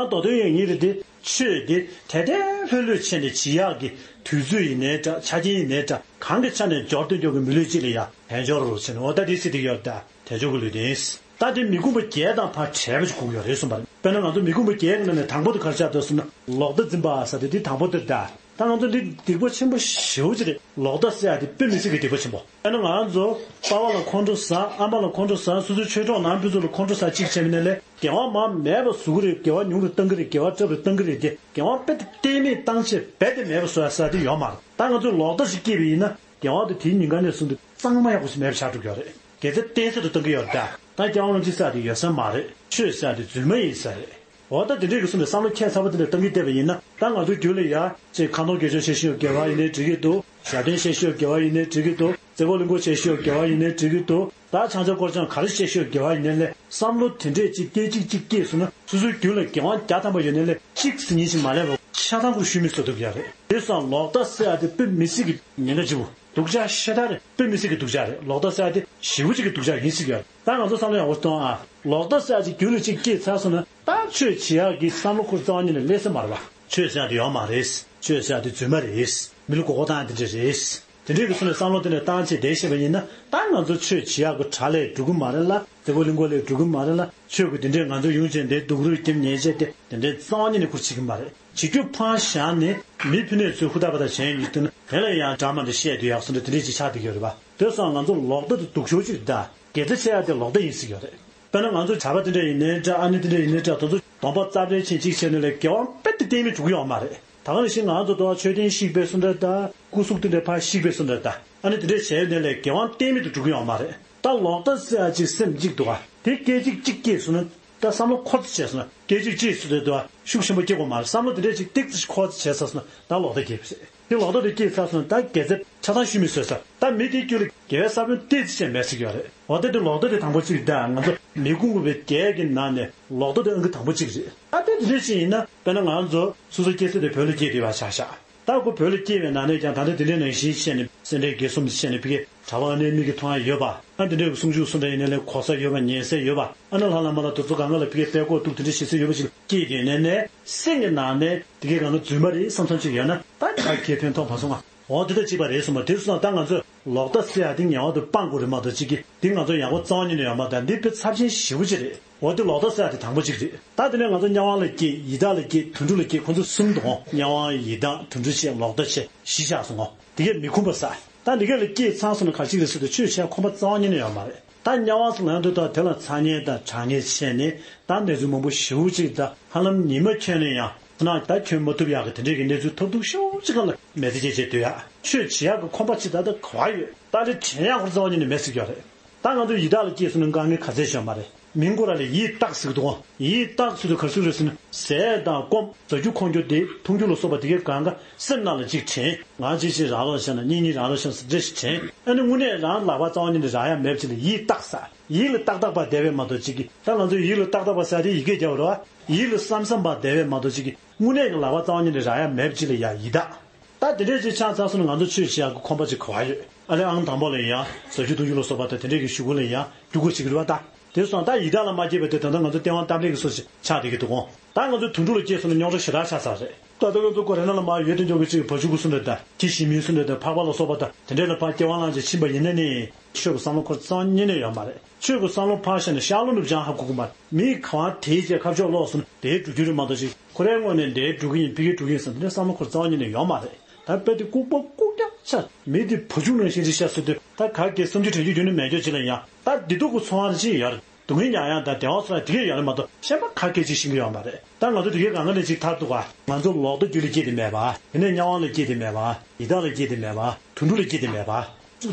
མདོ་དོན་ཡང་ཡིན་རེད་དེ། ཆོས་དེ་དལ་དལ་ལྷོད་ལྷོད་བྱས་ནས་བྱེད་ཡག་གི་དུས་ཚོད་ཡིན་ནའི་འདྲ། ཆ་རྐྱེན་ཡིན་ནའི་འདྲ། གང་གི་ཆ་ནས་འབྱོར་དུས་འབྱོར་གྱི་མི་ལུས་ཅིག་ལ་ཡང་དལ་འབྱོར་ཟེར་ནས་འོ་ད་དེ་ཟེར་གྱི་ཡོད་རེད་ད། དལ་འབྱོར་གྱི་ལུས་རྟེན། ད་དེ་མི་ཁོམ་པ་བརྒྱད་དང་ཕར་བྲལ་བ་ཞིག་དགོས་ཀྱི་ཡོད་རེད་གསུངས་པ་རེད། དཔེར་ན་ང་ཚོ་མི་ཁོམ་པ་བརྒྱད་ཀྱི་ནང་ནས་དང་པོ་དེ་ག་རེ་ཆགས་འདུག་ཟེར་ན། ལོག་ལྟ་འཛིན་པ་ཟེར་དེ་དེ་དང་པོ་དེ་རེད་ད། ད་ང་ཚོ་འདི་སྡིག་པ་ཆེན་པོ་ཞེ་པོ་ཅིག་རེད། ལོག་ལྟ་ཟེར་ཡ་དེ་དཔེ་མི་སྲིད་ཀྱི་སྡིག་པ་ཆེན་པོ། དཔེར་ན་ང་རང་ཚོ་པ་ཕ་ལ་ཁོང་ཁྲོ་ཟ། ཨ་མ་ལ་ཁོང་ཁྲོ་ཟ། སོ་སོའི་ཆོས་གྲོགས་ནང་ཕན་ཚུན་ལ་ཁོང་ཁྲོ་ཟ་གཅིག་བྱས་པ་ཡིན་ན་ལས། དགེ་བ་མར་མེད་པ་བཟོ་གི་རེད། དགེ་བ་ཉུང་རུ་གཏང་གི་རེད། དགེ་བ་ཁྲབ་རུ་གཏང་གི་རེད་དེ། དགེ་བ་དཔེ་གཏན་མེད་བཏང་བྱས་རྦད་དེ་མེད་པ་བཟོ་ཡ་ཟེར་ཡ་དེ་ཡོད་མ་རེད། ད་ང་ཚོས་ལོག་ལྟ་ཞིག་སྐྱེས་པ་ཡིན་ན། རྒྱལ་བ་དེ་དེའི་ཉིན་ག་ནས་བཟུང་སྟེ་གཙང་མ་ཡག་པོ་ཞིག་མེད་པ་ཆགས་འགྲོ་གི་ཡོད་རེད། དགེ་རྩ་གཏན་ས་དུ་གཏོང་གི་ཡོད་རེད་ད། ད་སྐྱབས་མགོན་རིན་པོ་ཆེ་ཟེར་ཡ་དེ་ཡོད་ས་མ་རེད། ཆོས་ཟེར་ཡ་དེ་རྫུན་མ་ཡིན་ས་རེད། འོ་ད་དེ་འདྲའི་གི་གསུང་ནས་བསམ་བློ་ཁྱད་མཚར་པོ་དེ་འདྲ་གཏོང་གི་བསྡད་པ་ཡིན་ན། ད་ང་ཚོའི་རྒྱུད་ལ་ཡ་ཅིག་ཁ་འདོན་དགེ་སྦྱོར་བྱེད་བཞིན་ཡོད་དགེ་བ་ཡིན་ནའི་འགྲིག་གི་འདུག་ཞབས་བརྟན་བྱེད་བཞིན་ཡོད་དགེ་བ་ཡིན་ནའི་འགྲིག་གི་འདུག་རྩེ་ཕོ་གླིང་སྐོར་བྱེད་བཞིན་ཡོད་དགེ་བ་ཡིན་ནའི་འགྲིག་གི་འདུག་ད་ཕྱག་མཛོད་སྐོར་སྦྱང་ག་རེ་བྱེད་བཞིན་ཡོད་དགེ་བ་ཡིན་ནའི་ལས། བསམ་བློ་དེ་འདྲས་ཅིག་སྐད་ཅིག་གཅིག་སྐྱེས་སོང་ན། སོ་སོའི་རྒྱུད་ལ་དགེ་དབང་བརྒྱ་ཐམ་པ་ཡོད་ནའི་ལས་གཅིག་ཟིན་ཉིན་ཞིག་མ་སླེབས་པར་ཆ་ཚང་ཁུར་ཤུལ་མི་བཟོ་ཐུབ་ཀྱི་ཡོད་རེད། དེ་སོང་ལོག་ལྟ་ཟེར་ཡ་དེ་དཔེ་མི་སྲིད་ཀྱི་ཉེན་ཁ་ཆེ་པོ། སྡུག་ཅག་ཤ་སྟག་རེད། དཔེ་མི་སྲིད་ཀྱི་སྡུག་ཅག་རེད། ལོག་ལྟ་ཟེར་ཡ་དེ་ཞེ་པོ་ཅིག་གི་སྡུག་ཅག་ཡིན་སྲིད་ཀྱི་ཡོད་རེད། ད་ང་ཚོ་བསམ་བློ་ཡག་པོ་གཏོང་ཨ། ལོག་ལྟ་ཟེར་ཡ་ཅིག་རྒྱུད་ལ་ཅིག་སྐྱེས་ཚར་སོང་ན། ད་ཆོས་བྱེད་ཡག་གི་བསམ་བློ་ཁུར་རྩ་བ་ཉིད་ནས་སླེབས་ས་མ་རེད་པ། ཆོས་ཟེར་ཡ་དེ་ཡོད་མ་རེད། ཆོས་ཟེར་ཡ་དེ་རྫུན་མ་རེད། མི་ལ་མགོ་སྐོར་བཏང་ཡ་དེ་འདྲ་རེད། དེ་འདྲའི་གི་སོང་ནས་བསམ་བློ་དེ་འདྲ་བཏང་བྱས་བསྡད་བཞིན་པ་ཡིན་ན། ད་ང་ཚོ་ཆོས་བྱེད་ཡག་གི་གྲ་ལས་འགྲོ་གི་མ་རེད་ལ། རྩེ་ཕོ་གླིང་སྐོར་ལས་འགྲོ་གི་མ་རེད་ལ། ཆོས་གི་དེ་འདྲའི་ང་ཚོ་ཡོང་བྱས་འདིར་སྡུག་རུས་རྒྱབ་ཉེས་བྱས་ཏེ་དེ་འདྲའི་རྩ་བ་ཉིད་ནས་ཁུར་བྱེད་ཀྱི་མ་རེད། བྱེད་རྒྱུ་ཕར་བཞག་ནས་མི་ཕུ་ནས་ཚུར་ཧུར་ཐག་པ་དང་བྱས་ཡོད་དུས་ན། དེ་ལ་ཡང་འདྲ་མ་འདྲ་བཤད་དུས་ཡག་སོང་འདྲ་དེ་འདྲའི་ཅིག་ཆགས་བསྡད་ཀྱི་ཡོད་རེད་པ། དེ་སོང་ང་ཚོ་ལོག་ལྟ་དེ་སྡུག་ཤོས་ཅིག་རེད་ད། དགེ་རྩ་ཆེ་ཡག་དེ་ལོག་ལྟ་ཡིན་སྲིད་ཀྱི་ཡོད་རེད། དཔེར་ན་ང་ཚོ་བྱ་བ་དེ་འདྲ་ཡིན་ནའི་འདྲ། ཨ་ནི་དེ་འདྲ་ཡིན་ནའི་འདྲ། དེ་ཚོ་གདོང་པ་རྩ་བྲལ་ཕྱིན་གཅིག་བྱས་ནས་ལས་དགེ་དབང་རྦད་དེ་གཏན་མེད་འགྲོ་གི་ཡོད་མ་རེད། ད་ག་ནང་བཞིན་ང་ཚོ་དུ་བ་མཆོད་རྟེན་བཤིག་པའི་སོང་འདྲ་ད། སྐུ་གཟུགས་དེ་འདྲ་ཕར་བཤིག་པའི་སོང་འདྲ་ད། ཨ་ནི་དེ་འདྲ་བྱས་ནས་ལས་དགེ་དབང་གཏན་མེད་དུ་འགྲོ་གི་ཡོད་མ་རེད། ད་ལོག་ལྟ་ཟེར་ཡ་ཅིག་སེམས་གཅིག་འདུག་ག་དེ་སྐད་ཅིག་གཅིག་སྐྱེས་སོང་ན། ད་བསམ་བློ་འཁོར་ཙམ་བྱས་སོང་ན། སྐད་ཅིག་གཅིག་སུ་དེ་དུ་བ་ཤུགས་ཆེན་པོ་སྐྱེ་དགོས་མ་རེད། བསམ་བློ་དེ་འདྲ་ཅིག་ཏིག་ཙམ་ཞིག་འཁོར་ཙམ་བྱས་ཚར་སོང་ན། ད་ལོག་ལྟ་སྐྱེས་པ་རེད། དེ་ལོག་ལྟ་དེ་སྐྱེས་ཚར་སོང་ན། ད་དགེ་རྩ་ཆ་ཚང་ཤུལ་མི་བཟོས་ས། ད་མི་དེའི་རྒྱུད་ལ་དགེ་བའི་ས་བོན་ཏོག་ཙམ་ཅིག་མེད་སྲིད་ཀྱི་ཡོད་རེད། འོ་ད་དེ་ལོག་ལྟ་དེ་དང་པོ་གཅིག་རེད། ད་ང་ཚོ་མི་ཁུངས་དགུ་པའི་བརྒྱད་ཀྱི་ནང་ནས་ལོག་ལྟ་དེ་ཨང་ཀི་དང་པོ་གཅིག་རེད། ད་དེ་དེ་འདྲ་ཞིག་ཡིན་ན། དཔེར་ན་ང་ཚོ་སོ་སོ་སྐྱེ་ས་དེ་བོད་ལ་སྐྱེས་བསྡད་པ་ཆ་བཞག་ད་ཁོ་བོད་ལ་སྐྱེས་པའི་ནང་ནས་ཀྱང་ད་ལྟ་དེ་འདྲའི་ནང་བཞིན་བཤད་ནས། སེ་འབྲས་དགེ་གསུམ་བཤད་ནས། ཕ་གི་གྲྭ་པ་ཨ་ནེ་མིག་གིས་མཐོང་ཡ་ཡོད་པ། ཨ་དེ་འདྲའི་གསུང་ཆོས་སུ་འདྲ་ཡིན་ནའི་ལས་གོ་ས་ཡོད་པ། ཉན་ས་ཡོད་པ། ཨ་ནི་ལྷ་བླ་མ་ལ་དེ་ཚོ་གང་ག་ལ་ཕ་གི་དཔེ་ཀློག་འདུག་དེ་འདྲ་ཞིག་ས་ཡོད་པ་ཞིག་སྐྱེས་དུས་ནས་ནས་སེམས་ཀྱི་ནང་ནས་དེ་གའི་གང་ག་རྫུན་མ་རེད་བསམ་བསམ་ཅིག་ཡོད་ན། ད་ག་གེ་ཕན་ཐོགས་མ་སོང་ང་། འོ་དེ་ད་གཅིག་པ་རེད་གསུངས་པ། དེ་སོང་ཙང་ད་ང་ཚོས་ལོག་ལྟ་ཟེར་ཡ་དེ་ངེས་པར་དུ་སྤང་དགོས་རེད་མ་གཏོགས། གཅིག་གིས་འདི་ང་ཚོ་ཡག་པོ་རྩ་བ་ཉིད་ནས་ཡོད་མ་རེད། འདི་དཔེ་ཚབས་ཆེན་ཞེ་པོ་ཅིག་རེད། འོ་དེ་ལོག་ལྟ་ཟེར་ཡ་དེ་དང་པོ་གཅིག་རེད། ད་དེ་ནས་ང་ཚོ་དམྱལ་བ་ལ་སྐྱེས། ཡི་དྭགས་ལ་སྐྱེས། དུད་འགྲོ་ལ་སྐྱེས། ཁོ་ཚོ་གསུམ་དང་། དམྱལ་བ། ཡི་དྭགས། དུད་འགྲོ་བྱས། ལོག་ལྟ་བྱས། བཞི་ཆགས་སོང་ངོ་། དེ་གས་མི་ཁོམ་པ་ཟ། ད་འདི་གས་ལ་སྐྱེས་ཚར་སོང་ན་ག་ཅིག་རེད་ཟེར་དུས། ཆོས་བྱེད་ཁོམ་པ་རྩ་བ་ཉིད་ནས་ཡོད་མ་རེད། ད་དམྱལ་བ་ཟེར་ལབ་དུས་ད་དེ་ལ་ཚ་དམྱལ་དང་གྲང་དམྱལ་བྱས་ནས། ད་གནས་ཚུལ་མང་པོ་ཞེ་པོ་ཅིག་ད་ཧ་ལམ་ཉི་མ་ཁྱོན་ནས་ཡང་ན་ད་ཁྱོན་མ་ཐུབ་ཡག་གི་དེ་འདྲས་ཀྱི་གནས་ཚུལ་ཐོབ་འདུག་ཤོག་ཅིག་ག་ལ་མེད་ཚེ་སྐྱེལ་བྱས་སྡོད་ཡ། ཆོས་བྱེད་ཡག་གི་ཁོམ་པ་ཅིག་ད་ལྟ་ག་བ་ཡོད། ད་ལྟ་དྲན་ཡག་ཁོ་རྩ་བ་ཉིད་ནས་མེད་ཟེར་གྱི་ཡོད་རེད། ད་ང་ཚོ་ཡི་དྭགས་ལ་སྐྱེས་སོང་ན་དཀའ་ངལ་ག་ཚད་ཡོད་མ་རེད། མིང་ཁོ་རང་ལ་ཡི་དྭགས་ཟེར་གི་འདུག་གོ། ཡི་དྭགས་ཟེར་དུས་ག་རེ་ཟེར་རེད་ཟེར་ན། ཟས་དང་སྐོམ། ཟ་རྒྱུ་འཁོར་རྒྱུ་དེ། འཐུང་རྒྱུ་ལ་སོགས་པ་དེ་གའི་གང་ག་སེམས་ནང་ལ་གཅིག་དྲན། ང་གཅིག་གཅིག་རང་རོགས་བྱས་ན། གཉིས་གཉིས་རང་རོགས་བྱས་ན་ཟེར་འདྲ་ཞིག་དྲན། ཨ་ནི་དངོས་གནས་རང་ལག་པ་རྩ་བ་ཉིད་ནས་རག་ཡ་མེད་པ་ཅིག་ལ་ཡི་དྭགས་ཟེར། ཡིད་ལ་ཏག་ཏག་པ་བསྡད་པས་མ་གཏོགས། གཅིག་གིས་ད་ང་ཚོ་ཡིད་ལ་ཏག་ཏག་པ་ཟེར་དེ་ཡི་གེ་རྒྱབ་རོགས། ཡིད་ལ་བསམ་བསམ་པ་བསྡད་པས་མ་གཏོགས། གཅིག་གིས་དངོས་གནས་ཀྱི་ལག་པ་རྩ་བ་ཉིད་ནས་རག་ཡ་མེད་པ་ཅིག་ལ་ཡ་ཡི་དྭགས། ད་དེ་འདྲས་ཅིག་ཆགས་ཚར་སོང་ན་ང་ཚོ་ཆོས་བྱེད་ཡག་གི་ཁོམ་པ་ཅིག་ག་བ་ཡོད། ཨ་ལས་ཨང་དང་པོ་ལ་ཡང་ཟ་རྒྱུ་འཐུང་རྒྱུ་ལ་སོགས་པ་དང་དེ་འདྲས་ཀྱི་གཞུག་གུ་ལ་ཡང་རྒྱུག་གུ་ཅིག་རེད་པ་ད། དེ་སོང་ད་ཡི་དྭགས་ལ་མ་སྐྱེས་པའི་དེ་ད་ལྟ་ང་ཚོ་སྟེས་དབང་གཏམ་རིགས་ཀྱི་སོ་ཞིག་ཆགས་བསྡད་ཀྱི་འདུག་གོ། ད་ང་ཚོ་དུད་འགྲོ་ལ་སྐྱེས་སོང་ན་རྙོག་དྲ་ཞེ་དྲག་ཆགས་ཚར་རེད། ད་ལྟ་ང་ཚོ་ཀོ་རེ་ན་ལ་མར་ཡོད་དེ་འཇོག་གི་ཅིག་བ་ཕྱུགས་ཀྱི་སུ་འདྲ་དང་ཁྱི་ཞིག་མིའི་སུ་འདྲ་དང་ཕག་པ་ལ་སོགས་པ་དང་དེ་འདྲས་ལ་ཕར་སྐྱེ་བ་བླངས་བྱས་ཕྱིན་པ་ཡིན་ན་ནི། ཆོས་ཀྱི་བསམ་བློ་ཁོ་རང་རྩ་བ་ཉིད་ནས་ཡོད་མ་རེད། ཆོས་ཀྱི་བསམ་བློ་ཕར་བཞག་ནས་ཤར་ལྷོ་ནུབ་བྱང་ཧ་གོ་གི་མ་རེད། མི་གང་དེའི་རྗེས་ཁ་ཕྱོགས་ལོག་སོང་ན་དེའི་འགྲོ་རྒྱུ་རེད་མ་གཏོགས། ཅིག་ཁོ་རའི་ངོས་ནས་འདིར་འགྲོ་གི་ཡིན། ཕ་གིར་འགྲོ་གི་ཡིན་ཟེར་འདི་འདྲའི་བསམ་བློ་ཁོ་རང་རྩ་བ་ཉིད་ནས་ཡོད་མ་རེད། ད་དཔེ་དེ་ལྐུགས་པ་ལྐུགས་རྐྱང་ཆགས། མི་དེ་བ་ཕྱུགས་ནང་བཞིན་རེད་ཤག་ཟེར་དུས། ད་ག་གེ་སུམ་ཅུ་དྲུག་ཅུ་རྒྱུན་ནས་མེད་རྒྱུ་ཅིག་ལ་ཡང་ད་བདེ་སྡུག་གི་ཚོར་བ་རེ་ཅིག་ཡོད་རེད། སྡུག་བསྔལ་མྱངས་ཡག་དང་བདེ་བ་ཚོར་ཡག་དེ་གས་ཡོད་རེད་མ་གཏོགས། གཞན་པ་ག་གེ་ཅིག་ཤེས་ཀྱི་ཡོད་མ་རེད། ད་ང་ཚོ་དེ་གས་གང་ག་ནས་ཅིག་ཐར་འདུག་ག། ང་ཚོ་ལོག་ལྟ་རྒྱུད་ལ་སྐྱེས་ཏེ་མེད་པ། དེ་ནས་དམྱལ་བ་ལ་སྐྱེས་ཏེ་མེད་པ། ཡི་དྭགས་ལ་སྐྱེས་ཏེ་མེད་པ། དུད་འགྲོ་ལ་སྐྱེས་ཏེ་མེད་པ།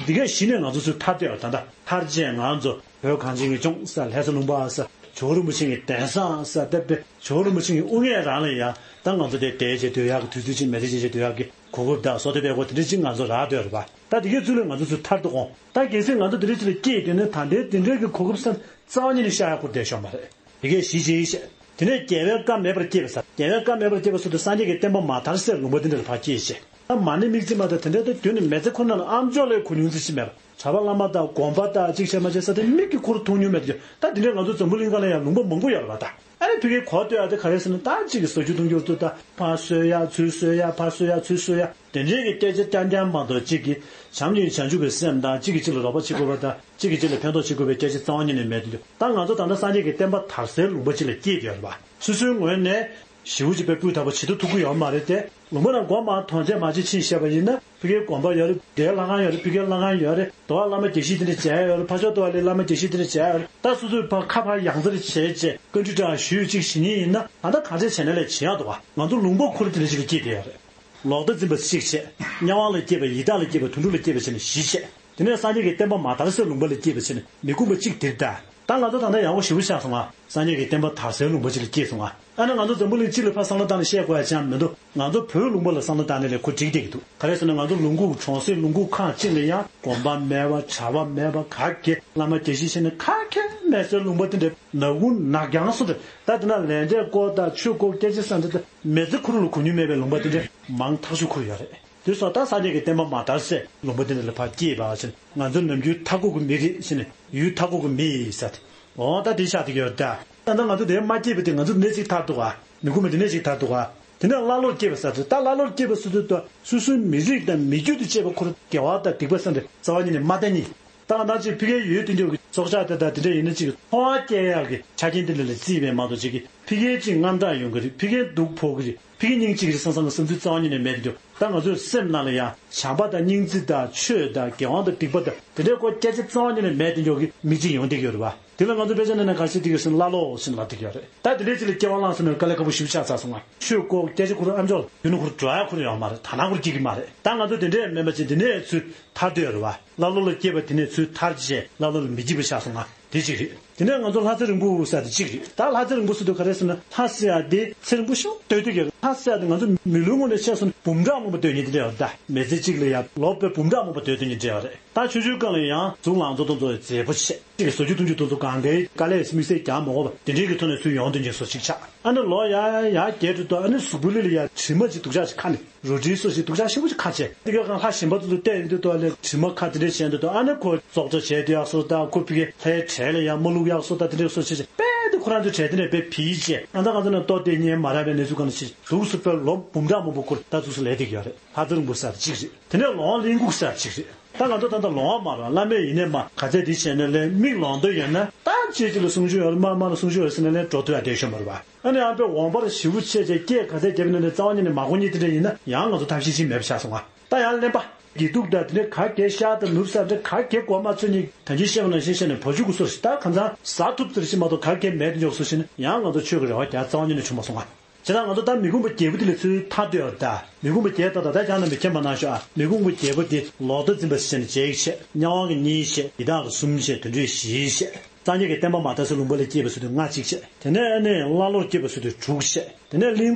དེ་གས་གཞི་ནས་ང་ཚོ་ཚུར་ཐར་བསྡད་ཡོད། ད་ལྟ་ཐར་རྗེས་ང་ཚོ་བོད་གངས་ཅན་གྱི་ལྗོངས་ཟེར། ལྷ་ས་ལུང་པ་ཟེར། ཇོ་བོ་རིན་པོ་ཆེ་གི་གདན་ས་ཟེར། ད་དཔེ་ཇོ་བོ་རིན་པོ་ཆེ་གི་དབུ་བརྙེས་རང་ལ་ཡང་ད་ང་ཚོ་དེ་བསྡད་བྱས་སྡོད་ཡག་གི། དུས་ཚོད་ཅིག་མེད་ཚེ་སྐྱེལ་བྱས་སྡོད་ཡག་གི་གོ་སྐབས་དང་བཟོ་སྟེ་བསྡད་དགོས། དེ་འདྲ་ཅིག་ང་ཚོ་རག་སྡོད་རེད་པ། ད་དེ་གའི་ཚུལ་ལས་ང་ཚོ་ཚུར་ཐར་འདུག་གོ། ད་གལ་སྲིད་ང་ཚོ་དེ་འདྲ་ཅིག་ལ་སྐྱེས་ཡོད་ན། ད་ལྟའི་དེ་འདྲའི་གི་གོ་སྐབས་སམ་རྩ་བ་ཉིད་ནས་ཤར་ཡག་ཁུར་བསྡད་ཆོག་མ་རེད། དེ་གས་གཞི་བྱས་ཡིན་ཤག། དེ་ནས་རྒྱལ་བའི་བཀའ་མེད་པར་སྐྱེས་པ་ཟེར། རྒྱལ་བའི་བཀའ་མེད་པར་སྐྱེས་པ་ཟེར་དུས་སངས་རྒྱས་ཀྱི་བསྟན་པ་མ་དར་སའི་ལུང་པ་འདི་འདྲ་ལ་ཕར་སྐྱེས་བྱས། ད་མ་ཎི་དམིགས་བརྩེ་མ་དང་དེ་འདྲའི་ད་དུས་ནས་མི་ཚེ་ཁོ་ན་ལ་ཨ་མཆོག་ལས་གོ་མྱོང་ཚུལ་ཅིག་མེད་པ། གྲྭ་པ་བླ་མ་དང་དགོན་པ་དང་ཅིག་བྱས་མ་བྱས་ས་དེ་མིག་གིས་ཁོ་རང་མཐོང་མྱོང་མེད་དུ། ད་དེ་འདྲའི་ང་ཚོ་འཛམ་བུ་གླིང་སྒང་ལ་ཡང་ལུང་པ་མང་པོ་ཡོད་རེད་པ་ད། ཨ་ནི་ཕ་གིའི་གོ་ཐོས་ཡ་དེ་ག་རེ་ཟེར་ན། ད་གཅིག་གིས་ཟ་རྒྱུ་འཐུང་རྒྱུ་དུ་ད་ཕར་གསོལ་ཡ་ཚུར་གསོལ་ཡ། ཕར་གསོལ་ཡ་ཚུར་གསོལ་ཡ། དེ་འདྲའི་གི་སྐད་ཆ་རྐྱང་རྐྱང་མ་གཏོགས། གཅིག་གིས་བྱམས་སྙིང་རྗེ་བྱང་ཆུབ་པའི་སེམས་དང་། གཅིག་གིས་གཅིག་ལ་རོགས་པ་བྱེད་དགོས་པ་དང་། གཅིག་གིས་གཅིག་ལ་ཕན་ཐོགས་བྱེད་དགོས་པའི་སྐད་ཆ་རྩ་བ་ཉིད་ནས་མེད་དུ། ད་ང་ཚོ་ད་ལྟ་སངས་རྒྱས་ཀྱི་བསྟན་པ་དར་སའི་ལུང་པ་ཅིག་ལ་སྐྱེས་ཡོད་རེད་པ། སོ་སོའི་ངོས་ནས་ཞེ་པོ་ཅིག་དཔེ་སྤུས་དག་པོ་བྱེད་ཐུབ་ཐུབ་ཀྱི་ཡོད་མ་རེད་དེ། ལུང་པ་ནང་སྒོ་མང་མང་ཅིག་མ་ཅིག་ཕྱིན་བཤད་པ་ཡིན་ན། ཕ་གིའི་དགོན་པ་ཡོད་རེད། འདིར་ལྷ་ཁང་ཡོད་རེད། ཕ་གིར་ལྷ་ཁང་ཡོད་རེད། དུ་བ་བླ་མ་དགེ་བཤེས་དེ་འདྲ་མཇལ་ཡ་ཡོད་རེད། ཕར་ཕྱོགས་དུ་བ་ལས་བླ་མ་དགེ་བཤེས་དེ་འདྲ་མཇལ་ཡ་ཡོད་རེད། ད་སོ་སོས་ཕར་ཁ་ཕར་ཡང་རྩེར་བྱས་བྱས་བཀའ་འདྲི་འདྲ་ཞུས་ཅིག་ཞུ་མཁན་ཡིན་ན། ད་ལྟ་གང་བྱས་བྱས་ན་ལས་བྱེད་ཡག་འདུག་ག། ང་ཚོ་ལུང་པ་ཁོ་རང་དེ་འདྲ་ཞིག་ལ་སྐྱེས་བསྡད་ཡོད་རེད། ལོག་ལྟ་འཛིན་པ་གཅིག་བྱས། དམྱལ་བ་ལ་སྐྱེས་པ། ཡི་དྭགས་ལ་སྐྱེས་པ། དུད་འགྲོ་ལ་སྐྱེས་པ་བྱས་ནས་བཞི་བྱས། དེ་ནས་སངས་རྒྱས་ཀྱི་བསྟན་པ་མ་དར་སའི་ལུང་པ་ལ་སྐྱེས་པ་བྱས་ནས་མི་ཁོམ་པ་གཅིག་དེ་རེད་ད། ད་ང་ཚོ་ད་ལྟ་ཡག་པོ་ཞེ་པོ་ཆགས་སོང་ང་། སངས་རྒྱས་ཀྱི་བསྟན་པ་དར་སའི་ལུང་པ་ཅིག་ལ་སྐྱེས་སོང་ང་། ཨ་ནི་ང་ཚོ་འཛམ་བུ་གླིང་སྤྱི་ལ་ཕར་བསམ་བློ་བཏང་ནས་བཤད་དགོས་ཡ་ཅང་མི་འདུག་ང་ཚོ་བོད་ལུང་པ་ལ་བསམ་བློ་བཏང་ནས་ལས་ཁོ་འགྲིག་བསྡད་ཀྱི་འདུག་ག་རེ་ཟེར་ན་ང་ཚོ་ལུང་ཁུག་གྲོང་གསེབ་ལུང་ཁུག་ཁག་ཅིག་ལ་ཡང་དགོན་པ་མེད་པ་གྲྭ་པ་མེད་པ་ག་གེ་བླ་མ་དགེ་བཤེས་བྱས་ནས་ག་གེ་མེད་སའི་ལུང་པ་དེ་འདྲ་ནག་ཁུང་ནག་རྐྱང་སོ་འདྲ། ད་དེ་ན་ལས་འབྲས་སྐོར་དང་ཆོས་སྐོར་སྐད་ཆ་བསམ་འདྲ་དང་མི་ཚེ་ཁོ་རང་ལ་གོ་མྱོང་མེད་པའི་ལུང་པ་དེ་འདྲ་མང་ཐག་ཆོད་ཁོ་རང་ཡོད་རེད། དེ་སོགས་ད་སངས་རྒྱས་ཀྱི་བསྟན་པ་མ་དར་སའི་ལུང་པ་འདི་འདྲ་ལ་ཕར་སྐྱེས་པ་ཕྱིན་ང་ཚོ་ནམ་རྒྱུན་མཐའ་འཁོབ་ཀྱི་མི་རེད་ཟེར་ནས་ཡུལ་མཐའ་འཁོབ་ཀྱི་མི་ཡིན་ཟེར་ཏེ། འོ་ད་དེ་ཆགས་བསྡད་ཀྱི་ཡོད་ད། ད་ལྟ་ང་ཚོ་དེར་མ་སྐྱེས་པ་དེ་ང་ཚོ་གནས་ཚིག་དར་འདུག་ག་མི་ཁོམ་པ་དེ་གནས་ཚིག་དར་འདུག་ག་དེ་ནས་ཀླ་ཀློར་སྐྱེས་པ་ཟེར་ཏེ་ད་ཀླ་ཀློར་སྐྱེས་པ་ཟེར་དུས་ད་སོ་སོའི་མི་རིགས་དང་མི་རྒྱུད་དུ་བཅས་པ་ཁོ་རང་དགེ་བ་དང་སྡིག་པ་ཟེར་ནས་རྩ་བ་ཉིད་ནས་མ་བལྟ་ནི། ད་ང་ཚོ་ཕ་གིའི་ཡུལ་དེ་འདྲ་གི་སྲོག་ཆགས་དེ་དང་དེ་འདྲ་ཡིན་ན་ཅིག་འཚོ་བ་སྐྱེལ་ཡག་གི་ཆ་རྐྱེན་དེ་འདྲ་ལ་བརྩིས་པའི་མ་གཏོགས་ཅིག་གི་ཕ་གིའི་ཅིག་དངངས་སྐྲག་ཡོང་གི་རེད། ཕ་གིའི་སྡུག་ཕོག་གི་རེད། ཕ་གི་སྙིང་རྗེ་གི་རེད་བསམ་བསམ་གི་བསམ་ཚུལ་རྩ་བ་ཉིད་ནས་མེད་དེ་འདུག་ད་ང་ཚོའི་སེམས་ནང་ལ་ཡང་བྱམས་པ་དང་སྙིང་རྗེ་དང་ཆོས་དང་དགེ་དབང་དང་སྡིག་པ་དང་དེ་འདྲའི་སྐོར་སྐད་ཆ་རྩ་བ་ཉིད་ནས་མེད་དེ་འདུག་གི་མི་གཅིག་ཡོང་བསྡད་ཀྱི་ཡོད་རེད་བ། དེ་ལ་ང་ཚོ་དཔེ་ཆ་ནང་ནས་ག་རེ་བྲིས་བསྡད་ཀྱི་ཟེར་ན་ཀླ་ཀློ་ཟེར་ནས་ལབ་བསྡད་ཀྱི་ཡོད་རེད། ད་དེ་འདྲའི་ཅིག་ལ་སྐྱེ་བ་བླངས་སོང་ན་དཀའ་ལས་ཁག་པོ་ཞེ་པོ་ཆགས་ཚར་སོང་ང་། ཆོས་སྐོར་སྐད་ཆ་ཁོ་རང་ཨ་མཆོག་ཡུལ་ནས་ཁོ་རང་འགྲོ་ཡག་ཁོ་རང་ཡོད་མ་རེད། དག་སྣང་ཁོ་རང་སྐྱེ་གི་མ་རེད། ད་ང་ཚོ་དེ་འདྲས་མིན་པ་ཅིག་དེ་ནས་ཚུར་ཐར་འདོད་ཡོད་རེད་བ། ཀླ་ཀློ་ལ་སྐྱེས་པ་དེ་ནས་ཚུར་ཐར་བྱས་ཀླ་ཀློ་ལ་མི་སྐྱིད་པ་ཆགས་སོང་ང་། དེ་གཅིག་རེད། དེ་ནས་ང་ཚོ་ལྷ་ཚེ་རིང་པོ་ཟེར་དེ་གཅིག་རེད། ད་ལྷ་ཚེ་རིང་པོ་ཟེར་དུས་ག་རེ་ཟེར་ན་ལྷ་ཟེར་ཡག་དེ་ཚེ་རིང་པོ་ཤོག་འདོད་འདོད་ཀྱི་རེད། ལྷ་ཟེར་ཡག་དེ་ང་ཚོ་མི་ལུས་ངོས་ནས་བཤད་སོང་ན་འབུམ་ཕྲག་མང་པོ་འདོད་མཁན་དེ་འདྲ་ཡོད་རེད། ད་མི་ཚེ་གཅིག་ལ་ཡང་ལོ་དཔེ་འབུམ་ཕྲག་མང་པོ་སྡོད་འདོད་མཁན་འདྲ་ཡོད་རེད། ད་ཆུང་ཆུང་སྒང་ལ་ཡང་གཟུགས་ལང་ཚོ་གཏོང་ཚོ་མཛེས་པོ་བྱས། གཅིག་གིས་བཟོ་རྒྱུ་འཐུང་རྒྱུ་དེ་ཚོ་གང་གའི་དཀའ་ལས་དམིགས་བསལ་རྒྱག་མ་དགོས་པ་དེ་འདྲའི་གི་ཐོག་ནས་ཚུར་ཡོང་དོན་ཅན་བཟོ་ཅིག་ཆགས། ཨ་ནི་ལོ་ཡ་ཡ་རྒྱས་འགྲོ་དུས་ཨ་ནི་གཟུགས་པོ་ལི་ལ་ཡ་དྲི་མ་ཅིག་སྡུག་ཅག་ཅིག་ཁ་ནས་རོ་ཌི་སོ་ཞིག་སྡུག་ཅག་ཞེ་པོ་ཅིག་ཁ་བྱས། དེ་ག་གང་ལྷ་གཞན་པ་ཚོ་ཚོ་བལྟས་ཡོང་དུས་ཨ་ནི་དྲི་མ་ཁ་དེ་འདྲས་བྱས་འདུག་ཨ་ནི་ཁོ་བཙོག་ཁྲ་བྱས་དུས་ཡག་སོ་ད་ཁོ་ཕི་གའི་ལྷའི་གྲལ་ལ་ཡ་མ་ལུག་ཡག་སོ་ད་དེ་འདྲས་སོ་བྱས་བྱས་དཔེ་དེ་ཁོ་རང་ཚོའི་གྲལ་དེ་ནས་དཔེ་ཕི་བྱས་ཨ་ད་ང་ཚོ་ནས་ལྟོ་དེ་ཉན་མ་རག་པའི་གནས་ཚུལ་གང་ལ་ཕྱིན་འདུག་སུ་དཔེ་ལོ་འབུམ་ཕྲག་མང་པོ་ཁོ་ད་ཚུགས་སུ་ལས་བསྡད་ཀྱི་ཡོད་རེད། ལྷ་ཚེ་རིང་པོ་ཟེར་གཅིག་རེད། དེ་ནས་ལོང་བ་གླིང་སྐུགས་ཟེར་གཅིག་རེད། ད་ང་ཚོ་ད་ལྟ་ལོང་བ་མ་རེད་བ། བླ་མས་ཡིན་ནས་མ་ག་ཚད་འདི་བྱས་ནས་ལས་མིག་ལོང་དོ་ཡོད་ན་ད་ཅིག་ཅིག་ལ་གསུང་ཆོས་ཡོད་རེད། མ་མ་ལ་གསུང་ཆོས་ཡོད་ཟེར་ནས་ལས་འགྲོ་ཐུབ་ཡ་བསྡད་ཤོད་མ་རེད་བ། ཨ་ནི་ཨ་ཕའི་འོང་པར་ཞེ་པོ་ཆེ་ཆེ་སྐད་ག་ཚད་རྒྱབ་ནས་ནས་རྩ་བ་ཉིད་ནས་མ་གོ་ཉིད་དེ་འདྲ་ཡིན་ན་ཡང་ང་ཚོ་ཐབས་ཤེས་ཅིག་མེད་པ་ཆགས་སོང་ང་། ད་ཡང་གླེན་པ། དགེ་སྡིག་དང་དེ་འདྲའི་ག་གེ་ཤ་དང་ནོར་བཟའ་འདྲ་ག་གེ་གོ་མ་ཚོད་ཉིད་ད་ཅི་བཤད་པ་ནང་བཞིན་བཤད་ནས་བ་ཕྱུགས་ཀྱི་སོ་ཞིག་ད་གང་ཚང་ཟ་ཐུབ་ཟེར་ཞིག་མ་གཏོགས་ག་གེ་མེད་དུ་འཇོག་སོ་ཞིག་ན་ཡང་ང་ཚོ་ཆོས་ཀྱི་རེ་བ་རྒྱག་རྩ་བ་ཉིད་ནས་བྱུང་མ་སོང་ང་། བྱས་ཙང་ང་ཚོ་ད་མི་ཁོམ་པ་རྒྱལ་པོ་དེ་ལ་ཚུར་ཐར་འདོད་ཡོད་ད། མི་ཁོམ་པ་རྒྱལ་ད་ད་ད་ཅང་ན་མི་མཁྱེན་པ་ན་ཤོག་ཨ། མི་ཁོམ་པ་རྒྱལ་པོ་དེ་ལོག་ལྟ་འཛིན་པ་ཞིག་བྱས་ནས་བྱེད་ཡིག་བྱས། དམྱལ་བ་གི་གཉིས་བྱས། ཡི་དྭགས་ཀྱི་གསུམ་བྱས། དུད་འགྲོའི་བཞི་བྱས། སངས་རྒྱས་ཀྱི་བསྟན་པ་མ་དར་སའི་ལུང་པ་ལ་སྐྱེས་པ་ཟེར་དུས་ལྔ་གཅིག་བྱས། དེ་ནས་ཨ་ནི་ཀླ་ཀློར་སྐྱེས་པ་ཟེར་དུས་དྲུག་བྱས། དེ་ནས་གླིང་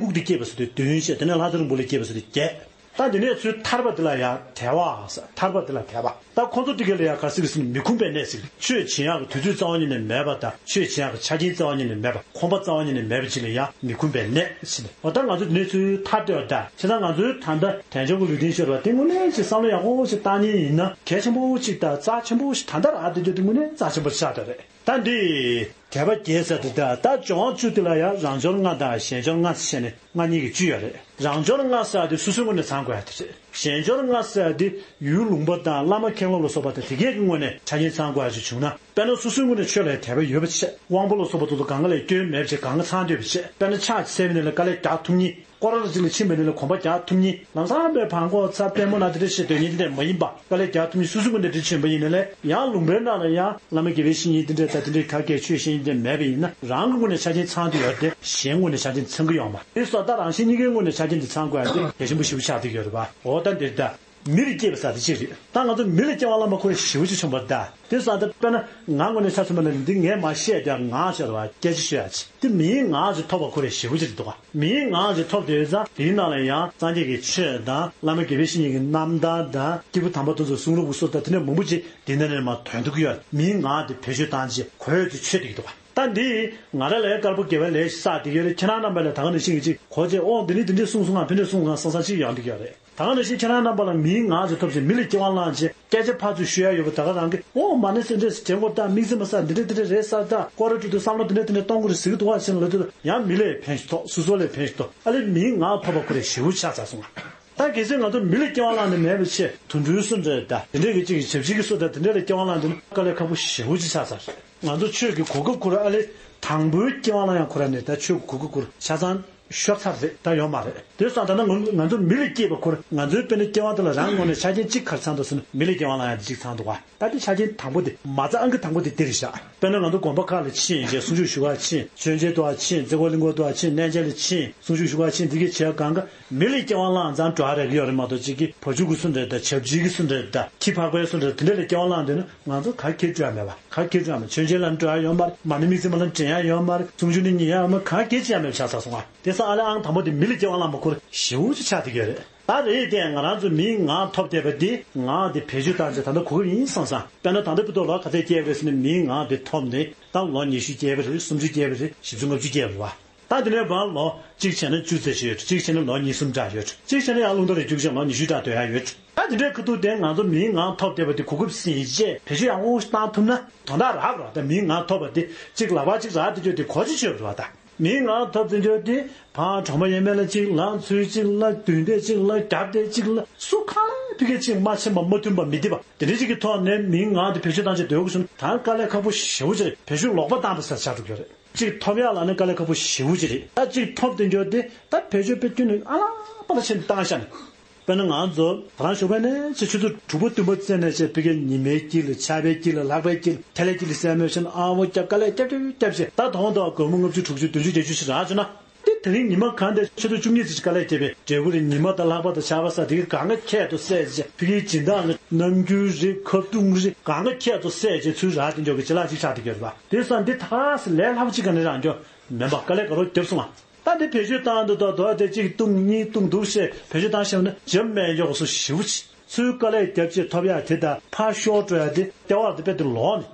སྐུགས་དེ་སྐྱེས་པ་ཟེར་དུས་བདུན་བྱས། དེ་ནས་ལྷ་ཚེ་རིང་པོ་ལ་སྐྱེས་པ་ཟེར་དུས་བརྒྱད། ད་འདི་ནས་ཚུར་ཐར་པ་འདི་ལ་ཡང་དལ་བ་ཟེར། ཐར་པ་འདི་ལ་དལ་བ། ད་ཁོ་ཚོ་འདི་ག་ལ་ཡང་ག་ཟེར་གི་ཟེར་ན་མི་ཁོམ་པའི་གནས་ཟེར་གི། ཆོས་བྱེད་ཡག་གི་དུས་ཚོད་རྩ་བ་ཉིད་ནས་མེད་པ་དང་ཆོས་བྱེད་ཡག་གི་ཆ་རྐྱེན་རྩ་བ་ཉིད་ནས་མེད་པ། ཁོམ་པ་རྩ་བ་ཉིད་ནས་མེད་པ་ཅིག་ལ་ཡང་མི་ཁོམ་པའི་གནས་ཟེར་ནས། འོ་ད་ང་ཚོ་འདི་ནས་ཚུར་ཐར་འདོད་ད། བྱས་ཙང་ང་ཚོའི་ད་ལྟ་དལ་འབྱོར་གྱི་ལུས་རྟེན་ཤོར་བ་དེ་དངོས་གནས་ཅིག་བསམ་བློ་ཡག་པོ་ཞིག་བཏང་མཁན་ཡིན་ན་གལ་ཆེན་པོ་ཞིག་དང་རྩ་ཆེན་པོ་ཞིག་ད་ལྟ་རག་བསྡད་རྒྱུ་དེ་དངོས་གནས་རྩ་ཆེན་པོ་ཆགས་བསྡད་རེད། ད་འདི་དད་པ་བརྒྱད་ཟེར་དེ་ད་ད་སྦྱོར་བ་བཅུ་དེ་ལ་ཡང་རང་སྦྱོར་ལྔ་དང་གཞན་སྦྱོར་ལྔ་ཟེར་ནས་ལྔ་གཉིས་ཀྱི་བཅུ་ཡོད་རེད། རང་སྦྱོར་ལྔ་ཟེར་དེ་སོ་སོའི་ངོས་ནས་ཚང་དགོས་ཡ་དེ་རེད། གཞན་སྦྱོར་ལྔ་ཟེར་དེ་ཡུལ་ལུང་པ་དང་བླ་མ་མཁན་སློབ་ལ་སོགས་པ་དང་དེ་གས་ཀྱི་ངོས་ནས་ཆ་རྐྱེན་ཚང་དགོས་ཡ་ཅིག་བྱུང་ན། དཔེར་ན་སོ་སོའི་ངོས་ནས་ཆོས་ལ་དད་པ་ཡོད་པ་བྱས། དབང་པོ་ལ་སོགས་པ་དེ་ཚོ་གང་ག་ལས་སྐྱོན་མེད་པ་བྱས། གང་ག་ཚང་སྡོད་པ་བྱས། དཔེར་ན་ཕྱག་འཚལ་བའི་ནང་ལ་དཀའ་ལས་རྒྱག་ཐུབ་མཁན། སྐོར་ར་གཅིག་ལ་ཕྱིན་པའི་ནང་ལ་གོམ་པ་རྒྱག་ཐུབ་མཁན། ལམ་སང་པའི་བར་སྐོར་ཚ་དཔལ་མོ་ན་དེ་འདྲ་བྱེད་སྡོད་མཁན་དེ་འདྲ་མ་ཡིན་པ། དཀའ་ལས་རྒྱག་ཐུབ་མཁན་སོ་སོའི་ངོས་ནས་དེ་འདྲ་བྱེད་པ་ཡིན་ན་ལས་ཡང་ལུང་པའི་ནང་ལ་ཡང་བླ་མ་དགེ་བའི་བཤེས་གཉེན་དེ་འདྲ་དང་དེ་འདྲའི་ག་གེ་ཆོས་བཤད་མཁན་དེ་མེད་པ་ཡིན་ན་རང་གི་ངོས་ནས་ཆ་རྐྱེན་ཚང་དུ་ཡོད་དེ་གཞན་ངོས་ནས་ཆ་རྐྱེན་ཚང་གི་ཡོད་མ་རེད། དེ་སོགས་ད་རང་གཞན་གཉིས་ཀའི་ངོས་ནས་ཆ་རྐྱེན་དེ་ཚང་དགོས་ཡ་དེ་གལ་ཆེན་པོ་ཞེ་པོ་ཆགས་བསྡད་ཀྱི་ཡོད་རེད་པ། འོ་ད་འདིར་ད། མི་ལ་སྐྱེས་པ་ཟེར་དེ་གཅིག་རེད། ད་ང་ཚོ་མི་ལ་སྐྱེ་བ་བླངས་པ་ཁོ་རང་ཞེ་པོ་ཅིག་བྱུང་བ་རེད་ད། དེ་ཙང་ད་དཔེར་ན་ང་ངོས་ནས་ཆ་མཚོན་པ་ན་འདི་ངས་མ་བཤད་ཀྱང་ངག་ཅིག་རེད་བ། སྐད་ཆ་ཤོད་ཡ་ཅིག་དེ་མིའི་ངག་ཅིག་ཐོབ་པ་ཁོ་རང་ཞེ་པོ་ཅིག་རེད་འདུག་ག་མིའི་ངག་ཅིག་ཐོབ་བསྡད་ཡོད་ཙང་དེའི་ནང་ལ་ཡང་སངས་རྒྱས་ཀྱི་ཆོས་དང་བླ་མ་དགེ་བའི་བཤེས་གཉེན་གྱི་རྣམ་ཐར་དང་སྐྱེས་བུ་དམ་པ་དེ་ཚོའི་གསུང་རབ་ཀྱི་སྲོལ་དང་དེ་འདྲ་མང་པོ་ཅིག་དེའི་ནང་ནས་མར་ཐོན་ཐུབ་ཀྱི་ཡོད། མིའི་ངག་དེ་བེད་སྤྱོད་བཏང་བྱས་གོ་ཡ་ཅིག་ཆོད་བསྡད་ཀྱི་འདུག་ག་ད་འདི་ང་རང་ལ་དཀར་པོ་དགེ་བའི་ལས་ཤིག་བསགས་བསྡད་ཀྱི་ཡོད་རེད། ཁྱེད་རང་རྣམ་པ་ལ་ད་ག་ནང་བཞིན་གྱི་ཅིག་གོ་བྱས་ཨོ་འདི་ནི་འདི་འདྲས་གསུངས་སོང་ང་ཕན་འདྲས་གསུངས་སོང་ང་བསམ་བསམ་ཅིག་ཡོང་བསྡད་ཀྱི་ཡོད་རེད། ད་ག་ནང་བཞིན་ཁྱེད་རང་རྣམ་པ་ལ་མིའི་ངག་ཅིག་ཐོབ་ཅིང་མི་ལ་སྐྱེ་བ་བླངས་ཅིང་སྐད་ཆ་ཕར་ཚུར་ཤོད་ཡ་ཡོད་པ་ད་ག་རང་གིས་ཨོ་མ་ཎི་སེ་འབྲས་སུ་དྲན་དགོས་ད་དམིགས་བརྩེ་མ་ཟ་འདི་འདྲས་འདི་འདྲས་རེད་ཟ་ད་སྐོར་ར་ཁྲིད་དུས་བསམ་བློ་འདི་འདྲས་འདི་འདྲས་གཏོང་དགོས་རེད་ཟེར་གི་འདུག་བ་ཕྱིན་ལ་དུས་ཡང་མི་ལས་ཕན་ཞིག་ཐོགས་སོ་སོ་ལས་ཕན་ཞིག་ཐོགས་ཨ་ལས་མིའི་ངག་ཐོབ་པ་ཁོ་རེ་ཞེ་པོ་ཆགས་ཚར་སོང་ང་། ད་གལ་སྲིད་ང་ཚོ་མི་ལ་སྐྱེ་བ་བླངས་ནས་མེད་པའི་ཆེད་དུད་འགྲོའི་སོ་འདྲས་ད་དེ་འདྲས་ཀྱི་ཅིག་གི་ཞབས་ཕྱི་གི་སོ་ད་དེ་འདྲས་ལ་སྐྱེ་བ་བླངས་འདི་ནི་དཀའ་ལས་ཁག་པོ་ཞེ་པོ་ཅིག་ཆགས་ཚར་རེད། ང་ཚོ་ཆོས་ཀྱི་གོ་སྐབས་ཁོ་ར་ཨ་ལས་དང་པོའི་སྐྱེ་བ་བླངས་ཡང་ཁོ་ར་ནས་ད་ཆོས་ཀྱི་གོ་སྐབས་ཁོ་ར་ཆ་ཚང་། ཤོར་ཚར་རེད། ད་ཡོད་མ་རེད། དེ་སོང་ཙང་ད་ང་ང་ཚོ་མི་ལ་སྐྱེས་པ་ཁོ་རང་ང་ཚོའི་དཔེར་ན་སྐྱེ་བ་དེ་ལ་རང་ངོས་ནས་ཆ་རྐྱེན་གཅིག་ག་རེ་ཚང་འདུག་ཟེར་ན་མི་ལ་སྐྱེ་བ་བླངས་ཡ་དེ་གཅིག་ཚང་འདུག་ག་ད་དེ་ཆ་རྐྱེན་དང་པོ་དེ་མ་རྩ་ཨང་ཀི་དང་པོ་དེ་འདིར་བཞག་དཔེར་ན་ང་ཚོ་དགོན་པ་ཁག་ལ་ཕྱིན་བྱས་གསུང་ཆོས་ཞུ་གར་ཕྱིན། མཆོད་མཇལ་དུ་བ་ཕྱིན། རྩེ་ཁོག་གླིང་སྐོར་དུ་བ་ཕྱིན། གནས་མཇལ་ལ་ཕྱིན། གསུང་ཆོས་ཞུ་གར་ཕྱིན། འདི་གའི་བྱས་གང་ག་མི་ལ་སྐྱེ་བ་བླངས་ཙང་འགྲོ་ཡ་རག་གི་ཡོད་རེད་མ་གཏོགས་གཅིག་གིས་བ་ཕྱུགས་ཀྱི་སུ་འདྲ་རེད་ད། བྱབས་ཆེན་གྱི་སུ་འདྲ་རེད་ད། ཁྱི་ཕག་པའི་སུ་འདྲ་རེད། དེ་འདྲ་ལ་སྐྱེ་བ་བླངས་འདོད་ན་ང་ཚོ་ག་གེ་སྤྲོད་ཡ་མེད་པ། ག་གེ་སྤྲོད་ཡ་མེད། མཆོད་མཇལ་ལ་འགྲོ་ཡ་ཡོད་མ་རེད། མ་ཎི་དམིགས་བརྩེ་མ་ལ་འདྲེན་ཡ་ཡོད་མ་རེད། གསུང་ཆོས་ནི་ཉན་ཡ་ཡོད་མ་རེད། ག་གེ་བྱེད་ཡ་མེད་པ་ཆགས་ཚར་སོང་ང་། དེ་སང་ཨ་ལེ་ཨང་དང་པོ་དེ་མི་ལ་སྐྱེ་བ་བླངས་པ་ཁོ་རང་ཞེ་པོ་ཅིག་ཆགས་བསྡད་ཀྱི་ཡོད་རེད། ད་རེད་དེ་ང་རང་ཚོ་མིའི་ངག་ཐོབ་བསྡད་པ་འདི་ངག་འདི་བེད་སྤྱོད་བཏང་བྱས་ད་ལྟ་གོ་སྐབས་ཡིན་བསམ་བསམ། དཔེར་ན་ད་ལྟ་བུ་ཐོག་ལ་ག་ཚད་སྐྱེས་པ་རེད་ཟེར་ན་མིའི་ངག་འདི་ཐོབ་ནས་ད་ལོ་ཉི་ཤུ་སྐྱེས་པ་རེད། སུམ་ཅུ་སྐྱེས་པ་རེད། བཞི་བཅུ་ལྔ་བཅུ་སྐྱེས་པ་རེད་བ། ད་དེ་ནས་བར་ལོ་གཅིག་བྱས་ན་བཅུ་ཙམ་ཞིག་ཡོད། གཅིག་བྱས་ན་ལོ་ཉི་ཤུ་འདྲ་ཡོད། གཅིག་བྱས་ན་ཡང་རླུང་རྟ་རེ་རྒྱུག་བྱས་ལོ་ཉི་ཤུ་འདྲ་སྡོད་ཡ་ཡོད། ད་དེ་འདྲའི་ཁ་ཐུག་དེ་ང་ཚོ་མིའི་ངག་ཐོབ་བསྡད་པ་དེ་གོ་སྐབས་ཟིན་བྱས་བེད་སྤྱོད་ཡག་པོ་བཏང་ཐུབ་ན་དོན་དག་རག་རོགས། ད་མིའི་ངག་ཐོབ་པ་དེ་གཅིག་ལག་པ་གཅིག་རག་དེ་ཆོག་དེ་གོ་ཆོད་ཆོད་རེད་བ། ད་མིའི་ངག་ཐོབ་དེ་ཆོག་དེ་ཕར་གྲོང་པ་ཡས་མས་ལ་གཅིག་ལ་ཚུལ་གཅིག་ལ་རྒྱུན་ལྡན་གཅིག་ལ་རྒྱབ་བསྡད་གཅིག་ལ་སུ་གང་ལ་ཕི་གེ་གཅིག་མ་ཕྱིན་པ་མ་མཐུན་པ་མི་བདེ་བ་དེ་འདྲའི་གཅིག་གི་ཐོག་ནས་མིའི་ངག་དེ་བེད་སྤྱོད་བཏང་བྱས་སྡོད་དགོས་བྱུང་ན་ད་དཀའ་ལས་ཁག་པོ་ཞེ་པོ་ཅིག་རེད། བེད་སྤྱོད་ལོག་པ་བཏང་པ་ཟེར་ཆགས་འགྲོ་གི་རེད། གཅིག་ཐོབ་ཡག་ལ་ནི་དཀའ་ལས་ཁག་པོ་ཞེ་པོ་ཅིག་རེད། ད་གཅིག་ཐོབ་དེ་འཇོག་དེ་ད་བེད་སྤྱོད་དཔེ་ཁྱོན་ནས་ཨ་ལ་པ་ལ་ཕྱིན་བཏང་ཤག་ནས། དཔེར་ན་ང་ཚོ་ད་རང་ཞོགས་པ་ནས་ཆེ་ཆུ་ཚོད་དྲུག་པ་བདུན་པ་ཙམ་ནས་བྱས་ཕ་གིའི་ཉི་མའི་དཀྱིལ་ལ་ཆར་པའི་དཀྱིལ་ལ་ལྷགས་པའི་དཀྱིལ་ལ་ཐལ་ལའི་དཀྱིལ་ལ་སེར་མོ་ཕྱིན་ཨ་བོ་སྐྱབས་དཀའ་ལས་སྐྱབས་སྐྱབས་སྐྱབས་བྱས་ད་དོང་དུ་སྒོར་མོ་ལྔ་བཅུ་དྲུག་ཅུ་བདུན་ཅུ་བརྒྱད་ཅུ་ཞིག་རག་བྱུང་ན། དེ་དེ་རིང་ཉི་མ་གང་དེ་ཆུ་ཚོད་བཅུ་གཉིས་ཙམ་ཞིག་དཀའ་ལས་བརྒྱབ་པའི་འབྲས་བུ་རེད། ཉི་མ་དང་ལྷགས་པ་དང་ཆར་པ་ས་དེ་གི་གང་ག་ཁྱད་དུ་བསད་བྱས་ཕ་གིའི་སྦྱིན་བདག་ནི་ནམ་རྒྱུན་རེད། ཁ་བཏུང་རེད། གང་ག་ཁྱད་དུ་བསད་བྱས་ཚུར་རག་དེ་འཇོག་གི་ཅི་ལག་ཅིག་ཆགས་བསྡད་ཀྱི་ཡོད་རེད་པ། དེ་སང་འདི་ཐག་སི་ལས་སླ་པོ་ཅིག་ག་ནས་རག་འཇོག་མེད་པ་དཀའ་ལས་དགའ་རོགས་བརྒྱབ་སོང་ང་། ད་འདི་བེད་སྤྱོད་བཏང་འདུག་ད་དོ་དེ་གཅིག་བཏུང་གཉིས་བཏུང་འདུག་ཞེས་བེད་སྤྱོད་བཏང་ཤེས་ན་འཇབ་མེད་འཇོག་སུ་ཞེ་པོ་ཅིག་ཚུར་དཀའ་ལས་བརྒྱབ་བྱས་ཐོབ་ཡག་དེ་དང་ཕར་ཤོར་འགྲོ་ཡག་དེ་ལྟེ་བ་དེ་རྦད་དེ་ལོག་ནས།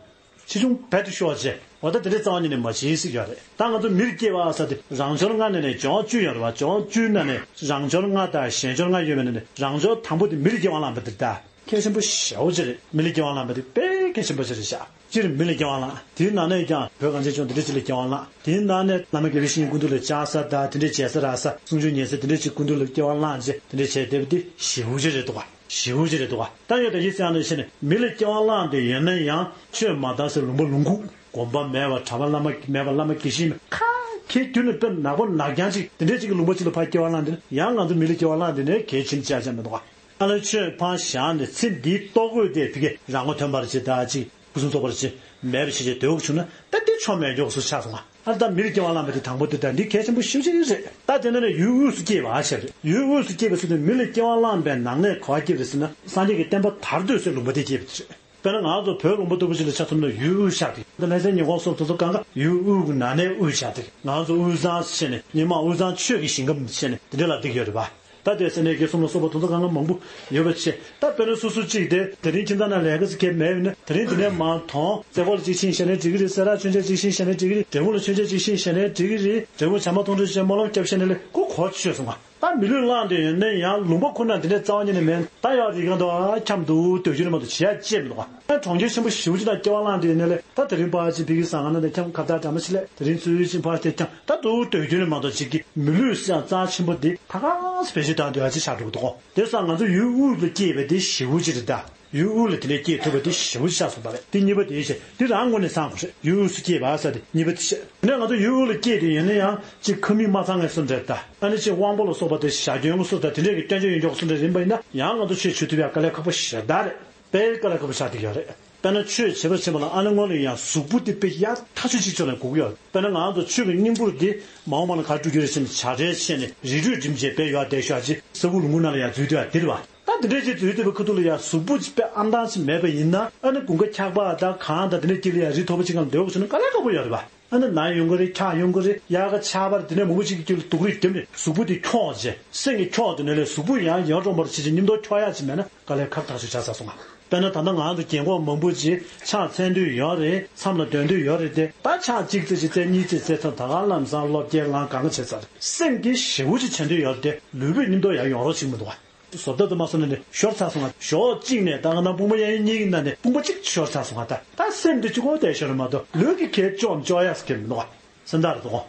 ཆེ་ཆུང་རྦད་དེ་ཤོར་བྱས་འོ་ད་དེ་འདྲའི་རྩ་བ་ཉིད་ནས་མ་བྱེད་ཟེར་གྱི་ཡོད་རེད། ད་ང་ཚོ་མིར་སྐྱེ་བ་ཟེར་དེ་རང་འབྱོར་ལྔ་ནང་ནས་འབྱོར་བཅུ་ཡོད་རེད་བ། འབྱོར་བཅུའི་ནང་ནས་རང་འབྱོར་ལྔ་དང་གཞན་འབྱོར་ལྔ་ཡོད་པའི་ནང་ནས་རང་འབྱོར་དང་པོ་དེ་མིར་སྐྱེ་བ་བླངས་པ་དེ་རེད་ད། གལ་ཆེན་པོ་ཞེ་པོ་ཅིག་རེད། མི་ལ་སྐྱེ་བ་བླངས་པ་དེ་དཔེ་གལ་ཆེན་པོ་ཞིག་རེད་ཤག་སྤྱིར་མི་ལ་སྐྱེ་བ་བླངས། དེའི་ནང་ནས་ཀྱང་བོད་གངས་ཅན་ལྗོངས་འདི་འདྲ་ཅིག་ལ་སྐྱེ་བ་བླངས། དེའི་ནང་ནས་བླ་མ་དགེ་བའི་བཤེས་གཉེན་སྐུ་མདུན་ལ་བཅར་ས་དང་དེ་འདྲ་བྱེད་ས་རག་ས་གསུང་ཆོས་ཉན་ས་དེ་འདྲ་ཅིག་སྐུ་མདུན་ལ་སྐྱེ་བ་བླངས་རྗེས་དེ་འདྲ་བྱས་བསྡད་པ་དེ་ཞེ་པོ་ཅིག་རེད་འདུག་ག་ཞེ་པོ་ཅིག་རེད་འདུག་ག་ད་ཡོད་ད་ཡིད་བསམ་ནས་བྱས་ནས་མི་ལ་སྐྱེ་བ་བླངས་ཏེ་ཡོད་ན་ཡང་ཆོས་མ་དར་ཟེར་ལུང་པ་ལུང་ཁུག་དགོན་པ་མེད་པ་གྲྭ་པ་བླ་མ་མེད་པ་བླ་མ་དགེ་བཤེས་མེད་ཁ་ཁྱེད་རྒྱུ་ནས་དཔེ་ནག་པོ་ནག་རྐྱང་ཅིག་དེ་འདྲ་ཅིག་གི་ལུང་པ་ཅིག་ལ་ཕར་སྐྱེ་བ་བླངས་ཏེ་ཡང་ང་ཚོ་མི་ལ་སྐྱེ་བ་བླངས་ཏེ་ནས་གལ་ཆེན་ཅག་ཅག་མི་འདུག་ག་ཨ་ལ་ཆོས་ཕར་བཞག་ནས་ཚེ་འདིའི་ལྟོ་གོས་དེ་ཕ་གི་རང་མགོ་ཐོན་པར་བྱེད་ད་ཅིག་ཕུན་སུམ་ཚོགས་པར་བྱེད་མེད་པ་བྱེད་བྱེད་འདོད་བྱུང་ན་ད་འདི་ཆོ་མེད་མགྱོགས་སུ་ཆགས་སོང་ང་། ཨ་ད་མི་ལ་སྐྱེ་བ་བླངས་པ་དེ་དང་པོ་དེ་ད་འདི་གལ་ཆེན་པོ་ཞེ་པོ་ཅིག་རེད། ད་དེ་ནས་ནས་ཡུལ་དབུས་སུ་སྐྱེས་པ་ཞེས་རེད། ཡུལ་དབུས་སུ་སྐྱེས་པ་ཟེར་དུས་མི་ལ་སྐྱེ་བ་བླངས་པའི་ནང་ནས་ག་པར་སྐྱེས་པ་རེད་ཟེར་ན་སངས་རྒྱས་ཀྱི་བསྟན་པ་དར་སྡོད་སའི་ལུང་པ་དེ་སྐྱེས་པ་དེ་རེད། དཔེར་ན་ང་ཚོ་བོད་ལུང་པ་ལྟ་བུ་ཅིག་ལ་ཆ་མཚོན་ན་ཡུལ་དབུས་ཆགས་ཏེ་འདི་ལྷ་སའི་ཉེ་འཁོར་སོགས་དེ་ཚོ་གང་ག་ཡུལ་དབུས་ཀྱི་ནང་ནས་དབུས་ཆགས་ཏེ་ང་ཚོ་དབུས་གཙང་ཟེར་ནས་རྙིང་མ་དབུས་གཙང་ཆོས་ཀྱི་ཞིང་ཁམས་ཟེར་ནས་དེ་འདྲ་ལབ་བསྡད་ཀྱི་ཡོད་རེད་པ། ད་དེ་སེ་ནས་དགེ་གསུམ་ལ་སོགས་པ་དེ་ཚོ་གང་ག་མང་པོ་ཡོད་པ་བྱས་ད་དཔེར་ན་སོ་སོ་གཅིག་དེ་དེ་རིང་ཁྱིམ་ཚང་ནང་ལས་ཀ་ཟེར་མཁན་མེད་ཡོད་ན་དེ་རིང་འདི་ནས་མར་དོང་རྩེ་ཁོག་ལ་གཅིག་ཕྱིན་བཞག་ན་འགྲིག་གི་རེད། སེ་ར་ཆོས་མཇལ་གཅིག་ཕྱིན་བཞག་ན་འགྲིག་གི་རེད། འབྲས་སྤུངས་ལ་ཆོས་མཇལ་གཅིག་ཕྱིན་བཞག་ན་འགྲིག་གི་རེད། འབྲས་སྤུངས་བྱམས་པ་མཐོང་གྲོལ་ཆེན་སྨོན་ལམ་སྐྱབས་བཤད་ན་ལས་ཁོ་གོ་ཆོད་སོང་ང་། ད་མི་ལུས་བླངས་ཏེ་ཡོད་ན་ཡང་ལུང་པ་ཁོ་ན་འདི་འདྲའི་རྩ་བ་ཉིད་ནས་མེད། ད་ཡང་རི་སྒང་དུ་འཁྱམས་འདུག་སྡོད་རྒྱུ་ནི་མ་གཏོགས་བྱེད་ཡ་ཅི་མི་འདུག་ག་ད་གྲོང་ཁྱེར་ཆེན་པོ་ཞེ་པོ་ཅིག་ནང་སྐྱེ་བ་བླངས་ཏེ་ཡོད་ན་ལས་ད་དེ་རིང་ཕར་ཕྱིན་ཕ་གི་ཟ་ཁང་ནང་དེ་འཁྱམས། ཁ་བརྡ་འདྲ་མོ་ཞིག་ལས་དེ་རིང་ཚུར་ཕྱིན་ཕར་དེ་འཁྱམས། ད་འདུག་སྡོད་རྒྱུ་ནི་མ་གཏོགས་ཅིག་གི་མི་ལུས་ཤ་རྩ་ཆེན་པོ་འདི་ད་ག་སེ་བེད་སྤྱོད་བཏང་སྡོད་ཡ་ཅིག་ཆགས་འགྲོ་གི་འདུག་ག་དེ་སང་ང་ཚོ་ཡུལ་དབུས་ལ་སྐྱེས་པའི་དེ་ཞེ་པོ་ཅིག་རེད་ད། ཡུལ་དབུས་ལ་དེ་འདྲའི་སྐྱེས་ཐུབ་པ་དེ་ཞེ་པོ་ཆགས་སོང་བ་རེད། དེ་གཉིས་པ་དེ་བྱས་དེ་རང་ངོས་ནས་བསམ་དགོས་རེད། ཡུལ་དབུས་སུ་སྐྱེས་པ་ཟེར་དེ་གཉིས་པ་དེ་བྱས། དེ་ནས་ང་ཚོ་ཡུལ་དབུས་ལ་སྐྱེས་ཏེ་ཡིན་ན་ཡང་གཅིག་ཁ་མིག་མ་ཚང་ངེས་སུ་འདྲ་ད། ཨ་ནི་གཅིག་དབང་པོ་ལ་སོགས་པ་དེ་བྱ་སྐྱོན་ལ་སོགས་ད་དེ་འདྲས་ཀྱི་སྐྱོན་ཆ་ཡོད་མགྱོགས་སུ་འདྲ་རིམ་པ་ཡིན་ན་ཡང་ང་ཚོ་ཆོས་ཞུ་ཐུབ་ཡ་དཀའ་ལས་ཁག་པོ་ཞེ་དྲག་རེད། དཔེ་དཀའ་ལས་ཁག་པོ་ཆགས་བསྡད་ཡོད་རེད། དཔེར་ན་ཆོས་བྱེད་པར་ཕྱིན་པ་ལ་ཨ་ནི་སྔོན་ལ་ཡང་གཟུགས་པོ་དེ་དཔེ་ཡག་ཐག་ཆོད་ཅིག་ཆོད་ནས་སྒུག་གི་ཡོད་རེད། དཔེར་ན་ང་ཚོ་ཆོས་ཀྱི་སྙིང་པོ་འདི་མ་འོངས་པ་ན་ག་རེ་སྒྲུབ་རྒྱུ་རེད་ཟེར་ནས་བྱ་བྲལ་བྱས་ནས་རི་ཁྲོད་འགྲིམ་བྱས་དཔེ་ཡོད་བསྡད་ཤོག་ཅིག་ས་ཁུག་ལུང་ཁུག་ནང་ལ་ཡང་འཛུལ་སྡོད་ཡ་དེ་རེད་བ། ད་འདི་འདྲའི་ཅིག་འཛུལ་སྡོད་པའི་ཁ་ཐུག་ལ་ཡང་གཟུགས་པོ་ཅིག་དཔེ་ཨང་དང་ཅིག་མེད་པ་ཡིན་ན་ཨ་ནི་དགུན་ཁ་འཁྱག་པ་དང་གངས་དང་དེ་འདྲའི་དཀྱིལ་ལ་ཡང་རི་མཐོ་པོ་ཅིག་སྒང་ལ་སྡོད་དགོས་བྱུང་ན་དཀའ་ལས་ཁག་པོ་ཡོད་རེད་བ། ཨ་ནི་ན་ཡོང་གི་རེད། འཁྱག་ཡོང་གི་རེད། དབྱར་ཁ་ཆར་པ་རེད། དེ་འདྲའི་མང་པོ་ཅིག་གི་དཀྱིལ་ལ་སྡུག་རུས་རྒྱབ་ནས་གཟུགས་པོ་དེ་འཁྱོག་བྱས་སེམས་ཀྱི་འཁྱོག་དེ་ནས་ལས་གཟུགས་པོ་ཡང་ཡོངས་གྲོང་པར་བྱེད་ཅིག་སྙིང་སྟོབས་འཁྱོག་ཡག་ཅིག་མེད་ན་དཀའ་ལས་ཁག་ཐག་ཆོད་ཆགས་ཚར་སོང་ང་། དཔེར་ན་ད་ལྟ་ང་ཚོ་རྒན་གོག་མང་པོ་ཅིག་ཕྱག་འཚལ་འདོད་ཡོད་རེད། མཚམས་ལ་སྡོད་འདོད་ཡོད་རེད་དེ་ད་ཕྱག་གཅིག་ཙམ་ཞིག་འཚལ་གཉིས་ཙམ་འཚལ་ཚར་ད་ག་ལམ་སང་སློབ་སྐྱེལ་ལངས་གང་ག་བྱས་ཚར་རེད། སེམས་ཀྱི་ཞེ་པོ་ཅིག་བྱེད་འདོད་ཡོད་རེད་དེ་ལུས་པོའི་སྙིང་སྟོབས་ཡང་ཡོང་རོགས་བྱེད་ཀྱི་མི་འདུག་བ། བཟོ་ལྟ་དུ་མ་སོང་ནས་ནི་ཤོར་ཚར་སོང་ང་། ཞོགས་གཅིག་ནས་ད་ག་ན་དཔུང་པ་གཡས་གཡོན་གཉིས་ཀྱི་ནང་ནས་དཔུང་པ་གཅིག་ཤོར་ཚར་སོང་ང་། ད་ད་སེམས་འདི་གཅིག་པོ་བསྡད་ཤོར་མ་གཏོགས་ལུས་ཀྱི་གས་ཅོག་ཅོག་ཡག་སྐྱེ་མི་འདུག་བ། སེམས་ཐག་རེད་དོ།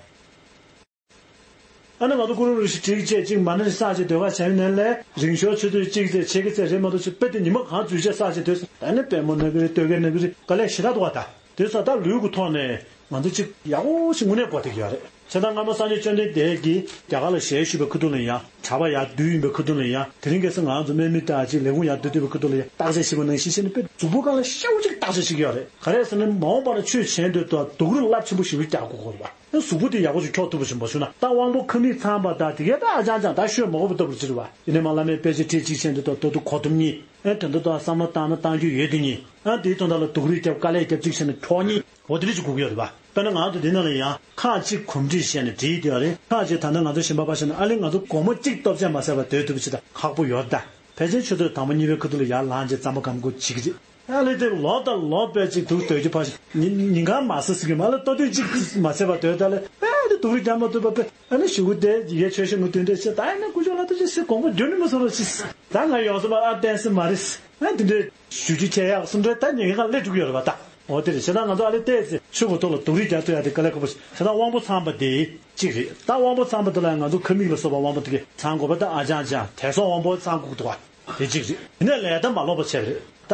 ཨ་ནི་ང་ཚོ་ཀུ་རུ་རུ་ཤི་བྲིས་བྱས་གཅིག་མ་ཎི་བསགས་བྱས་ཟློས་གར་བྱས་ནས་ལས་རིང་ཤོར་ཆུ་ཚོད་གཅིག་ཙམ་ཕྱེད་ཀ་ཙམ་རེད་མ་གཏོགས་ཅིག་དཔེ་དེ་ཉི་མ་གང་འཛུལ་བྱས་བསགས་བྱས་སྡོད་ས་ད་ནི་པད་མོ་ན་གི་རེད། སྟོད་གོས་ན་གི་རེད། དཀའ་ལས་ཞེ་དྲག་འདུག་བ། ད་དེ་ས་ད་ལུས་ཀྱི་ཐོག་ནས་ང་ཚོ་གཅིག་ཡག་པོ་ཞིག་དངོས་གནས་གོ་བསྡད་ཀྱི་ཡོད་རེད། བྱས་ཙང་སྔ་མོ་སངས་རྒྱས་བཅོམ་ལྡན་འདས་ཀྱིས་རྒྱ་གར་ལ་ཞལ་བཞུགས་པའི་ཁ་ཐུག་ལ་ཡང་གྲྭ་པ་ཡར་བསྡུས་ཡིན་པའི་ཁ་ཐུག་ལ་ཡང་དེ་རིང་ཁ་སང་ང་ཚོ་དམག་མི་དང་ཅིག་ལས་ཁུངས་ཡར་བསྡུ་བསྡུས་པའི་ཁ་ཐུག་ལ་ཡང་བརྟག་དཔྱད་ཞིབ་པོ་གནང་བཞིན་བྱས་ནས་དཔེ་གཟུགས་པོ་སྒང་ལ་ཤ་བོ་ཅིག་བརྟག་དཔྱད་བྱེད་ཀྱི་ཡོད་རེད། ག་རེ་ཟེར་ན་མ་འོངས་པ་ལ་ཆོས་བྱེད་འདོད་དུས་སྡུག་རུས་རླབས་ཆེན་པོ་ཞེ་པོ་རྒྱག་དགོས་ཀྱི་རེད་པ། གཟུགས་པོ་དེ་ཡག་པོ་ཞིག་འཁྱོག་ཐུབ་པ་ཞིག་མ་བྱུང་ན་ད་དབང་པོ་ཁ་མིག་ཚངས་པ་དང་དེ་གའི་ད་ཨ་ཅང་ཅང་ད་ཤོད་མ་དགོས་པ་ལྟ་བུ་ཅིག་རེད་པ། ཡིན་ནའི་མ་བླ་མའི་དཔེ་ཆ་ཁྲིད་གཅིག་བྱས་འདོད་དུས་ད་དུང་གོ་ཐུབ་མཁན། ཨེ་དེ་འདྲ་དང་བསམ་བློ་བཏང་ན་བཏང་རྒྱུ་ཡོད་དེ་ཉིད། ཨ་དེའི་དོན་དག་ལ་སྡུག་རུས་རྒྱབ་དཀའ་ལས་རྒྱབ་གཅིག་བྱས་ནས་འཁྱོག་ཉིད་འོ་དེ་འདྲ་ཅིག་དགོས་ཀྱི་ཡོད་རེད་པ། དཔེར་ན་ང་ཚོ་འདི་ནང་ལ་ཡང་ཁག་གཅིག་གོམས་འདྲིས་བྱས་ནས་བྲིས་ཡོད་རེད། ཁག་གཅིག་ད་ལྟ་ང་ཚོ་གཞན་པ་ཕར་བཞག་ན་ཨ་ལས་ང་ཚོ་སྒོར་མོ་གཅིག་སྟོབས་ཆེན་མ་ཟད་པ་སྡོད་ཐུབ་པ་ཅིག་དང་ཁག་པོ་ཡོད་ད། ཕལ་ཆེར་ཆུ་ཚོད་དང་པོ་གཉིས་པའི་ཁ་ཐུག་ལ་ཡར་ལངས་རྗེས་རྩམ་པ་སྒམ་པོ་གཅིག་རེད། ཨ་ལས་དེ་ལོ་དང་ལོ་དཔེ་གཅིག་འདུག་སྡོད་རྒྱུ་ཕར་བཞག་ཉིན་ཉིན་གང་མ་ཟ་ཟེར་གྱི་མ་ལ་ལྟོ་ཐུན་གཅིག་མ་ཟས་པ་སྡོད་ད་ལས་ཨ་ནི་སྡུག་རུས་རྒྱག་མ་ཐུབ་པ་དཔེ། ཨ་ནི་ཞུ་གུ་དེ་ཡི་གེ་ཆོས་ཞུ་ངུ་དུས་འདྲ་ཆེ་ད་ཨ་ནི་ཀུ་ཅོ་ལ་ད་ཅི་སེ་དགོངས་པ་རྒྱུན་ནི་མི་སོང་རོགས་ཤིག་ད་ང་ཡོང་སོང་ཨ་བསྟན་སྲིད་མ་རེད། ཨ་དེ་འདྲའི་ཞུ་རྒྱུ་ཆེ་ཡག་སུ་འདྲ་ད་ཉེ་གི་ང་སླེབས་འགྲོ་གི་ཡོད་རེད་པ་ད། འོ་དེ་རེད། བྱས་ཙང་ང་ཚོ་ཨ་ལེ་བལྟས་ཚེ་ཆོས་ཀྱི་ཐོག་ལ་སྡུག་རུས་རྒྱག་ཐུབ་ཡག་དེ་དཀའ་ལས་ཁག་པོ་ཞིག་བྱས་ཙང་དབང་པོ་ཚངས་པ་དེ་གཅིག་རེད། ད་དབང་པོ་ཚངས་པ་དེ་ལ་ང་ཚོ་ཁ་མིག་ལ་སོགས་པ་དབང་པོ་དེ་གས་ཚང་དགོས་པ་ད་ཨ་ཅང་ཅང་དེ་སོགས་དབང་པོ་ཚང་དགོས་འདུག་བ། དེ་གཅིག་རེད། དེ་ནས་ལས་དང་མ་ལོག་པ་བྱས་པ་རེད། ད་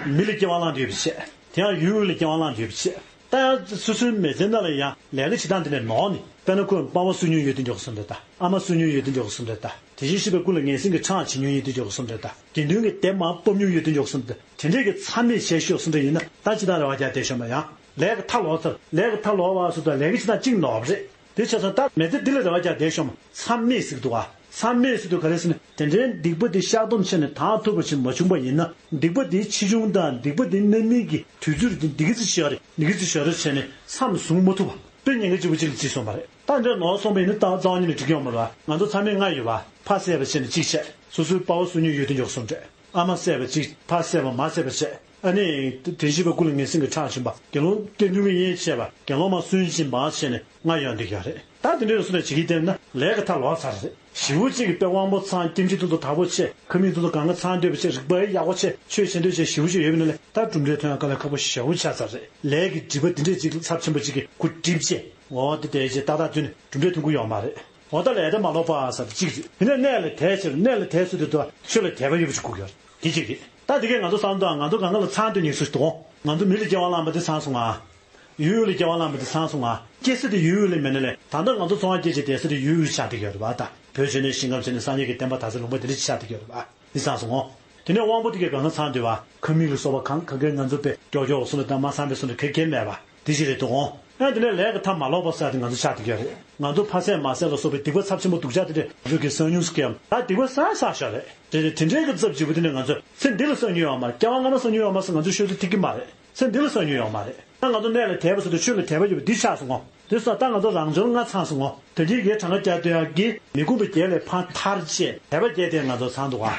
མི་ལ་སྐྱེ་བ་བླངས་ཏེ་ཡོད་པ་བྱས། དེ་ཡང་ཡུལ་ལ་སྐྱེ་བ་བླངས་ཏེ་ཡོད་པ་བྱས། ད་ཡང་སོ་སོའི་མི་ཚེ་ནང་ལ་ཡང་ལས་ཀ་བྱེད་སྟངས་དེ་ནས་ནོར་ནས། དཔེར་ན་ཁོས་པ་ཕ་གསོ་མྱོང་ཡོད་དུས་འཇོག་གསུངས་རེད་ད། ཨ་མ་གསོ་མྱོང་ཡོད་དུས་འཇོག་གསུངས་རེད་ད། དེ་བཞིན་གཤེགས་པའི་སྐུ་ལ་ངན་སེམས་ཀྱི་ཁྲག་བྱིན་མྱོང་ཡོད་དུས་འཇོག་གསུངས་རེད་ད། དགེ་འདུན་གྱི་སྡེ་མར་ཕབ་མྱོང་ཡོད་དུས་འཇོག་གསུངས་རེད་ད། དེ་འདྲས་ཀྱི་མཚམས་མེད་བྱས་ཤོག་གསུངས་རེད། ཡིན་ན་ད་ཅི་ལྟར་རེ་བ་རྒྱག་བསྡད་ཤོག་མ་ཡང་། ལས་ཀ་མཐའ་ལོག་ཚར། ལས་ཀ་མཐའ་ལོག་པ་སོ་ད་ལས་ཀ་བྱེད་སྟངས་གཅིག་ནོར་བ་རེད། དེ་བྱས་ཙང་ད་མི་ཚེ་འདི་ལ་རེ་བ་རྒྱག་བསྡད་ཤོག་མ་མཚམས་མེད་ཟེར་གི་འདུག་ག་མཚམས་མེད་ཟེར་དུས་ག་རེ་ཟེར་ན། དེ་འདྲའི་སྡིག་པ་འདི་བཤགས་སྡོམ་བྱས་ནས་དག་ཐུབ་པ་ཞིག་མ་བྱུང་པ་ཡིན་ན། སྡིག་པ་འདིའི་ཆེ་ཆུང་དང་སྡིག་པ་འདི་རྣམ་སྨིན་གྱི་དུས་ཚོད་འདི་འདི་ག་ཚོད་ཞོག་རེད། འདི་ག་ཚོད་ཞོག་རེད་བྱས་ནས་མཚམས་བཟུང་མ་ཐུབ་པ། དཔེ་ཉེན་ཁ་ཆེ་པོ་ཅིག་ལ་བརྩིས་སོང་བ་རེད། ད་འདྲ་ནོར་སོང་བ་ཡིན་ན་ད་རྩ་བ་ཉིད་ནས་འགྲིག་གི་ཡོད་མ་རེད་བ། ང་ཚོ་ཚང་མས་ལྔ་ཡོད་བ། ཕ་བསད་པ་བྱས་ནས་གཅིག་བྱས། སོ་སོའི་པ་ཕ་གསོ་མྱོང་ཡོད་དུས་འཇོག་གསུངས་རེད། ཨ་མ་བསད་པ་གཅིག་ཕ་བསད་པ་མ་བསད་པ་བྱས། ཨ་ནི་དེ་བཞིན་པའི་སྐུ་ལ་ངན་སེམས་ཀྱི་ཁྲག་བྱིན་པ། དགེ་སློང་སྐྱབས་འཇུག་གི་དབྱེན་བྱས་པ། དགེ་སློང་མ་སུན་འབྱིན་པ་བྱས་ནས་ལྔ་ཡོད་འདི་ཡོད་རེད། ད་དེ་འདྲའི་སུ་ནས་བྱེད་ཀྱི་བསྡད་ན་ལས་ཀ་མཐའ་ལོག་ཚར་རེད། ཞེ་པོ་གཅིག་གི་དཔེ་དབང་པོ་ཚང་། སྐྱེ་མཆེད་དེ་ཚོ་དག་པོ་བྱས། ཁ་མིག་དེ་ཚོ་གང་ག་ཚང་འདོད་པ་བྱས། རིག་པ་ཡག་པོ་བྱས། ཆོས་བྱེད་འདོད་བྱས། ཞེ་པོ་ཅིག་ཡོད་པ་ན་ལས་ད་གྲུབ་འབྲས་ཐོན་ཡག་དཀའ་ལས་ཁག་པོ་ཞེ་པོ་ཆགས་ཚར་རེད། ལས་ཀྱི་སྒྲིབ་པ་དེ་འདྲས་ཅིག་ཚབས་ཆེན་པོ་ཅིག་གིས་ཁུ་སྒྲིབ་བྱས། འོ་དེ་དེ་བྱས་ཏག་ཏག་བསྡུས་ནས་གྲུབ་འབྲས་ཐོན་གི་ཡོད་མ་རེད། འོ་ད་ལས་དང་མ་ལོག་པ་ཟེར་གཅིག་རེད། དེ་ནས་གནས་ལ་དལ་ཕྱིར། གནས་ལ་དལ་ཟེར་དུས་དུ་ཆོས་ལ་དད་པ་ཡོད་པ་ཞིག་དགོས་ཀྱི་ཡོད་རེད། དེ་གཅིག་རེད། ད་དེ་གས་ང་ཚོ་བསམ་དང་ང་ཚོ་གང་ག་ལ་ཚང་དུ་ཉེག་སུ་ཞིག་འདུག་ང་ཚོ་མི་ལ་སྐྱེ་བ་བླངས་པ་དེ་ཚང་སོང་ང་། ཡུལ་ལ་སྐྱེ་བ་བླངས་པ་དེ་ཚང་སོང་ང་། སྐྱེ་ས་དེ་ཡུལ་ལ་མེད་ན་ལས་ད་ལྟ་ང་ཚོ་འཚོ་བ་སྐྱེལ་བྱེད་བསྡད་ས་དེ་ཡུལ་ཆགས་བསྡད་ཀྱི་ཡོད་རེད་པ། ད་བོད་བྱས་ནས་ཞིང་ཁམས་བྱས་ནས་སངས་རྒྱས་ཀྱི་བསྟན་པ་དར་ས་ལུང་པ་དེ་འདྲ་ཅིག་ཆགས་བསྡད་ཀྱི་ཡོད་རེད་པ། འདི་ཚང་སོང་ངོ་། དེ་ནས་དབང་པོ་དེ་གས་གང་ག་ཚང་འདུག་བ། ཁ་མིག་ལ་སོགས་པ་གང་ག་གས་ང་ཚོ་དཔེ་མགྱོགས་མགྱོགས་སོང་ནས་ད་མ་སངས་པའི་སོང་ནས་ག་གས་མེད་པ། དེ་ཞིག་རེད་འདུག་འོང་། ཨ་དེ་ནས་ལས་ཀྱི་མཐའ་མ་ལོག་པ་ཟེར་དེ་ང་ཚོ་ཆགས་བསྡད་ཀྱི་ཡོད་རེད། ང་ཚོ་ཕ་བསད་མ་བསད་ལ་སོགས་པའི་སྡིག་པ་ཚབས་ཆེན་པོ་སྡུག་ཅག་དེ་འདྲས་ང་ཚོ་གིས་བསགས་མྱོང་ཟེར་གྱི་ཡོད། ད་སྡིག་པ་བསགས་བསགས་ཤག་རེད། དེ་དེ་འདྲས་ཀྱི་རྩ་བ་བརྗིད་པོ་དེ་འདྲས་ང་ཚོ་ཚེ་འདི་ལ་བསགས་མྱོང་ཡོད་མ་རེད། སྐྱེ་བ་སྔ་མ་བསགས་མྱོང་ཡོད་མ་རེད་ཟེར་ང་ཚོ་ཤོད་ཚོད་ཐིག་གི་མ་རེད། ཚེ་འདི་ལ་བསགས་མྱོང་ཡོད་མ་རེད། ད་ང་ཚོ་གནས་ལ་དད་པ་ཟེར་དུས་ཆོས་ལ་དད་པ་ཡོད་པ་འདི་ཆགས་སོང་ངོ་། དེ་སོགས་ད་ང་ཚོ་རང་འབྱོར་ལྔ་ཚང་སོང་ངོ་། དོན་གྱི་གེ་གྲངས་ཀ་བརྒྱ་སྟོན་ཡག་གི་མི་ཁོམ་པའི་རྒྱལ་ལས་ཕར་ཐར་བྱས་དད་པ་བརྒྱད་དེ་ང་ཚོ་ཚང་འདུག་ག་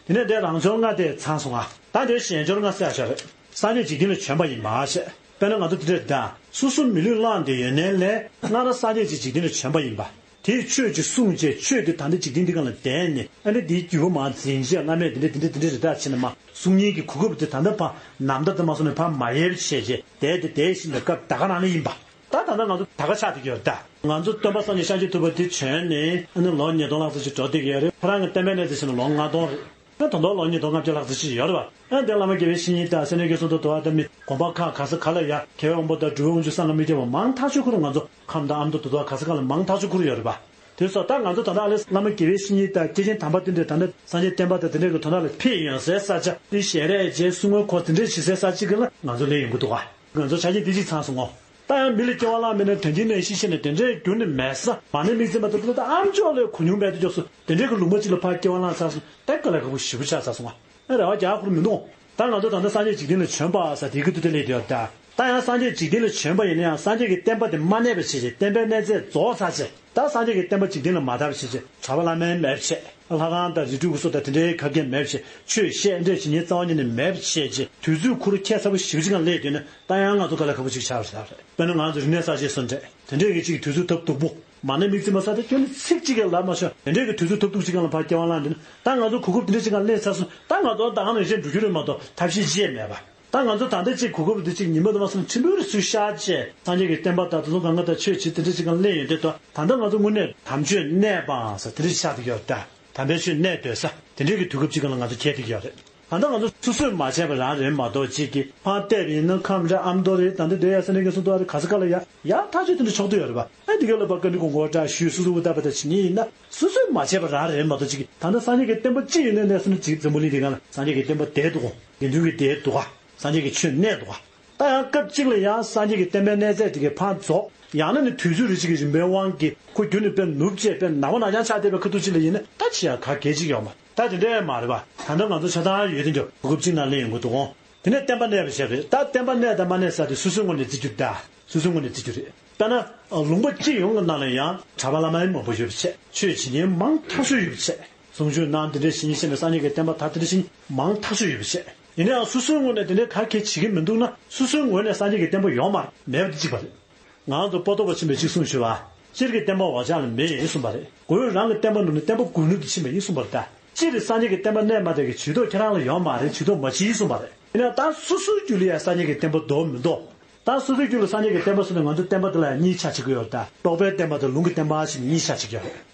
དེ་ནས་དེ་རང་འབྱོར་ལྔ་དེ་ཚང་སོང་ང་། ད་དེ་གཞན་འབྱོར་ལྔ་བསགས་ཤག་རེད། སངས་རྒྱས་འཇིག་རྟེན་ལ་བྱོན་པ་ཡིན་པ་ཞེས། དཔེར་ན་ང་ཚོ་དེ་འདྲ་ད་སོ་སོ་མི་ལུས་བླངས་ཏེ་ཡོད་ནའི་ལས་སྔར་སངས་རྒྱས་ཀྱི་འཇིག་རྟེན་ལ་བྱོན་པ་ཡིན་པ། དེས་ཆོས་ཅིག་གསུངས་བྱས་ཆོས་དེ་ད་ལྟ་འཇིག་རྟེན་འདི་ག་ལ་བསྟན་ནས་ཨ་ནི་དེའི་བརྒྱུད་པ་མར་འཛིན་བྱས་བླ་མས་དེ་འདྲ་དེ་འདྲ་དེ་འདྲ་རེ་ད་བྱས་ནས་མ་གསུང་མཁན་གྱི་གོ་སྐབས་དེ་ད་ལྟ་ཕར་ནམ་ཟླ་དེ་མ་སོང་ནས་ཕར་མ་ཡལ་བྱས་བྱས་བསྡད་དེ་བསྡད་བཞིན་པའི་སྐབས་ད་ག་རང་ལ་ཡིན་པ། ད་ད་ལྟ་ང་ཚོ་ད་ག་ཆགས་བསྡད་ཀྱི་ཡོད་རེད་ད། ང་ཚོ་སྟོན་པ་སངས་རྒྱས་ཤཱཀྱ་ཐུབ་པ་དེ་བྱོན་ནས་ཨ་ནི་ལོ་ཉིས་སྟོང་ལྷག་ཙམ་ཞིག་འགྲོ་བསྡད་ཀྱི་ཡོད་རེད། ཁོ་རང་གི་བསྟན་པའི་གནས་ཚད་བྱས་ན་ལོ་ལྔ་སྟོང་རེད། ཨ་ད་དུང་ལོ་ཉིས་སྟོང་ལྔ་བརྒྱ་ལྷག་ཙམ་ཞིག་ཡོད་རེད་བ། ཨ་དེ་བླ་མ་དགེ་བའི་བཤེས་གཉེན་དང་སེ་ནོར་གྱི་གསུང་དང་དུ་བ་དང་མི་དགོན་པ་ཁག་ག་ས་ག་ལ་ཡ་མཁས་པའི་དབང་པོ་དང་གྲུབ་པའི་དབང་ཕྱུག་སངས་རྒྱས་མི་སྐྱོ་བ་མང་ཐག་ཆོད་ཁུར་ང་ཚོ་ཁམས་དང་ཨ་མདོ་དུ་བ་ག་ས་ག་ལ་མང་ཐག་ཆོད་ཁུར་ཡོད་རེད་བ། དེ་སོགས་ད་ང་ཚོ་ད་ལྟ་ཨ་ལས་བླ་མ་དགེ་བའི་བཤེས་གཉེན་དང་སྐྱེས་ཆེན་དམ་པ་དེ་འདྲས་ད་ལྟ་སངས་རྒྱས་བསྟན་པ་དང་དེ་འདྲས་ཀྱི་དོན་དག་ལ་ཕེབས་ཡོང་སའི་ས་ཆ་དེ་ཞལ་རས་བྱས་གསུང་བའི་སྐོར་དེ་འདྲས་བྱེད་སའི་ས་ཆ་གི་ལ་ང་ཚོ་སླེབས་ཡོང་གི་འདུག་བ། ང་ཚོ་ཆ་རྐྱེན་འདི་གཅིག་ཚང་སོང་ངོ་། ད་ཡང་མི་ལ་སྐྱེ་བ་བླངས་མེད་ན་དོན་གྱི་གནས་གཞི་ཤེས་ནས་དེ་འདྲའི་རྒྱུན་ནས་མེད་ས་མ་ཎི་དམིགས་བརྩེ་མ་ཐུབ་ད་ཨ་མཆོག་ལས་གོ་མྱོང་མེད་དུ་འཇོག་སོང་དེ་འདྲའི་གི་ལུང་པ་གཅིག་ལ་ཕར་སྐྱེ་བ་བླངས་ཚར་སོང་ད་དཀའ་ལས་ཁག་པོ་ཞེ་པོ་ཆགས་ཚར་སོང་ང་། ཨ་རེ་བ་རྒྱག་ཁུར་མི་འདུག་ད་ང་ཚོ་ད་ལྟ་སངས་རྒྱས་འཇིག་རྟེན་ལ་བྱོན་པ་ཟེར་དེ་གི་དུས་དེ་ལས་དེ་ཡོད་ད། ད་ཡང་སངས་རྒྱས་འཇིག་རྟེན་ལ་བྱོན་པ་ཡིན་ན་ཡང་སངས་རྒྱས་ཀྱི་བསྟན་པ་དེ་མ་གནས་པ་བྱས་བྱས་བསྟན་པའི་གནས་ཚད་རྫོགས་ཚར་བྱས་ད་སངས་རྒྱས་ཀྱི་བསྟན་པ་འཇིག་རྟེན་ལ་མ་དར་བ་བྱས་བྱས་གྲྭ་པ་བླ་མའི་མེད་བྱས་ལྷ་ཁང་དང་རི་ཁྲོད་ཀྱི་སོགས་དང་དེ་འདྲའི་ཁ་སྐད་མེད་བྱས་ཆོས་བཤད་འདྲ་བྱེད་མཁན་རྩ་བ་ཉིད་ནས་མེད་བྱས་བྱས་དུས་ཚོད་ཁུར་ཁྱད་མཚར་པོ་ཞེ་པོ་ཅིག་ངང་སླེབས་དུས་ན། ད་ཡང་ང་ཚོ་དཀའ་ལས་ཁག་པོ་ཅིག་ཆགས་རེད་ད། དཔེར་ན་ང་ཚོ་རིག་གནས་གསར་བརྗེ་སོགས་འདྲ་དེ་འདྲས་ཀྱི་ཅིག་དུས་ཚོད་ཐབས་སྡུག་པོ་མ་ཎི་དམིགས་བརྩེ་མ་ཟ་དེ་ཁྱོན་ནས་ཚིག་གཅིག་ཀྱང་ལབ་མ་ཤོག་དེ་འདྲས་ཀྱི་དུས་ཚོད་ཐབས་སྡུག་ཅིག་སྒང་ལ་ཕར་སྐྱེ་བ་བླངས་དུས་ན་ད་ང་ཚོ་གོ་སྐབས་དེ་འདྲས་ཅིག་སྒང་སླེབས་ཚར་སོང་ད་ང་ཚོ་ད་ག་ནང་བཞིན་འགྲོ་རྒྱུ་རེད་མ་གཏོགས་ཐབས་ཤེས་ཅི་ཡང་མེད་པ། ད་ང་ཚོ་ད་ལྟ་ཅིག་གོ་སྐབས་འདི་ཅིག་ཉི་མ་དུ་མ་སོང་ཕྱི་ལོགས་རི་སུལ་ཤར་བྱས་སངས་རྒྱས་ཀྱི་བསྟན་པ་དང་དེ་ཚོ་གང་ག་དང་ཆོས་བྱེད་དེ་འདྲས་ཅིག་སྒང་སླེབས་ཡོང་དུས་ད་ད་ལྟ་ང་ཚོ་དངོས་གནས་དམ་ཆོས་གནས་པའང་ཟེར་དེ་འདྲས་ཆགས་བསྡད་ཡོད་ད། དམ་པའི་ཆོས་གནས་སྡོད་ས་དེ་འདྲས་ཀྱི་དུས་སྐབས་ཅིག་སྒང་ལ་ང་ཚོ་འཁེལ་བསྡད་ཀྱི་ཡོད་རེད། ད་ལྟ་ང་ཚོ་སོ་སོས་མ་བྱས་པ་རང་རེད་མ་གཏོགས། གཅིག་གིས་ཕར་བལྟས་པ་ཡིན་ན་ཁམས་རེད། ཨ་མདོ་རེད། ད་ལྟ་སྡོད་ཡ་ས་གནས་ཀྱི་སོ་ཏོ་རེད། ག་ས་ག་ལ་ཡ་ཡ་ཐག་ཆོད་དེ་འདྲ་ཆོག་ཏུ་ཡོད་རེད་པ། ཨ་དེ་ག་ལ་པ་ཀ་འདྲི་གོང་གོ་འདྲ་ཞུས། སོ་སོ་ཧུར་ཐག་པ་ད་བྱེད་ཉིན་ཡིན་ན་སོ་སོས་མ་བྱས་པ་རང་རེད་མ་གཏོགས། གཅིག་གིས་ད་ལྟ་སངས་རྒྱས་ཀྱི་བསྟན་པ་གཅིག་ཡིན་ན་གནས་སོ་ན་གཅིག་འཛམ་བུ་གླིང་འདི་སྒང་ལ་སངས་རྒྱས་ཀྱི་བསྟན་པ་བསྡད་འདུག་གོ། དགེ་འདུན་གྱི་བསྡད་འདུག་ག། སངས་རྒྱས་ཀྱི་ཆོས་གནས་འདུག་ག། ད་ཡང་སྐབས་གཅིག་ལ་ཡང་སངས་རྒྱས་ཀྱི་བསྟན་པའི་གནས་ཚད་དེ་གའི་ཕར་རྫོགས། ཡང་ན་ནི་དུས་ཚོད་རེ་གཅིག་གི་རིམ་པའི་དབང་གིས་ཁོ་རྒྱུན་ནས་དཔེ་ནུབ་བྱས་དཔེ་ནག་པོ་ནག་རྐྱང་ཆགས་བསྡད་པའི་ཁ་ཐུག་ཅིག་ལ་ཡིན་ན་ད་ཅི་ཡང་ག་གལ་ཅིག་ཡོད་མ་རེད། ད་དེ་འདྲས་མ་རེད་པ། ད་ལྟ་ང་ཚོ་ཆ་ཚང་ཡོད་དེ་འདྲ་གོ་སྐབས་གཅིག་ནང་ལེན་ཡོང་གི་འདུག་གོ། དེ་ནས་བསྟན་པ་གནས་པ་བྱས་རེད། ད་བསྟན་པ་གནས་དང་མ་གནས་ཟེར་དེ་སོ་སོའི་ངོས་ནས་བརྩི་རྒྱུ་རེད། ད་སོ་སོའི་ངོས་ནས་བརྩི་རྒྱུ་རེད། དཔེར་ན་ལུང་པ་གཅིག་ཡོངས་ཀྱི་ནང་ལ་ཡང་གྲྭ་པ་བླ་མ་མང་པོ་ཡོད་པ་བྱས། ཆོས་བྱེད་མཁན་མང་ཐག་ཆོད་ཡོད་པ་བྱས། གསུང་ཆོས་གནང་དེ་འདྲས་བྱེད་མཁན་བྱས་ནས་སངས་རྒྱས་ཀྱི་བསྟན་པ་དར་དེ་འདྲས་བྱེད་མཁན་མང་ཐག་ཆོད་ཡོད་པ་བྱས། ཡིན་ན་ཡང་སོ་སོའི་ངོས་ནས་དེ་འདྲའི་ག་གེ་བྱེད་ཀྱི་མི་འདུག་ན་སོ་སོའི་ངོས་ནས་སངས་རྒྱས་ཀྱི་བསྟན་པ་ཡོད་མ་རེད། མེད་པ་དེ་གཅིག་པ་རེད། ང་ཚོ་པོ་ཏོ་བ་ཕྱིན་པའི་གཅིག་གསུངས་ཞུ་བ། སྤྱིར་གྱི་བསྟན་པ་འོ་ཅག་ལ་མེད་ཡིན་གསུངས་པ་རེད། གོས་རང་གི་བསྟན་པ་ནུབ་ནས་བསྟན་པ་དགོས་ནུབ་དུ་ཕྱིན་པ་ཡིན་གསུངས་པ་རེད། ད་སྤྱིར་སངས་རྒྱས་ཀྱི་བསྟན་པ་གནས་མ་བསྡད་ཀྱི་ཇུས་གཏོགས་ཁྱེད་རང་ལ་ཡོད་མ་རེད། ཇུས་གཏོགས་མ་བྱེད་ཡིན་གསུངས་པ་རེད། ཡིན་ན་ད་སོ་སོའི་རྒྱུད་ལ་ཡང་སངས་རྒྱས་ཀྱི་བསྟན་པ་འདུག་མི་འདུག། ད་སོ་སོའི་རྒྱུད་ལ་སངས་རྒྱས་ཀྱི་བསྟན་པ་ཟེར་ན་ང་ཚོ་བསྟན་པ་འདི་ལ་ཡང་གཉིས་ཆ་བྱེད་ཀྱི་ཡོད་རེད། ད་རྟོགས་པའི་བསྟན་པ་དང་ལུང་གི་བསྟན་པ་ཞེས་གཉིས་ཆ་བྱེད་ཀྱི་ཡོད་རེད།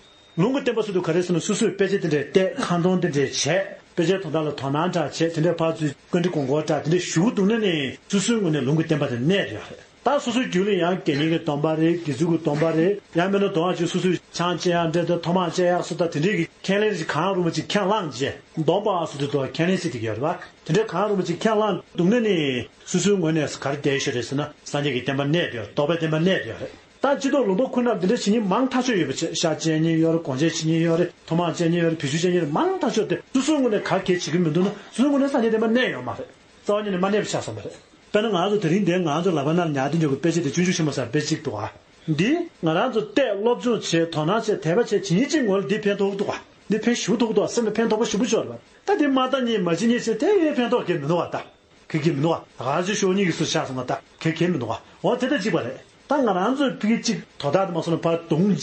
ལུང་གི་བསྟན་པ་ཟེར་དུས་ག་རེ་ཟེར་ན་སོ་སོས་དཔེ་ཆ་དེ་འདྲས་བལྟས། ཁ་འདོན་དེ་འདྲས་བྱས། དཔེ་ཆའི་དོན་དག་ལ་དོ་སྣང་འདྲ་བྱས། དེ་འདྲས་ཕར་ཚུར་བཀའ་འདྲི་དགོངས་སྐོར་འདྲ་དེ་འདྲས་ཞུ་གི་འདུག་ན་ནི་སོ་སོའི་ངོས་ནས་ལུང་གི་བསྟན་པ་དེ་གནས་ཡོད་རེད། ད་སོ་སོའི་རྒྱུད་ལ་ཡང་དགེ་བསྙེན་གྱི་སྡོམ་པ་རེད། དགེ་ཚུལ་གྱི་སྡོམ་པ་རེད། ཡང་མིན་ན་དོན་ཅིག་སོ་སོས་ཆང་བཅད་ཡག་འདྲ་དང་ཐོག་མར་བཅད་ཡག་སོགས་དང་དེ་འདྲས་ཀྱི་ཁས་ལེན་ཅིག་གང་རུང་བ་ཅིག་ཁས་བླངས་བྱས། སྡོམ་པ་ཟེར་དུས་དོ་ཁས་ལེན་ཟེར་དེ་ག་ཡོད་རེད་པ། དེ་འདྲས་གང་རུང་བ་ཅིག་ཁས་བླངས་འདུག་ན་ནི་སོ་སོའི་ངོས་ནས་ག་རེ་བསྡད་ཤོད་རེད་ཟེར་ན་སངས་རྒྱས་ཀྱི་བསྟན་པ་གནས་ཡོད། རྟོགས་པའི་བསྟན་པ་གནས་ཡོད་རེད། ད་སྤྱི་ཚོགས་ལུང་པ་ཁོ་ན་འདི་འདྲ་བྱེད་མཁན་མང་ཐག་ཆོད་ཡོད་པ་བྱས། ཤ་བཅད་མཁན་ཡོད་རེད། སྒོང་ཆེན་བྱེད་མཁན་ཡོད་རེད། ཐོག་མར་བཅད་མཁན་ཡོད་རེད། བེད་སྤྱོད་བྱེད་མཁན་ཡོད་རེད། མང་ཐག་ཆོད་དེ་སོ་སོའི་ངོས་ནས་ག་གེ་བྱེད་ཀྱི་མི་འདུག་ན་སོ་སོའི་ངོས་ནས་སངས་རྒྱས་བསྟན་པ་གནས་ཡོད་མ་རེད། རྩ་བ་ཉིད་ནས་མ་གནས་པ་ཆགས་སོང་བ་རེད། དཔེར་ན་ང་ཚོ་དེ་རིང་འདིར་ང་ཚོ་ལག་པ་ནང་ལ་ཉར་དེ་འཇོག་གི་དཔེ་ཆ་དེ་སྤྱོད་འཇུག་ཆེན་མོ་ཟེར་དཔེ་གཅིག་འདུག་ག། འདི་ང་རང་ཚོ་བལྟས། སློབ་སྦྱོང་བྱས། དོ་སྣང་བྱས། དད་པ་བྱས། ཇི་སྙེད་ཅིག་ངོས་ལ་འདི་ཕན་ཐོགས་འདུག་ག། འདི་ཕན་ཞེ་པོ་ཐོགས་འདུག་ག། སེམས་ལ་ཕན་ཐོགས་པ་ཞེ་པོ་ཅིག་ཡོད་རེད་པ། ད་འདི་མ་ལྟ་ཉན་མ་བྱེད་ཉན་བྱས་དེ་ཕན་ཐོགས་གང་ཡང་མི་འདུག་ག། ད། ག་གེ་མི་འདུག་ག། ད་ག་ཚོད་ཤོག་གཉིས་ཀྱི་ཚུར་ཆགས་སོང་བ། ད་ག་གེ་མི་འདུག་ག། འོ་དེ་ལྟར་གཅིག་པ་རེད། ད་ང་རང་ཚོས་ཕ་གི་གཅིག་དོ་བདག་དེ་མ་སོང་ན་ཕར་རྡུང་བྱས།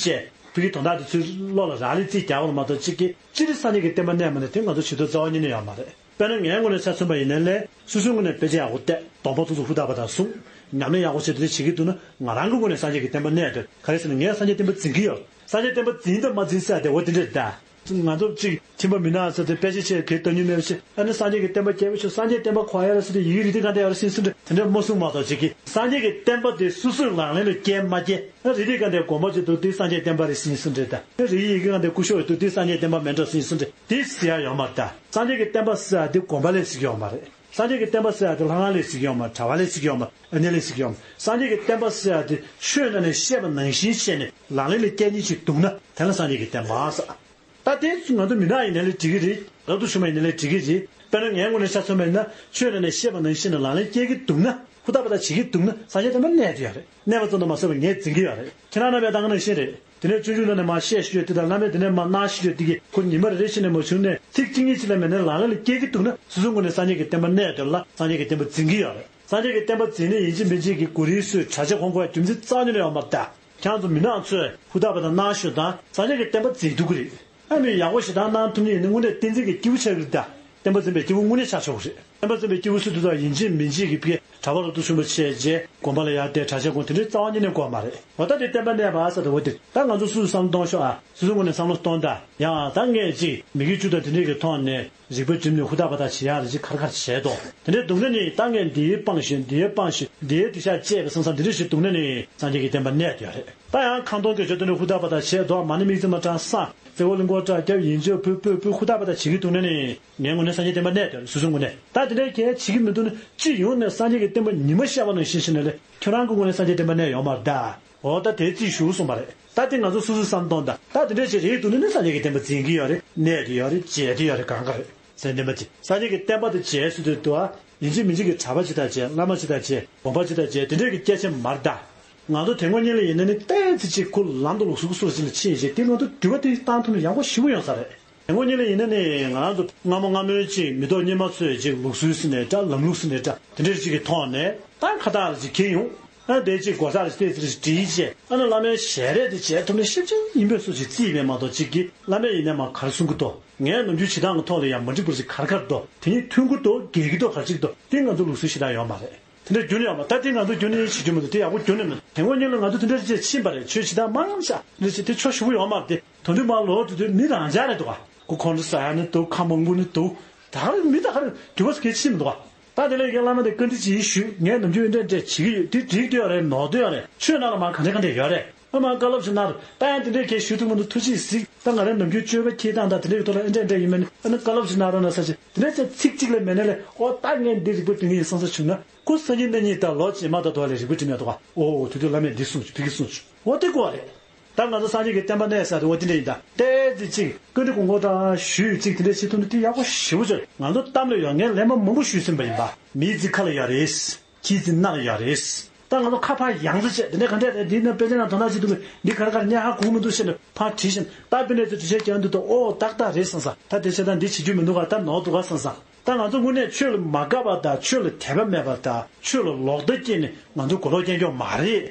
ཕ་གི་དོ་བདག་དེ་ཚོའི་བློ་ལ་རག་ལས་རྩིས་རྒྱག་པ་ལ་མ་གཏོགས། གཅིག་གིས་སྤྱིར་སངས་རྒྱས་ཀྱི་བསྟན་པ་གནས་མ་གནས་དེ་ང་ཚོ་བྱེད་ཐུབ་རྩ་བ་ཉིད་ནས་ཡོད་མ་རེད། དཔེར་ན་ངའི་ངོས་ནས་ཆ་མཚོན་པ་ཡིན་ན་ལས་སོ་སོའི་ངོས་ནས་དཔེ་ཆ་ཡག་པོ་བལྟས། སྡོམ་པ་ཏོག་ཙམ་ཧུར་ཐག་པ་དང་བསྲུང་། ཉམས་ལེན་ཡག་པོ་བྱས་དེ་འདྲ་བྱེད་ཀྱི་འདུག་ན་ང་རང་གི་ངོས་ནས་སངས་རྒྱས་ཀྱི་བསྟན་པ་གནས་དེ་ག་རེ་ཟེར་ན་ངས་སངས་རྒྱས་བསྟན་པ་འཛིན་གྱི་ཡོད། སངས་རྒྱས་བསྟན་པ་འཛིན་དང་མ་འཛིན་ཟེར་དེ་འོ་དེ་འདྲ་རེད་ད། ང་ཚོ་གཅིག་ཁྱིམ་པ་མི་ནག་ཟེར་ཏེ་དཔེ་ཆ་ཆེ་གེ་ལྟ་མྱོང་མེད་པ་ཞིག། ཨ་ནི་སངས་རྒྱས་ཀྱི་བསྟན་པ་རྒྱས་པ་ཆེ། སངས་རྒྱས་བསྟན་པ་གོ་ཡ་རེད་ཟེར་ཏེ་ཡི་གེ་རིགས་དེ་ག་འདྲ་ཡོད་རེད་ཟེར་གསུངས་ཏེ་དེ་འདྲ་མ་གསུངས་མ་གཏོགས། གཅིག་གིས་སངས་རྒྱས་ཀྱི་བསྟན་པ་དེ་སོ་སོས་ལག་ལེན་ལ་བསྐྱལ་མ་བསྐྱལ། ཨ་རིགས་རིགས་ག་འདྲའི་དགོན་པ་ཅིག་འདུག་དེ་སངས་རྒྱས་བསྟན་པ་རེད་ཟེར་གསུངས་ཏེ། ད་རིགས་ཡི་གེ་ག་འདྲའི་སྐུ་ཞབས་འདུག་དེ་སངས་རྒྱས་བསྟན་པ་མིན་འགྲོ་ཟེར་གསུངས་ཏེ་དེ་ཟེར་ཡ་ཡོད་མ་རེད་ད། སངས་རྒྱས་ཀྱི་བསྟན་པ་ཟེར་ཡ་དེ་དགོན་པ་ལས་ཟེར་གྱི་ཡོད་མ་རེད། སངས་རྒྱས་ཀྱི་བསྟན་པ་ཟེར་ཡ་དེ་ལྷ་ཁང་ལས་ཟེར་གྱི་ཡོད་མ་རེད། གྲྭ་པ་ལས་ཟེར་གྱི་ཡོད་མ་རེད། ཨ་ནེ་ལས་ཟེར་གྱི་ཡོད་མ་རེད། སངས་རྒྱས་ཀྱི་བསྟན་པ་ཟེར་ཡ་དེ་ཆོས་ནང་ནས་བཤད་པ་ནང་བཞིན་བཤད་ནས་ལག་ལེན་ལ་བསྐྱལ་མཁན་ཅིག་འདུག་ན་དེ་ལ་སངས་རྒྱས་ཀྱི་བསྟན་པ་ཟེར། ད་དེ་ང་ཚོ་མི་ནག་ཡིན་ནའི་ལས་འགྲིག་གི་རེད། རབ་ཏུ་བྱུང་བ་ཡིན་ནའི་ལས་འགྲིག་གི་རེད། དཔེར་ན་ངའི་ངོས་ནས་ཆ་མཚོན་པ་ཡིན་ན་ཆོས་ནང་ནས་བཤད་པ་ནང་བཞིན་ལག་ལེན་བསྐྱལ་གྱི་འདུག་ན། ཧུར་ཐག་པ་དང་བྱེད་ཀྱི་འདུག་ན་སངས་རྒྱས་བསྟན་པ་གནས་ཀྱི་ཡོད་རེད། གནས་པ་ཙམ་དུ་མ་ཟད་པར་ངས་འཛིན་གྱི་ཡོད་རེད། ཁྱེད་རང་རྣམ་པས་ད་ག་ནང་བཞིན་རེད། དེ་ནས་སྤྱོད་འཇུག་ནང་ནས་མར་བཤད་ཤེས་ཡོད་དེ་དང་། བླ་མས་དེ་ནས་མར་གནང་ཤེས་ཡོད་དེ་གིས་ཁོ་ཉི་མ་རེ་རེ་བཞིན་ནས་མ་བྱུང་ནས་ཚིག་གཅིག་གཉིས་ཅིག་ལ་མེད་ནས་ལག་ལེན་ལ་བསྐྱལ་གྱི་འདུག་ན་སོ་སོའི་ངོས་ནས་སངས་རྒྱས་ཀྱི་བསྟན་པ་གནས་དོན་ལ་སངས་རྒྱས་ཀྱི་བསྟན་པ་འཛིན་གྱི་ཡོད་རེད། སངས་རྒྱས་ཀྱི་བསྟན་པ་འཛིན་ནས་ཡིན་གཅིག་མིན་གཅིག་གི་གོ་རིམ་སྲོལ་གྲྭ་ཆས་གོན་དགོས་པའི་རྒྱུ་མཚན་རྩ་བ་ཉིད་ནས་ཡོད་མ་རེད་ད། ཁྱེད་ཚོ་མི་ནག་ཚོས་ཧུར་ཐག་པ་དང་གནང་ཤོག་དང་། སངས་རྒྱས་ཀྱི་བསྟན་པ་འཛིན་ཐུབ་ཀྱི་རེད། ཨ་མི་ཡག་པོ་ཞེ་དྲག་གནང་ཐུབ་མཁན་ཡིན་ན་དངོས་གནས་བསྟན་འཛིན་གྱི་སྐྱེས་བུ་ཆགས་ཀྱི་རེད་ད། བསྟན་པ་འཛིན་པའི་སྐྱེས་བུ་དངོས་གནས་ཆགས་ཆོག་གི་རེད། བསྟན་པ་འཛིན་པའི་སྐྱེས་བུ་སུ་དེ་དག་ཡིན་གཅིག་མིན་གཅིག་གི་ཕ་གིའི་གྲྭ་པ་རབ་ཏུ་བྱུང་བ་བྱས་རྗེས་དགོན་པ་ལ་ཡར་བསྡད་གྲྭ་ཆས་གོན་དེ་འདྲའི་རྩ་བ་ཉིད་ནས་དགོས་མ་རེད། འོ་ད་དེ་བསྟན་པ་གནས་པ་ཟེར་དུས་འོ་དེ་ད་ང་ཚོ་སུ་བསམ་གཏོང་ཤོག་ཨ། སོ་སོའི་ངོས་ནས་བསམ་བློ་གཏོང་དང་། ཡང་ད་ངས་ཅིག་མི་དགེ་བཅུ་དང་དེ་འདྲའི་གི་ཐོག་ནས་རིག་པ་བསྒྲིམས་ནས་ཧུར་ཐག་པ་དག་བྱེད་ཡག་རེ་ཅིག་ག་རེ་ག་རེ་བྱས་འདུག་དེ་འདྲའི་འདུག་ན་ནི་ད་ངས་འདིའི་སྤང་ཞིང་འདིའི་སྤང་ཞིང་འདིའི་འདི་ཤ་བཅད་པ་བསམ་བསམ་འདི་འདྲ་ཞིག་འདུག་ན་ནི་སངས་རྒྱས་ཀྱི་བསྟན་པ་གནས་ཡོད་རེད། ད་ཡང་ཁ་འདོན་དགེ་སྦྱོར་དེ་འདྲ་ཧུར་ཐག་པ་དག་བྱས་འདུག་མ་ཎི་དམིགས་བརྩེ་མ་བགྲང་སང་བརྩེ་བ་གླིང་སྐོར་བཀྲ་རྒྱབ་ཡིན་གཅིག་ཕུལ་ཕུལ་ཕུལ་ཧུར་ཐག་པ་དག་བྱེད་ཀྱི་འདུག་ན་ནི་ངའི་ངོས་ནས་སངས་རྒྱས་བསྟན་པ་གནས་ཡོད་རེད། སོ་སོའི་ངོས་ནས་ད་དེ་འདྲའི་གལ་བྱེད་ཀྱི་མི་འདུག་ན་སྤྱི་ཡོངས་ནས་སངས་རྒྱས་ཀྱི་བསྟན་པ་ཉི་མ་ཤར་བ་ནང་བཞིན་ཞིག་ནས་ལས་ཁྱོད་རང་གི་ངོས་ནས་སངས་རྒྱས་བསྟན་པ་གནས་ཡོད་མ་རེད་ད། འོ་ད་དེ་རྩིས་ཞུ་གསུངས་པ་རེད། ད་དེ་འདྲས་ཅིག་རིགས་བསམ་གཏོང་དང་། ད་དེ་འདྲས་ཅིག་རིགས་འདུག་ན་ནི་སངས་རྒྱས་ཀྱི་བསྟན་པ་འཛིན་གྱི་ཡོད་རེད། གནས་ཀྱི་ཡོད་རེད། མཇལ་གྱི་ཡོད་རེད། གང་ག་རེད་ཟེར་བསྟན་པ་དེ། སངས་རྒྱས་ཀྱི་བསྟན་པ་དེ་མཇལ་ཟེར་དུས་དུ་ཨ། ཡིན་གཅིག་མིན་གཅིག་གི་གྲྭ་པ་ཅིག་དང་མཇལ། བླ་མ་ཅིག་དང་མཇལ། དགོན་པ་ཅིག་དང་མཇལ། དེ་འདྲས་ཀྱི་སྐད་ཆ་མ་རེད་ད། ང་ཚོ་དེ་སྔོན་ཉིད་ལ་ཡིན་ན་ནི་ཏོག་ཙམ་ཅིག་ཁོ་ལམ་དུ་ལུགས་སྲོལ་སོགས་ཅིག་ལ་ཕྱིན་བྱས་དེ་ང་ཚོ་འགྱུར་བ་དེ་བཏང་ཐུབ་ན་ཡག་པོ་ཞེ་པོ་ཡོང་ས་རེད། དེ་སྔོན་ཉིད་ལ་ཡིན་ན་ནི་ང་རང་ཚོ་སྔ་མོ་སྔ་མོའི་ཅིག་མི་ཐོག་རྙིང་མ་ཚོས་ཅིག་ལུགས་སྲོལ་ཟེར་ནའི་འདྲ། ལམ་ལུགས་ཟེར་ནའི་འདྲ། དེ་འདྲས་ཅིག་གི་ཐོག་ནས་ད་ཁ་བཏགས་ལ་ཅིག་འཁྱེར་ཡོང་། ཨ་དེ་ཅིག་གོ་ས་རེ་ཏོག་ཙམ་རེ་བྲིས་བྱས། ཨ་ནི་བླ་མའི་ཞལ་རས་དེ་མཇལ་ཐུབ་ན་ཞེ་པོ་ཅིག་ཡིན་པའི་བཟོ་ཅིག་རྩིས་པས་མ་གཏོགས། གཅིག་གིས་བླ་མས་ཡིན་ནའི་མ་ག་རེ་གསུང་གི་འདུག་ངའི་ནམ་རྒྱུན་བྱེད་སྟངས་ཀྱི་ཐོག་ལ་ཡང་མ་འགྲིག་པ་ཅིག་ག་རེ་ག་རེ་འདུག་དེ་གཉིས་མཐུན་གྱི་འདུག་འགལ་གྱི་འདུག་ག་རེ་ཅིག་འདུག་དེ་ང་ཚོ་ལུགས་སྲོལ་ཞེ་དྲག་ཡོད་མ་རེད། དེ་འདྲ་རྒྱུན་ཡོད་མ། ད་དེ་ང་ཚོ་རྒྱུན་ནས་བྱེད་རྒྱུ་མི་འདུག་དེ་ཡག་པོ་རྒྱུན་ནས་མི་འདུག་དེ་སྔོན་ཉིད་ལ་ང་ཚོ་དེ་འདྲ་ཅིག་ཕྱིན་པ་རེད། ཆོས་བྱེད་སྟངས་མང་ཤ་རེ་ཅིག་དེ་ཆོ་ཞེ་པོ་ཡོད་མ་རེད། དེ་དོན་དུ་མ་ལོག་དུས་དེ་མི་རང་འཇགས་རེད་འདུག་ག་ཁོ་ཁོང་ཚོ་ཟ་ཡ་ནི་འདུག་ཁ་མང་པོ་ནི་འདུག་ད་ག་རེ་མི་ད་ག་རེ་འགྱུར་བ་གལ་ཆེ་མི་འདུག་ག་ད་དེ་ལས་ཀྱི་བླ་མ་དེ་བཀའ་འདྲི་ཅིག་ཞུས། ངས་ནམ་རྒྱུན་འདྲ་འདྲ་བྱེད་ཀྱི་ཡོད། དེ་འགྲིག་དུ་ཡོད་རེད། ནོར་དུ་ཡོད་རེད། ཆོས་ནང་ལ་མ་ག་འདྲ་ག་འདྲ་ཡོད་རེད། ཨ་མ་བཀའ་སློབ་ཞིག་གནང་རོགས། ད་ཡང་དེ་འདྲའི་གལ་ཞུ་ཐུབ་མི་འདུག་ཐུགས་རྗེས་གཟིགས། ད་ང་རང་ནམ་རྒྱུན་སྤྱོད་པ་འཁྱེར་སྟངས་དང་དེ་འདྲའི་ཐོག་ལ་ཨེ་འདྲ་འདྲ་ཡིན་མིན་ཨ་ནི་བཀའ་སློབ་ཞིག་གནང་རོགས་གནང་ཟེར་བྱས། དེ་འདྲ་ཚེ་ཚིག་གཅིག་ལས་མེད་ན་ལས་ཨོ་ད་ངས་འདི་རིག་པ་འདི་ངས་བསམ་ས་བྱུང་ན་ཁོ་སང་ཉིན་གནངས་ཉིན་དང་ལོ་རྗེས་མ་དང་དོ་ལས་རིག་པ་འགྲིམ་ཡག་འདུག་ག་ཨོ་དེ་དུས་བླ་མས་འདི་གསུངས་བྱུང་ཕ་གི་གསུངས་བྱུང་ཨོ་དེ་གོ་རེད། ད་ང་ཚོ་སངས་རྒྱས་ཀྱི་བསྟན་པ་གནས་ས་དེ་འོ་དེ་འདྲ་ཡིན་ད། ཏོག་ཙམ་ཅིག་བཀའ་འདྲི་དགོངས་སྐོར་དང་ཞུས་ཡོད་ཅིག་དེ་འདྲ་བྱེད་ཐུབ་ན་དེ་ཡག་པོ་ཞེ་པོ་ཅིག་ང་ཚོ་གཏམ་ལ་ཡོད། ངས་ལན་མ་མང་པོ་ཞུས་ཟིན་པ་ཡིན་པ། མི་ཚིག་ཁ་ལ་ཡོད་རེད། ཁྱི་ཚིག་སྣ་ལ་ཡོད་རེད། ད་ང་ཚོ་ཁ་ཕར་ཡང་ཚོ་བྱས་དེ་འདྲ་ག་འདྲ་རེད། འདི་ནི་དཔེ་ཆ་ནང་དོ་སྣང་བྱེད་ཐུབ་གི་འདི་ག་རེ་ག་རེ་ཉན་ཧ་གོ་གི་མི་འདུག་ཟེར་ནས་ཕར་དྲིས་ཤིང་། ད་དཔེ་ནས་ཚོ་དྲི་བཤད་རྒྱག་འདུག་ད་ཨོ་ཏག་ཏག་རེད་བསམ་ས། ད་དེ་བྱས་ད་འདི་བྱེད་རྒྱུ་མི་འདུག་ག་ད་ནོར་འདུག་ག་བསམ་ས། ད་ང་ཚོ་དངོས་གནས་ཆོས་ལ་མ་དགའ་བ་དང་ཆོས་ལ་དད་པ་མེད་པ་དང་ཆོས་ལ་ལོག་ལྟ་སྐྱེས་ནས་ང་ཚོ་མགོ་ལོག་སྐྱེ་མཁན་མ་རེད།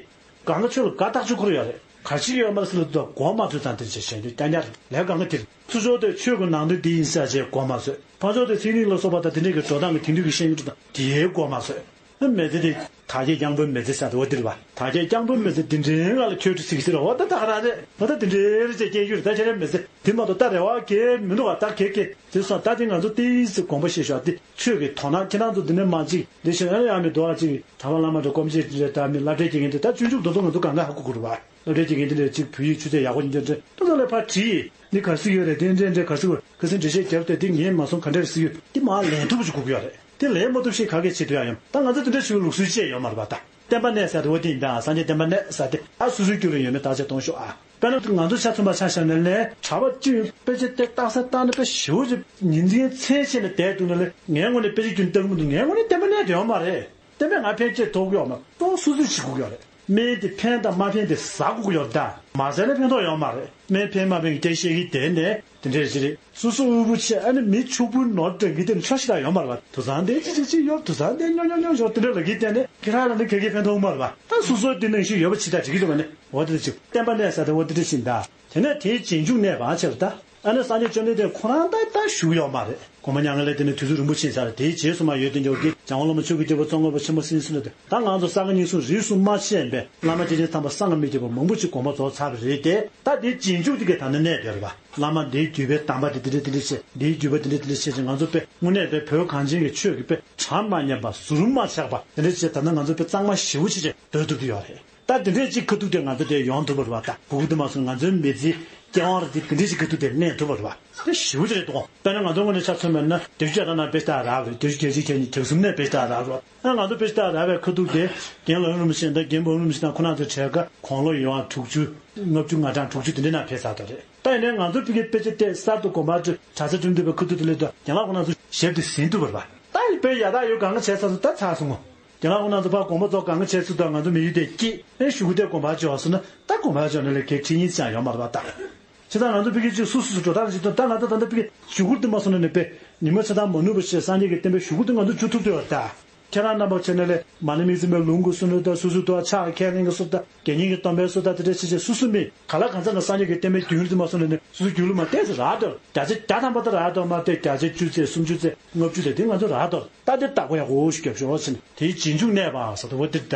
གང་ག་ཆོས་ལ་དགའ་ཐག་ཆོད་ཁོ་ར་ཡོད་རེད། ག་ཅི་ཡོད་མ་རེད་ཟེར་ལ་དུ་མགོ་མ་ཚོས་ཙང་དེ་བྱས་བྱས་དུས་རྐྱང་རྐྱང་རེད། ལས་གང་ག་དེ་རེད། ཚུར་ཕྱོགས་དེ་ཆོས་ཀྱི་ནང་དོན་འདི་ཡིན་ཟེར་བྱས་མགོ་མ་ཚོས། ཕར་ཕྱོགས་དེ་ཚིག་ཉིད་ལ་སོགས་པ་དང་དེ་འདྲའི་གི་འགྲོ་སྟངས་ཀྱི་དེང་དུས་ཀྱི་ཤེས་ཡོན་དང་དེའི་མགོ་མ་ཚོས། ཨ་མི་ཚེ་དེ་དར་རྒྱས་རྐྱང་པོའི་མི་ཚེ་ཟེར་དེ་འོ་དེ་རེད་པ། དར་རྒྱས་རྐྱང་པོའི་མི་ཚེ་འདི་འདྲའི་ང་ལ་ཁྱོད་ཀྱི་ཚིག་ཟེར་འོ་ད་ད་ག་རང་རེད། འོ་ད་དེ་འདྲའི་རེད་ཅེས་སྐྱེ་རྒྱུ་རེད། ད་ཁྱེད་རའི་མི་ཚེ་འདི་མ་གཏོགས་ད་རེ་བ་གས་མི་འདུག་ག་ད་གས་གས་དེ་སོང་ད་དེ་ང་ཚོ་ཏིས་དགོངས་པ་བཞེས་ཤོག་དེ། ཆོས་ཀྱི་དོ་སྣང་ཁྱེད་རང་ཚོ་འདི་ནས་མ་གཅིག་འདི་བཞིན་ཨ་ཡང་མི་འདུག་ཨ་གཅིག་གྲྭ་པ་བླ་མ་འདྲ་སྐོམ་ཆེད་འདྲ་ད་མི་སློབ་གྲྭའི་དགེ་རྒན་འདི་ད་སྤྱོད་འཇུག་འདི་ཚོ་ང་ཚོ་གང་ག་ཧ་གོ་དགོས་རེད་བ། སློབ་གྲྭའི་དགེ་རྒན་འདི་འདྲ་གཅིག་བོད་ཡིག་ཆུ་ཚད་ཡག་པོ་འདི་འདྲ་ད་ཚོ་ལ་ཕར་དྲིས་ནི་ག་སུ་ཡོད་རེད་དེ་འདྲ་འདྲ་ག་སུ་ག་སུ་འགྲེལ་བཤད་རྒྱབ་སྟེ་དེ་ངས་མ་སོང་ག་འདྲ་རེད་སུ་ཡོད་དེ་མ་ལན་ཐུབ་པ་ཞིག་དགོས་ཀྱི་ཡོད་རེད། དེ་ལན་མ་ཐུབ་ཤེས་ག་གེ་བྱེད་ཐུབ་ཡ་ཡོད་ད་ང་ཚོ་དེ་འདྲ་ཞིག་ལུགས་སྲོལ་བཅས་ཡོད་མ་རེད་བ་ད། བསྟན་པ་གནས་ས་དེ་འོ་དེ་ཡིན་པ་སངས་རྒྱས་བསྟན་པ་གནས་ས་དེ་ཨ་སོ་སོའི་རྒྱུད་ལ་ཡོད་མེད་བརྟག་དཔྱད་གཏོང་ཤོག་ཨ། དཔེར་ན་ང་ཚོ་ཆ་མཚོན་པ་ཆ་བཞག་ན་ལས་གྲྭ་པ་གཅིག་དཔེ་ཆ་དེ་བརྟག་ས་བརྟག་ན་དཔེ་ཞེ་པོ་ཅིག་ཉིན་མཚན་མཚན་ཆད་ནས་བསྡད་འདུག་ན་ལས་ངའི་ངོས་ནས་དཔེ་ཆ་རྒྱུན་བལྟ་གི་མི་འདུག་ངའི་ངོས་ནས་བསྟན་པ་གནས་དེ་ཡོད་མ་རེད། བསྟན་པས་ང་ཕན་ཆེ་ཐོགས་ཡོད་མ་གཏོགས་སོ་སོས་བྱེད་དགོས་ཡོད་རེད། སྨན་དེ་ཕན་དང་མ་ཕན་དེ་ཟ་དགོས་ཀྱི་ཡོད་ད། མ་ཟ་ན་ཕན་ཐོགས་ཡོད་མ་རེད། སྨན་ཕན་མ་ཕན་གྱི་སྐད་བཤད་ཀྱི་དེ་ནས་དེ་འདྲས་ཞིག་རེད། སོ་སོ་དབུལ་པོ་ཆེ་ཨ་ནི་མི་ཕྱུག་པོའི་ནོར་འདྲ་གི་དེ་ནི་ཆོག་ཤེས་ད་ཡོད་མ་རེད་བ། དུ་སང་དེ་ཅི་ཅི་ཅི་ཡོད་དུ་སང་དེ་ཉོ་ཉོ་ཉོ་ཞོར་དེ་འདྲ་ལ་གི་བསྟན་ནས་ཁྱེད་རང་ལ་ནི་ག་གེ་ཕན་ཐོགས་མ་རེད་བ། ད་སོ་སོའི་དེ་ནང་བཞིན་ཡོད་པ་ཇི་ལྟར་བྱེད་ཀྱི་འདུག་བ་ནི་འོ་དེ་ཅིག་བསྟན་པ་གནས་ས་དེ་འོ་དེ་འདྲ་ཞིག་ད། དེ་ནས་དེའི་རྗེས་འཇུག་གནས་པ་ཆེ་ལ་ད། ཨ་ནི་སངས་རྒྱས་བཅོམ་ལྡན་འདས་ཁོ་རང་ད་ད་བཞུགས་ཡོད་མ་རེད། གོང་མ་མྱ་ངན་ལས་འདས་ནས་དུས་ཚོད་རིང་པོ་ཕྱིན་ཚར། དེའི་རྗེས་སུ་མ་ཡོད་དེ་འཇོག་གི་འཇམ་དབྱངས་བླ་མ་ཆོས་ཀྱི་རྒྱལ་པོ་ཙོང་ཁ་པ་ཆེན་པོ་སྲིད་གསུམ་ལ་དེ་ད་ང་ཚོ་ས་དགེ་བསྙེན་གསུམ་རིས་སུ་མ་ཆད་པའི་བླ་མ་སྐྱེས་ཆེན་དམ་པ་སངས་རྒྱས་མི་བརྒྱད་པོ་མང་པོ་ཅིག་དགོངས་པ་རྫོགས་ཚར་བ་རེད་དེ། ད་དེའི་རྗེས་འཇུག་དེ་གས་ད་ནི་གནས་བསྡད་རེད་པ། བླ་མ་འདིའི་བརྒྱུད་པའི་གདམས་པ་དེ་འདི་འདྲ་འདི་འདྲ་བྱས། འདིའི་བརྒྱུད་པ་འདི་འདྲ་འདི་འདྲ་བྱས་ཅིག་ང་ཚོ་དཔེ་དངོས་གནས་དཔེ་བོད་གངས་ཅན་གྱི་ཆོས་ཀྱི་དཔེ་གྲངས་མ་ཉམས་པ་ཟུར་མ་ཆག་པ་དེ་འདྲ་བྱས་ད་ནི་ང་ཚོ་དཔེ་གཙང་མ་ཞེ་པོ་ཅིག་ཅིག་སྡོད་ཐུབ་ཀྱི་ཡོད་རེད། ད་དེ་འདྲས་ཅིག་ཁ་ཐུག་དེ་ང་ཚོ་དེ་ཡོང་ཐུབ་པ་རེད་བ། ད་གུ་གུ་དེ་མ་སོང་ང་ཚོའི་མི་ཚེའི་སྐྱེ་དབང་རེད་དེ་དེ་འདྲས་ཅིག་ཁ་ཐུག་དེ་གནས་ཐུབ་པ་རེད་བ། དེ་ཞེ་པོ་ཅིག་རེད་དོ། དཔེར་ན་ང་ཚོ་དངོས་གནས་ཆ་མཚོན་པ་ན་བདུན་ཅུ་གྱ་གྲངས་ནང་དཔེ་ལྟ་རག་རེད། བདུན་ཅུ་གྱ་གཅིག་གྱ་གཉིས་གྱ་གསུམ་ནས་དཔེ་ལྟ་རག་རེད་བ། ང་ཚོ་དཔེ་ལྟ་རག་པའི་ཁ་ཐུག་དེ་རྒན་ལགས་རིན་པོ་ཆེ་དང་རྒན་འབུམ་རིན་པོ་ཆེ་དང་ཁོ་རང་ཚོའི་གྲས་ཀ་དགུང་ལོ་ཡོད་དྲུག་ཅུ་ལྔ་བཅུ་ང་གྲངས་དྲུག་ཅུ་དེ་འདྲས་ནང་ཕེབས་ཚར་དོ་རེད། ད་ཡིན་ནའི་ང་ཚོ་ཕ་གི་དཔེ་ཆ་དེ་གསར་དུ་དགོན་པ་གྲྭ་ས་བསྐྲུན་ཐུབ་པའི་ཁ་ཐུག་དེ་སླེབས་དུས་རྒན་ལགས་ཁོ་རང་ཚོ་ཞབས་དེ་ཟིན་ཐུབ་པ་རེད་བ། ད་ཡིན་དཔེ་ཡག་ཐག་ཡོད་གང་ག་བྱས་ཚར་སོང་ད་ཚར་སོང་ངོ་། རྒན་ལགས་ཁོང་རྣམ་ཚོ་ཕར་དགོངས་པ་རྫོགས་གང་ག་བྱས་ཚུལ་དང་ང་ཚོ་མི་ཡུལ་དེ་སྐྱིད་ཨེ་གཞུག་གུ་དེ་དགོངས་པ་བྱས་བ་སོང་ན་ད་དགོངས་པ་བྱས་ནས་ལས་ཀའི་ཁྲིད་ཉིན་ཅང་ཡོད་མ་རེད་པ་ད། བྱས་ཙང་ང་ཚོ་ཕ་གི་ཅིག་སུ་སུ་སུ་འགྲོ་སྟངས་ཅིག་དང་ད་ང་ཚོ་ད་ལྟ་ཕ་གི་གཞུག་གུ་དེ་མ་སོང་ན་ནས་པས་ཉི་མ་ཆ་ཚང་མ་ནུབ་པ་བྱས་སངས་རྒྱས་ཀྱི་བསྟན་པའི་གཞུག་གུ་དེ་ང་ཚོ་འཇུ་ཐུབ་ཐུབ་ཡོད་ད། ཁྱེད་རང་རྣམ་པ་བྱས་ན་ལས་མ་ཎི་དམིགས་བརྩེ་མའི་ལུང་གི་སུ་ནུ་དང་སུ་སུ་དུ་ཕྱག་འཁྱེར་མཁན་གྱི་སུ་དང་དགེ་བསྙེན་གྱི་སྡོམ་པའི་སུ་དང་དེ་འདྲ་བྱས་བྱས་སུ་སུ་མེད་ག་ལ་གང་ཚང་གི་སངས་རྒྱས་ཀྱི་བསྟན་པའི་རྒྱུན་རིང་དུ་མ་སོང་ན་ནས་སུ་སུ་རྒྱུན་ལ་མ་བལྟས་སུ་རག་དོར་བརྒྱ་ཆ་བརྒྱ་ཐམ་པ་དུ་རག་དོར་མ་བལྟས་བརྒྱ་ཆ་བཅུ་ཚེ་སུམ་ཅུ་ཚེ་ལྔ་བཅུ་ཚེ་དེ་ང་ཚོ་རག་དོར་ད་དེ་བདག་པོ་ཡག་པོ་ཞིག་རྒྱབ་ཤོག་ཟེར་ནས་དེའི་རྗེས་འཇུག་གནས་པ་ཟེར་དུ་བ་དེ་ད་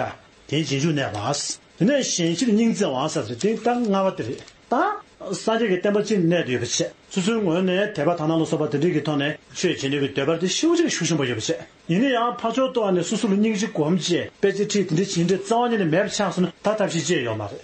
དེའི་རྗེས་འཇུག་གནས་པ། དེ་ནས་གཞན་ཕྱིར་སྙིང་བརྩེ་བ་ཟེར་དེ་དེ་ད་ལྔ་པ་དེ་རེད་ད། སངས་རྒྱས་ཀྱི་བསྟན་པ་གཅིག་གནས་ཡོད་པ་བྱས། སོ་སོའི་ངོས་ནས་དད་པ་དག་སྣང་ལ་སོགས་པ་དེ་འདྲ་གི་ཐོག་ནས་ཆོས་བྱེད་ནུས་ཀྱི་འདོད་པ་དེ་ཤུགས་ཆེ་ཤུགས་ཆེན་པོ་ཡོད་པ་བྱས། ཡིན་ན་ཡང་ཕར་ཕྱོགས་གཏོགས་ནས་སོ་སོ་ལ་སྙིང་རྗེ་སྒོམ་བྱས་དཔེ་ཆ་ཁྲིད་དེ་འདྲ་བྱེད་འདྲ་རྩ་བ་ཉིད་ནས་མེད་པ་ཆགས་སོང་ན་ད་ཐབས་ཤེས་ཅི་ཡང་ཡོད་མ་རེད།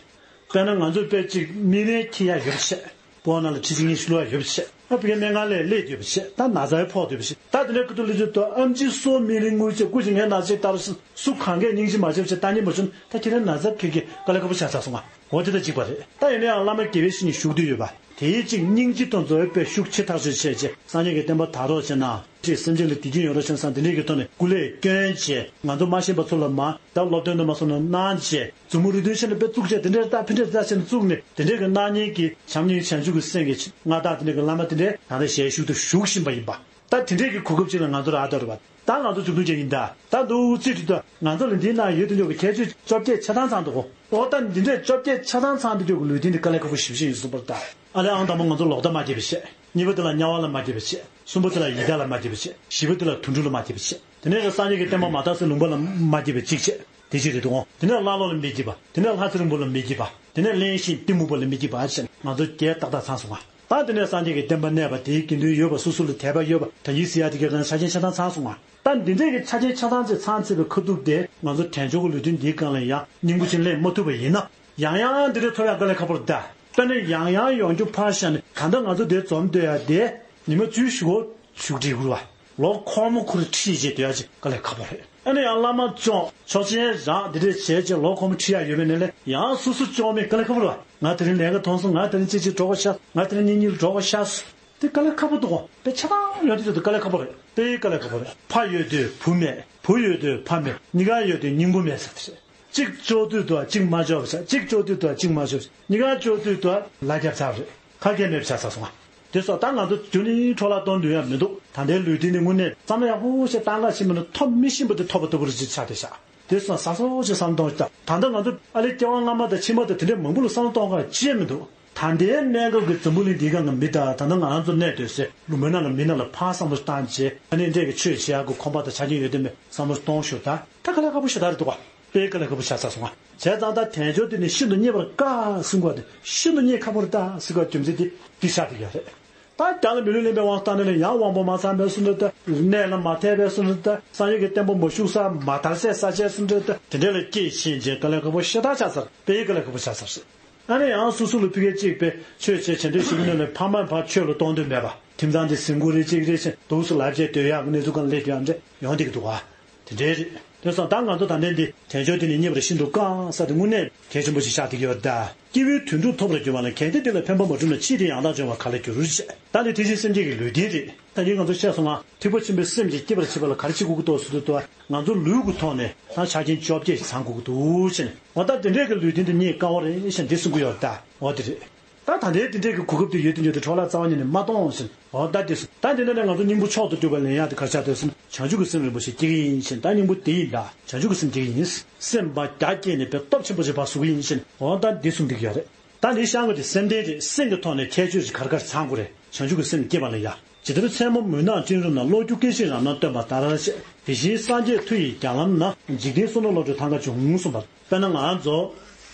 དཔེར་ན་ང་ཚོས་དཔེ་གཅིག་སྨིན་རན་འཁྱེར་ཡ་ཡོད་པ་བྱས། སྤོ་ནང་ལ་ཁྲི་གཅིག་གཉིས་ཤིག་བླུག་ཡ་ཡོད་པ་བྱས། ད་ཕ་གིའི་སྨན་ཁང་ལ་སླེབས་ཡོད་པ་བྱས། ད་ན་ཚ་ཡི་ཕོག་ཡོད་པ་བྱས། ད་དེ་འདྲའི་ཁུ་ཏུ་ལི་ཅུ་ཏོ་ཨམ་ཆི་སོ་སྨིན་རན་དངུལ་ཆེ་སྐུ་ཅི་ངའི་ན་ཚ་ལྟར་སུ་གང་གས་སྙིང་རྗེ་མ་བྱེད་པ་བྱས་ད་ཉིན་མ་བྱུང་ད་ཁྱེད་རང་ན་ཚ་ཁེ་ཁེ་དཀའ་ལས་ཁག་པོ་ཆགས་ཚར་སོང་ང་། འོ་དེ་ད་གཅིག་པ་རེད། ད་ཡིན་ན་ཡང་བླ་མ་དགེ་བའི་བཤེས་གཉེན་བཞུགས་དུས་ཡོད་པ། དེའི་གཅིག་སྙིང་རྗེ་དང་འཛོལ་བའི་དཔེ་ཤུགས་ཆེ་ཐག་ཆོད་བྱས་རྗེས་སངས་རྒྱས་ཀྱི་བསྟན་པ་དར་རོགས་བྱས་ན། ཅེས་སེམས་ཅན་ལ་བདེ་སྐྱིད་ཡོང་རོགས་བྱས་ན་བསམ་དེ་འདྲའི་གི་ཐོག་ནས་སྐུ་ལས་བསྐྱོན་བྱས་ང་ཚོ་མ་ཤེས་པ་ཚོ་ལ་མ་ད་སློབ་སྟོན་དུ་མ་སོང་ན་གནང་བྱས་མཛུབ་མོ་རུས་གདན་ཆེན་ལ་དཔེ་བཙུགས་བྱས་དེ་འདྲའི་ད་ཕི་འདྲའི་ད་ཆེན་བཙུགས་ནས་དེ་འདྲའི་གི་གནང་མཁན་གྱི་བྱམས་སྙིང་བྱང་ཆུབ་ཀྱི་སེམས་ཀྱི་མངའ་བདག་དེ་འདྲའི་གི་བླ་མ་དེ་འདྲའི་ད་ལྟ་ཞལ་བཞུགས་དུ་བཞུགས་བཞིན་པ་ཡིན་པ། ད་དེ་འདྲའི་གི་གོ་སྐབས་ཅིག་ལ་ང་ཚོ་རག་ཐག་རེད་པ། ད་ང་ཚོ་བཅུ་བདུན་ཅན་ཡིན་ད། ད་འདུག་རྩིས་འདྲི་ད་ང་ཚོ་ལ་འདིའི་ནང་ཡོད་དུ་འཇོག་གི་ཁྱད་ཆོས་བཅོ་བརྒྱད་ཆ་ཚང་ཚང་འདུག་གོ། ཨོ་ད་འདི་འདྲས་བཅོ་བརྒྱད་ཆ་ཚང་ཚང་འདི་འདྲས་གི་ལུས་རྟེན་འདི་དཀའ་ལས་ཁག་པོ་ཞེ་པོ་ཞིག་ཡིན་གསུངས་པར་ད། ཨ་ལས་ཨང་དང་པོ་ང་ཚོ་ལོག་ལྟ་མ་སྐྱེས་པ་བྱས། གཉིས་པ་དེ་ལ་དམྱལ་བ་ལ་མ་སྐྱེས་པ་བྱས། གསུམ་པ་དེ་ལ་ཡི་དྭགས་ལ་མ་སྐྱེས་པ་བྱས། བཞི་པ་དེ་ལ་དུད་འགྲོ་ལ་མ་སྐྱེས་པ་བྱས། དེ་ནས་ཀྱི་སངས་རྒྱས་ཀྱི་བསྟན་པ་མ་དར་སའི་ལུང་པ་ལ་མ་སྐྱེས་པ་གཅིག་བྱས། དེ་གཅིག་རེད་འདུག་གོ། དེ་ནས་ཀླ་ཀློ་ལ་མི་སྐྱེས་པ། དེ་ནས་ལྷ་ཚེ་རིང་པོ་ལ་མི་སྐྱེས་པ། དེ་ནས་གླེན་ཞིང་གཏི་མུག་པ་ལ་མི་སྐྱེས་པ་བྱས་ང་ཚོ་བརྒྱད་ཏག་ཏག་ཚང་སོང་ང་། ད་དེ་ནས་སངས་རྒྱས་ཀྱི་བསྟན་པ་གནས་པ་དེའི་དགེ་འདུན་ཡོད་པ། སོ་སོ་ལ་དད་པ་ཡོད་པ། དོན་གྱིས་ཟེར་ཡ་དེ་གའི་སྒང་ཆ་རྐྱེན་ཆ་ཚང་ཚང་སོང་ང་། ད་འདི་འདྲས་ཀྱི་ཆ་རྐྱེན་ཆ་ཚང་ཅིག་ཚང་ཚེ་བའི་ཁ་ཐུག་དེ་ང་ཚོ་དལ་འབྱོར་གྱི་ལུས་རྟེན་འདིའི་སྒང་ལ་ཡང་སྙིང་པོ་ཅིག་ལེན་མ་ཐུབ་པ་ཡིན་ན། ཡང་ཡང་འདི་འདྲས་ཐོབ་ཡ་དཀའ་ལས་ཁག་པོ་རེད་ད། དཔེར་ན་ཡང་ཡང་ཡོང་རྒྱུ་ཕར་བཞག་ནས། ད་ལྟ་ང་ཚོ་འདིར་འཛོམས་སྡོད་ཡ་དེ་ཉི་མ་བཅུ་བཞི་གོ་བཞུགས་འགྲིག་གི་རེད་བ། ལོ་འཁོར་མོ་འཁོར་ཁྲིད་བྱས་སྡོད་ཡ་ཅིག་དཀའ་ལས་ཁག་པོ་རེད། ཨ་ནི་ཡང་བླ་མ་སྐྱོང་། ཆོག་མཆན་རག། འདི་འདྲས་བྱས་རྗེས་ལོ་འཁོར་མོ་ཁྲིད་ཡ་ཡོད་པའི་ནང་ལ་ཡང་སོ་སོ་སྐྱོང་མི་དཀའ་ལས་ཁག་པོ་རེད་བ། ང་དེ་རིང་ལས་ཀ་ཐོན་སོང་། ང་དེ་རིང་གཅིག་གཅིག་གྲོགས་པོ་ཤར། ང་དེ་རིང་གཉིས་གཉིས་ལ་གྲོགས་པོ་ཤར་སོང་། དེ་དཀའ་ལས་ཁག་པོ་འདུག་གོ། དཔེ་ཆ་ཚང་ཡོད་དུས་ཚོད་དུ་དཀའ་ལས་ཁག་པོ་རེད། དཔེ་དཀའ་ལས་ཁག་པོ་རེད། ཕ་ཡོད་དུས་བུ་མེད། བུ་ཡོད་དུས་ཕ་མེད། གཉིས་ཀ་ཡོད་དུས་སྙིང་པོ་མེད་ཟེར་དེ་རེད། གཅིག་ལྕོགས་དུས་དུ་གཅིག་མ་ལྕོགས་པ་བྱ། གཅིག་ལྕོགས་དུས་དུ་གཅིག་མ་ལྕོགས་པ་བྱ། གཉིས་ཀ་ལྕོགས་དུས་དུ་ལ་རྒྱབ་ཚར་བ་རེད། ཁ་སྐད་མེད་པ་ཆགས་ཚར་སོང་ང་། དེ་སོགས་ད་ང་ཚོ་རྒྱུན་རིང་འཕྲོ་བརླག་གཏོང་འདོད་ཡ་མི་འདུག། ད་ལྟའི་ལུས་རྟེན་འདི་དངོས་གནས་བསམ་བློ་ཡག་པོ་ཞིག་བཏང་ག་ཕྱིན་པ་ན་ཐོབ་མི་ཤེས་པ་དེ་ཐོབ་པ་ལྟ་བུ་རེ་ཅིག་ཆགས་བསྡད་ཤག། དེ་སོགས་ཟ་སོགས་ཅིག་བསམ་བློ་གཏོང་ཤག། ད་ལྟ་ང་ཚོ་ཨ་ལེ་སྐྱེ་བ་སྔ་མ་དང་ཕྱི་མ་དང་དེ་འདྲའི་མང་པོ་ལ་བསམ་བློ་གཏོང་ག་ཅི་ཡང་མི་འདུག། ད་ལྟའི་གནས་སྐབས་ཀྱི་འཛམ་བུ་གླིང་འདིའི་སྒང་གི་མི་དང་། ད་ལྟ་ང་རང་ཚོ་གནས་སྡོད་སའི་ལུང་པའི་ནང་གི་མི་རྣམས་ལ་ཕར་བསམ་བློ་བཏང་བྱས། ཨ་ནི་འདྲས་ཀྱི་ཆོས་བྱེད་ཡག་གི་ཁོམ་པ་དང་ཆ་རྐྱེན་ཡོད་དེ་མེད་བསམ་བློ་གཏོང་ཤོག། ད་དཀའ་ལས་ཁག་པོ་ཞེ་དྲག་རེད་འདུག་ག། དཔེ་དཀའ་ལས་ཁག་པོ་ཆགས་ཚར་སོང་ང་། བྱས་ཙང་ད་དལ་འབྱོར་དེ་ནི་ཤིན་ཏུ་རྙེད་པར་དཀའ་ཟེར་བ་དེ། ཤིན་ཏུ་རྙེད་ཁག་པོ་རེད་ད་ཟེར་བ་རྒྱུ་མཚན་དེ་འདི་ཆགས་བསྡད་ཡོད་རེད། ད་རྒྱ་ལ་མི་ལུས་ལེན་པའི་དབང་བཏང་ནས་ལ་ཡང་དབང་པོ་མ་ཚང་བའི་སུ་འདྲ་ད། གནས་ལ་མ་ཐེབས་པའི་སུ་འདྲ་ད། སངས་རྒྱས་ཀྱི་བསྟན་པ་མ་ཞུགས་ས་མ་དར་སའི་ས་ཆའི་སུ་འདྲ་ད། དེ་འདྲ་ལ་སྐྱེས་ཕྱིན་རྗེས་དཀའ་ལས་ཁག་པོ་ཞེ་དྲག་ཆགས་ཚར། དཔེ་དཀའ་ལས་ཁག་པོ་ཆགས་ཚར་ཟེར། ཨ་ནི་ཡང་སོ་སོ་ལ་ཕ་གི་གཅིག་པའི་ཆོས་བྱེད་བྱེད་འདོད་ཞིག་ནས་ལ་ཕ་མ་ཕར་ཆོས་ལ་གཏོང་འདོད་མེད་པ། ཁྱིམ་ཚང་དེ་ཟིན་གོ་རེ་གཅིག་རེ་བཞིན་འདུག་སེ་ལབ་བྱས་སྡོད་ཡག་གི་གནས་ཚུལ་གང་སླེབས་ཀྱང་འདྲ་ཡོང་བསྡད་ཀྱི་འདུག་ག། དེ་འདྲའི་རེད། དེ་སོང་ཙང་ད་ང་ཚོ་ད་ལྟའི་འདི་དལ་འབྱོར་འདི་ནི་རྙེད་པར་ཤིན་ཏུ་དཀའ་ས་དེ་དངོས་གནས་གལ་ཆེན་པོ་ཞིག་ཆགས་བསྡད་ཀྱི་ཡོད་ད། སྐྱེས་བུའི་དོན་གྲུབ་ཐོབ་པར་འགྱུར་བ་ལ། གལ་ཏེ་དེ་ལ་ཕན་པ་མ་བསྒྲུབས་ན། ཕྱིས་དེ་ཡང་དག་འབྱུང་བ་ག་ལ་འགྱུར་ཞེས། ད་འདི་དེ་བཞིན་སེམས་ཅན་གྱི་ལུས་རྟེན་རེད། ད་འདི་ང་ཚོ་བཤད་སོང་ང་། ཐེག་པ་ཆེན་པོའི་སེམས་ཀྱིས་བསྐྱེད་པར་བྱེད་པ་ལ་ག་རེ་བྱེད་དགོས་ཀྱི་འདུག་ཟེར་དུས། ང་ཚོ་ལུས་ཀྱི་ཐོག་ནས་ད་ཆ་རྐྱེན་བཅོ་བརྒྱད་ཞིག་ཚང་དགོས་ཀྱི་འདུག་ཟེར་ནས། འོ་ད་དེ་འདྲས་ཀྱི་ལུས་རྟེན་དེ་རྙེད་དཀའ་བ་རེད་ཞེས་འདི་གསུང་གི་ཡོད་རེད་ད། འོ་དེ་རེད། ད་ད་ལྟའི་དེ་འདྲས་ཀྱི་གོ་སྐབས་དེ་ཡོད་དུས་ཡོད་དུས་འཕྲོ་བརླག་རྩ་བ་ཉིད་ནས་མ་གཏོང་ཞེས། འོ་ད་དེ་སོང་། ད་དེ་འདྲ་ནས་ང་ཚོ་སྙིང་པོ་མཆོག་ཏུ་གྱུར་པ་ལེན་ཡག་དེ་ག་རེ་ཆགས་འདུག་ཟེར་ན། བྱང་ཆུབ་ཀྱི་སེམས་རིན་པོ་ཆེ་སྐྱེ་གི་ཡིན་ཞེས། ད་སྙིང་པོ་དེ་ཡིན་ད། བྱང་ཆུབ་ཀྱི་སེམས་སྐྱེ་གི་ཡིན། སེམས་པ་རྒྱ་བསྐྱེད་ནས་དཔེ་སྟོབས་ཆེན་པོ་ཞིག་ཕར་བཟོ་གི་ཡིན་ཞེས། འོ་ད་འདི་གསུང་བསྡད་ཀྱི་ཡོད་རེད། ད་འདི་ཤང་གི་དེ་སེམས་ལྡན་རེད། སེམས་ཀྱི་ཐོག་ནས་ཁྱད་ཆོས་ཀྱི་ག་རེ་ག་རེ་ཚང་དགོས་རེད། བྱང་ཆུབ་ཀྱི་སེམས་སྐྱེ་བ་ལ་ཡ། ཇི་ལྟར་མཚན་མོ་མུན་ནག་སྤྲིན་རུམ་ན། གློག་འཁྱུག་སྐད་ཅིག་རབ་སྣང་སྟོན་པ་ལྟར་ཞེས། དེ་བཞིན་སངས་རྒྱས་མཐུ་ཡི་རྒྱ་ལམ་ན། འཇིག་རྟེན་བསོད་ནམས་ལོངས་སྤྱོད་ཐང་ཀ་འབྱུང་གསུངས་པ། དཔེར་ན་ང་ཚོ་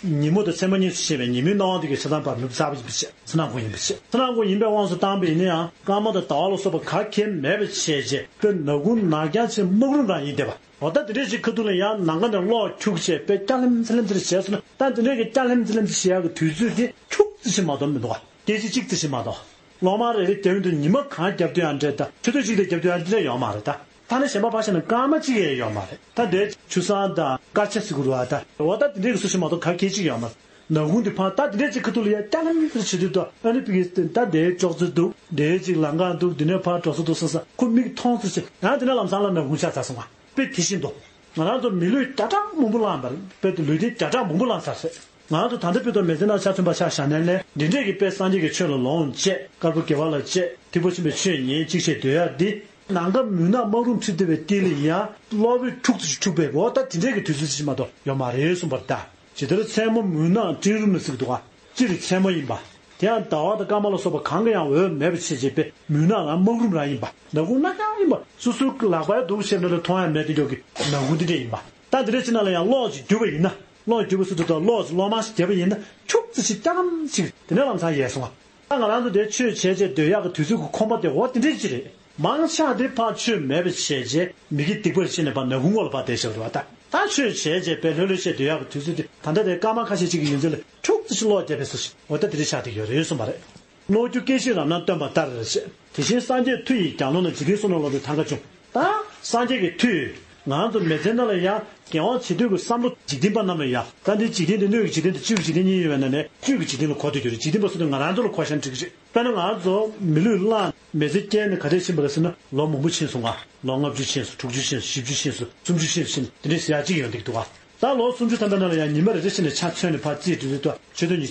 ཉིན་མོ་དང་མཚན་མོ་གཉིས་སུ་ཕྱེ་བའི་ཉིན་མོའི་སྣང་བ་འདི་གའི་ཆ་ཚང་ཕར་ནུབ་ཚར་བ་ཡིན་པ་བྱས། ཚེ་ནང་ཀུན་ཡིན་པ་བྱས། ཚེ་ནང་ཀུན་ཡིན་པའི་དབང་དུ་བཏང་པ་ཡིན་ན་ཡང་། སྐར་མ་དང་ཟླ་བ་ལ་སོགས་པ་ག་གེ་མེད་པ་བྱས་རྗེས། དཔེ་ནག་ཁུང་ནག་རྐྱང་ཆེ་སྨག་རུམ་རང་ཡིན་བསྡད་པ། འོ་ད་དེ་འདྲས་ཅིག་ཁ་ཐུག་ལ་ཡང་ནམ་མཁའ་ནས་གློག་འཁྱུག་བྱས། དཔེ་སྐྱ་ལེམ་ཚ་ལེམ་ཚ་ལེམ་བྱས་སོང་ན། ད་དེ་འདྲས་ཀྱི་སྐྱ་ལེམ་ཚ་ལེམ་ཚ་བྱེད་ཡག་གི་དུས་ཚོད་དེ་འཁྱུག་ཙམ་ཞིག་མ་གཏོགས་མི་འདུག་ག། སྐད་ཅིག་གཅིག་ཙམ་ཞིག་མ་གཏོགས། གློག་དམར་རེ་རེ་རྒྱབ་དུས་ཡང་ཉི་མ་གང་རྒྱབ་དུས་ཡང་འདྲ་ད། ཆུ་ཚོད་གཅིག་དང་རྒྱབ་དུས་ཡང་འདྲ་ཡོད་མ་རེད་ད། ད་ནི་གཞན་པ་ཕར་བཞག་ན་སྐར་མ་གཅིག་ཡང་ཡོད་མ་རེད་ད། དེ་ཆུ་སྲང་དང་སྐར་ཆ་ཟེར་གི་རེད་བ་ད། འོ་ད་དེ་འདྲས་ཀྱི་སུ་ཞིག་མ་གཏོགས་ག་གེ་གཅིག་ཡོད་མ་རེད། ནག་ཁུང་དེ་ཕར་ད་དེ་འདྲས་ཅིག་ཁ་ཐུག་ལ་ཡ་སྐྱ་ལེམ་ཚ་བྱེད་དུས་ད། ཨ་ནི་ཕ་གི་ད་དེའི་ཅོག་ཙེ་འདུག། དེའི་ཅིག་ལམ་ཁ་འདུག། དེ་ནས་ཕར་འགྲོ་ས་འདུག་བསམ་ས། ཁོ་མིག་མཐོང་ཚོད་བྱེད། ཡང་དེ་ནས་ལམ་སང་ལ་ནག་ཁུང་ཆགས་ཚར་སོང་བ། དཔེ་དེ་བཞིན་དུ། ང་རང་ཚོ་མི་ལུས་བརྒྱ་ཕྲག་མང་པོ་བླངས་པ་རེད། དཔེ་དེ་ལུས་རྟེན་བརྒྱ་ཕྲག་མང་པོ་བླངས་ཚར་ཟེར། ང་རང་ཚོ་ད་ལྟ་དཔེ་ཐོག་མི་ཚེ་ནང་ཆ་མཐུན་པ་ཆ་བཞག་ནའི་ལས། འདི་འདྲས་ཀྱི་དཔེ་སངས་རྒྱས་ཀྱི་ཆོས་ལ་ལོངས་སྤྱད། དཀར་པོ་དགེ་བ་ལ་སྤྱད། ཐེག་པ་ཆེན་པོའི་ཆོས་ཉན་ཅིག་བྱས་སྡོད་ཡག་འདི། ནམ་མཁའ་མུན་ནག་སྨག་རུམ་འཁྲིགས་བསྡད་པའི་སྟེང་ལ་ཡང་གློག་བུས་འཁྱུག་ཙམ་ཞིག་འཁྱུག་པའི། འོ་ད་དེ་འདྲས་ཀྱི་དུས་ཚོད་ཅིག་མ་གཏོགས་ཡོད་མ་རེད་གསུངས་པ་རེད་ད། ཇི་ལྟར་མཚན་མོ་མུན་ནག་སྤྲིན་རུམ་ན་ཟེར་གི་འདུག་ག། སྤྱིར་མཚན་མོ་ཡིན་པ། དེ་ཡང་ཟླ་བ་དང་སྐར་མ་ལ་སོགས་པ་གང་གི་ཡང་འོད་མེད་པ་བྱས་བྱས་པའི་མུན་ནག་རང་སྨག་རུམ་རང་ཡིན་པ། ནག་ཁུང་ནག་རྐྱང་ཡིན་པ། སོ་སོའི་ལག་པར་འདུག་བྱས་ན་ལ་མཐོང་ཡ་མེད་དེ་འཇོག་གི་ནག་ཁུང་དེ་འདྲ་ཡིན་པ། ད་དེ་འདྲ་བྱས་ན་ལ་ཡང་གློག་ཅིག་རྒྱུག་པ་ཡིན་ན། གློག་རྒྱུག་པ་སུ་ཐུབ་ཐུབ་གློག་ཅིག་གློག་དམར་ཞིག་བརྒྱབ་པ་ཡིན་ན། འཁྱུག་ཙམ་ཞིག་སྐྱ་ལམ་ཞིག་དེ་ནས་ལམ་སང་ཡལ་སོང་བ། ད་ང་རང་ཚོ་དེ་ཆོས་བྱས་བྱས་སྡོད་ཡག་གི་དུས་ཚོད་ཀྱི་ཁོམ་པ་དེ་འོ་དེ་འདྲས་ཅིག་རེད། མང་ཆེ་བ་དེ་ཕར་ཆོས་མེད་པ་བྱས་རྗེས་མི་དགེ་སྡིག་པ་ལ་ཤེས་ནས་ཕར་ནག་ཁུང་འོག་ལ་ཕར་བསྡད་བཞག་པ་རེད་བ་ད། ད་ཆོས་བྱས་རྗེས་དཔེ་ལྷོད་ལྷོད་བྱས་སྡོད་ཡག་གི་དུས་ཚོད་དེ་ད་ལྟ་དེ་སྐར་མ་ཁ་ཤས་ཅིག་གི་ཡུན་ཚད་ལ་འཁྱུག་ཙམ་ཞིག་གློག་བརྒྱབ་པའི་བཟོ་ཞིག་འོ་ད་དེ་འདྲས་ཆགས་བསྡད་ཡོད་རེད་གསུངས་པ་རེད། གློག་འཁྱུག་སྐད་ཅིག་རབ་སྣང་སྟོན་པ་ལྟར་ཞེས། དེ་བཞིན་སངས་རྒྱས་མཐུ་ཡི་རྒྱ་ལམ་ན། འཇིག་རྟེན་བསོད་ནམས་ལོངས་སྤྱོད་ཐང་ཀ་འབྱུང་། ད་སངས་རྒྱས་ཀྱི་མཐུས་ང་ཚོ་མི་ཚེ་ནང་ལ་ཡང་དགེ་བ་བྱེད་འདོད་ཀྱི་བསམ་བློ། འཇིག་རྟེན་པ་རྣམས་ལ་ཡང་། ད་འདི་འཇིག་རྟེན་འདི་སྣོད་ཀྱི་འཇིག་རྟེན་དང་བཅུད་ཀྱི་འཇིག་རྟེན་གཉིས་ཡོད་པའི་ནང་ནས་བཅུད་ཀྱི་འཇིག་རྟེན་ལ་གོ་ཐུབ་རྒྱུ་རེད། འཇིག་རྟེན་པ་སུ་དང་ང་རང་ཚོ་ལ་གོ་ཤེས་འགྲིག་གི་རེད། དཔེར་ན་ང་ཚོ་མི་ལུས་བླངས་མི་ཚེ་སྐྱེལ་ནས་ག་འདྲས་ཕྱིན་པ་རེད་ཟེར་ན། ལོ་མང་པོ་ཕྱིན་སོང་། ལྔ་བཅུ་ཕྱིན་སོང་། བཞི་བཅུ་ཕྱིན་སོང་། སུམ་ཅུ་ཕྱིན་སོང་། བཅུ་ཕྱིན་སོང་། དེ་འདྲས་ཟེར་ཡག་ཅིག་ཡོང་གི་འདུག་བ། ད་ལོ་སུམ་ཅུ་ཐམ་པའི་ནང་ལ་ཡང་ཉི་མ་རེ་རེ་བཞིན་ནས་ཆ་མཚོན་ནས་ཕར་རྩིས་འགྲོ་དུས། ད་ཆུ་ཚོད་ཉི་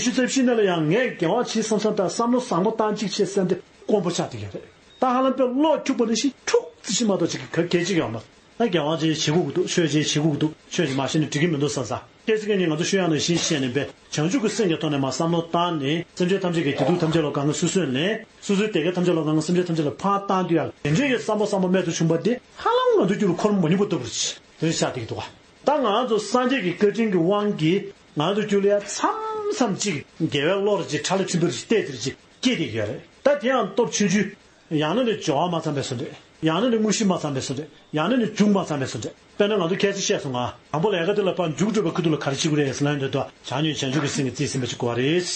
ཤུ་རྩ་བཞི་ནང་ལ་ཡང་ངས་དགེ་བ་བྱེད་བསམ་བསམ། ད་བསམ་བློ་བཟང་པོ་བཏང་གཅིག་བྱས་བསམ་སྟེ་དཀོན་པོ་ཆགས་བསྡད་ཡོད་རེད། ད་ཧ་ལམ་དཔེ་གློག་འཁྱུག་པ་ནང་བཞིན་འཁྱུག་ཙམ་ཞིག་མ་གཏོགས་ཅིག་གི་གལ་ཆེ་གི་ཡོད་མ་རེད། ད་དགེ་བ་ཅིག་བྱེད་དགོས་ཀྱི་འདུག། ཆོས་ཅིག་བྱེད་དགོས་ཀྱི་འདུག། ཆོས་ཅིག་མ་བྱས་ན་འགྲིག་གི་མི་འདུག་བསམ་བསམ། སྐད་ཆ་སྐད་ནས་ང་ཚོ་ཤོད་ཡག་ནང་བཞིན་བཤད་ནས་པས། བྱང་ཆུབ་ཀྱི་སེམས་ཀྱི་ཐོག་ནས་མར་བསམ་བློ་བཏང་ནས། སེམས་ཅན་ཐམས་ཅད་ཀྱི་སྡིག་སྡུག་ཐམས་ཅད་ལ་གང་ག་སོ་སོས་ལན། སོ་སོའི་བདེ་སྐྱིད་ཐམས་ཅད་ལ་གང་ག་སེམས་ཅན་ཐམས་ཅད་ལ་ཕར་བཏང་དུས། ཡང་དེ་འདྲའི་གི་བསམ་པ་བསམ་པ་རྨད་དུ་བྱུང་བ་དེ་ཧ་ལམ་ང་ཚོ་རྒྱུད་ལ་འཁོར་མ་མྱོང་པ་ལྟ་བུ་རེད། དེ་འདྲ་ཆགས་བསྡད་ཀྱི་འདུག་ག། ད་ང་ཚོ་སངས་རྒྱས་ཀྱི་བཀའ་དྲིན་གྱི་དབང་གིས་ང་ཚོ་རྒྱུད་ལ་ཡ་མཚམས་ མཚམས་གཅིག་དགེ་བའི་བློ་རེ་ཅིག་ཁྲ་ལ་ཆུན་པོ་རེ་ཅིག་བལྟས་དེ་རེ་ཅིག་སྐྱེས་བསྡད་ཡོད་རེད། ད་དེ་ཡང་སྟོབས་ཆུང་ཆུང་། ཡང་ན་ནི་སྦྱོར་བ་མ་ཚང་བའི་བཟོ་འདྲ། ཡང་ན་ནི་དངོས་གཞི་མ་ཚང་བའི་བཟོ་འདྲ། ཡང་ན་ནི་འབྱུང་མ་ཚང་བའི་བཟོ་འདྲ། དཔེར་ན་ང་ཚོ་ཁ་སང་བཤད་སོང་ང་། དང་པོ་ལས་ཀ་དེ་ལ་ཕར་མཇུག་སྒྲུབ་པའི་ཁ་ཐུག་ལ་ག་རེ་བྱེད་དགོས་རེད་ཟེར་ན། འདི་དོ་བྱང་ཉིད་བྱང་ཆུབ་ཀྱི་སེམས་ཀྱིས་རྩིས་ཟིན་པ་བྱེད་དགོས་རེད།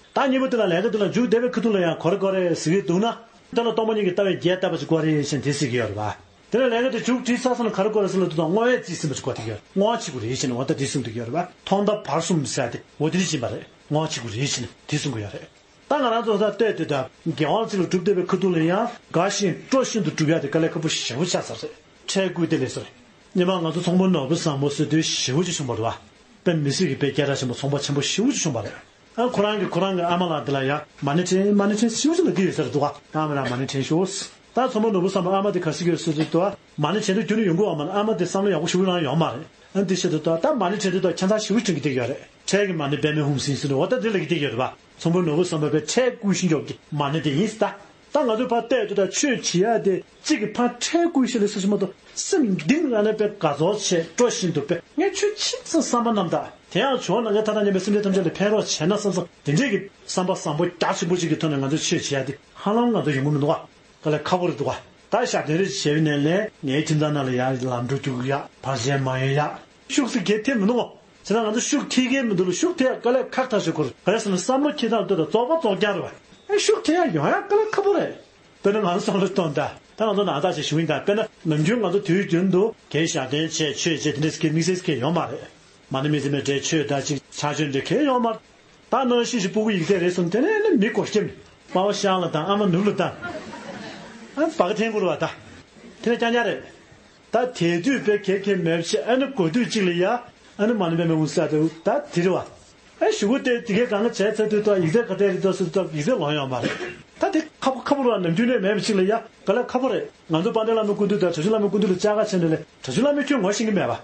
ད་གཉིས་པ་དེ་ལ་ལས་ཀ་དེ་ལ་མཇུག་བསྡད་པའི་ཁ་ཐུག་ལ་ཡང་གོ་རེ་གོ་རེ་ཟེར་གྱི་འདུག་ན། དེ་ལ་སྟོང་པ་ཉིད་ཀྱི་ལྟ་བའི་རྒྱས་བཏབ་པ་བྱེད་དགོས་རེད་ཟེར་དེ་ཟེར་གྱི་ཡོད་རེད་པ། དེ་ལ་ལས་ཀ་དེ་མཇུག་སྒྲིལ་ཚར་སོང་ན་ག་རེ་གོ་རེ་ཟེར་ལབ་དུས་དང་བསྔོ་བས་རྩིས་ཟིན་པ་བྱེད་དགོས་དེ་ཡོད་རེད། བསྔོ་བ་བྱེད་དགོས་རེད་ཟེར་ནས་འོ་ད་དེ་གསུངས་དེ་ཡོད་རེད་པ། ཐོག་མཐའ་བར་གསུམ་ཟེར་དེ་འོ་དེ་རེད་ཅིག་པ་རེད། བསྔོ་བ་བྱེད་དགོས་རེད་ཟེར་ནས་དེ་གསུང་གི་ཡོད་རེད། ད་ང་རང་ཚོ་ད་ལྟོས་དེ་ད་དགེ་བ་གཅིག་ལ་སྒྲུབ་བསྡད་པའི་ཁ་ཐུག་ལ་ཡང་དགའ་བཞིན་སྤྲོ་བཞིན་དུ་སྒྲུབ་ཡ་དེ་དཀའ་ལས་ཁག་པོ་ཞེ་པོ་ཆགས་ཚར་རེད། ཁྲལ་བསྐུར་དེ་ལས་སོ་རེད། སྔོན་མ་ང་ཚོ་ཚོང་པ་ནོར་བུ་བཟང་པོ་ཟེར་དུས་ཞེ་པོ་ཅིག་བྱུང་བ་རེད་པ། དཔེ་མི་སྲིད་ཀྱི་དཔེ་སྐད་གྲགས་ཆེན་པོ་ཚོང་པ་ཆེན་པོ་ཞེ་པོ་ཅིག་བྱུང་བ་རེད། ཨ་ཁོ་རང་གིས་ཁོ་རང་གི་ཨ་མ་ལགས་དེ་ལ་ཡང་མ་ཎི་བྲན་མ་ཎི་བྲན་ཞེ་པོ་ཅིག་ལབ་ཀྱི་ཡོད་ས་རེད་འདུག་ག་ཨ་མ་ལགས་མ་ཎི་བྲན་ཤོག་ད་ཚོང་པ་ནོར་བུ་བཟང་པོ་ཨ་མ་དེ་ག་རེ་ཟེར་གྱི་ཡོད་ཟེར་དུས་ད་མ་ཎི་བྲན་དུས་རྒྱུན་ནས་ཡོང་གི་ཡོད་མ་རེད། ཨ་མ་དེ་བསམ་བློ་ཡག་པོ་ཞེ་པོ་རང་ཡོད་མ་རེད། ཨ་འདི་བཤད་དུས་ད་ད་མ་ཎི་བྲན་དུས་ད་ཁྱད་མཚར་ཞེ་པོ་ཅིག་དྲན་གྱི་བསྡད་ཡོད་རེད། ཁྲལ་གྱི་མ་ཎི་པདྨེ་ཧཱུྃ་ཟེར་ནས་འོ་ད་འདི་ལབ་ཀྱི་བསྡད་ཡོད་རེད་པ། ཚོང་པ་ནོར་བུ་བཟང་པོས་པའི་ཁྲལ་བསྐུར་བཞིན་འཇོག་གི་མ་ཎི་དེ་ཡིན་ད། ད་ང་ཚོས་ཕར་བལྟས་དུས་ད་ཆོས་བྱེད་ཡ་དེ་གཅིག་གིས་ཕར་ཁྲལ་བསྐུར་ཤེས་ལེ་སོ་ཞིག་མ་གཏོགས་སེམས་གཏིང་རང་ནས་པའི་དགའ་ཚོར་བྱས་སྤྲོ་བཞིན་དུ་པའི་ངས་ཆོས་ཕྱིན་ཙང་བསམ་པ་རྣམ་དག་དེ་ཡང་ཇོ་བོ་ནམ་མཁའི་མཐའ་དང་མཉམ་པའི་སེམས་ཅན་ཐམས་ཅད་ལ་ཕན་རོགས་བྱས་ན་བསམ་བསམ་དེ་འདྲས་ཀྱི་བསམ་པ་བཟང་པོ་རྒྱ་ཆེན་པོ་ཞིག་གི་ཐོག་ནས་ང་ཚོས་ཆོས་བྱེད་ཡ་དེ་ཧ་ལམ་ང་ཚོ་ཡོང་གི་མི་འདུག་ག་དཀའ་ལས་ཁག་པོ་རེད་འདུག་ག་ད་ཞབས་བརྟན་རེ་བྱས་པའི་ནས་ལས་ངའི་ཁྱིམ་ཚང་ནང་ལ་ཡར་ལམ་འགྲོ་རྒྱུག་ཡག་བར་ཆད་མ་ཡོང་ཡག་ཤུགས་སུ་གེ་ཐེབས་མི་འདུག་གོ་ཇི་ལྟར་ང་ཚོ་ཤུགས་ཐེབས་མཁན་མི་འདུག་ལ་ཤུགས་ཐེབས་དཀའ་ལས་ཁག་ཐག་ཆོད་སྐོར་ག་རེ་ཟེར་ན་བསམ་བློ་འཁྱེར་སྟངས་ལྟོས་དང་རྫོགས་པ་རྫོགས་རྐྱང་རེད་བ། ཨེ་ཤུགས་ཐེབས་ཡག་ཡོང་ཡག་དཀའ་ལས་ཁག་པོ་རེད། དཔེར་ན་ང་ཚོ་བསམ་བློ་གཏོང་དང་ད་ང་ཚོ་ནང་རྟགས་ཅིག་ཞུ་གི་ཡིན་ད་དཔེར་ན་ནམ་རྒྱུན་ང་ཚོ་དུས་རྒྱུན་དུ་གལ་ཞབས་བརྟན་བྱས་ཆོས་བྱས་དེ་འདྲས་ཀྱི་དམིགས་བསལ་གྱི་ཡོང་མ་རེད། མ་ཎི་དམིགས་བསལ་མེད་འདྲའི་ཆོས་དང་ཅིག་ཕྱག་མཆོད་འདྲའི་གལ་ཡོང་མ་རེད། ད་ནང་བཞིན་ཞིག་སྤུ་གུ་ཡིག་ཚད་རེད་སོང་དེ་ནས་ནི་མི་སྒོར་སྐྱེམས་ནི་པ་ཕ་ཤང་ལ་དང་ཨ་མ་ནུབ་ལ་དང་ཨ་བ་ག་འཐེན་དགོས་རེད་བ་ད། དེ་ལས་རྐྱང་རྐྱང་རེད། ད་དེ་དུས་དཔེ་གལ་གལ་མེད་པ་ཞིག་ཨ་ནི་དགོས་དུས་གཅིག་ལ་ཡ་ཨ་ནི་མ་ཎི་པདྨེ་ཧཱུྃ་ཟེར་དེ་ད་དེ་རེད་བ། ཨ་གཞུག་གུ་དེ་དེ་གའི་གང་ག་བྱས་ཚར་དུས་ད་ཡིག་ཚད་ག་དེ་རེད་འདུག་ཟེར་དུས་ད་ཡིག་ཚད་ལོང་ཡོད་མ་རེད། ད་དེ་ཁག་པོ་ཁག་པོ་རེད་བ། ནམ་རྒྱུན་ནས་མེད་པ་ཅིག་ལ་ཡ་ག་ལ་ཁག་པོ་རེད། ང་ཚོ་དཔལ་ལྡན་བླ་མའི་སྐུ་མདུན་དང་གྲྭ་བཞི་བླ་མའི་སྐུ་མདུན་ལ་བཅར་ག་ཕྱིན་ནས་ལས་གྲྭ་བཞི་བླ་མས་ཁྱོད་ངོ་ཤེས་ཀྱི་མེད་པ།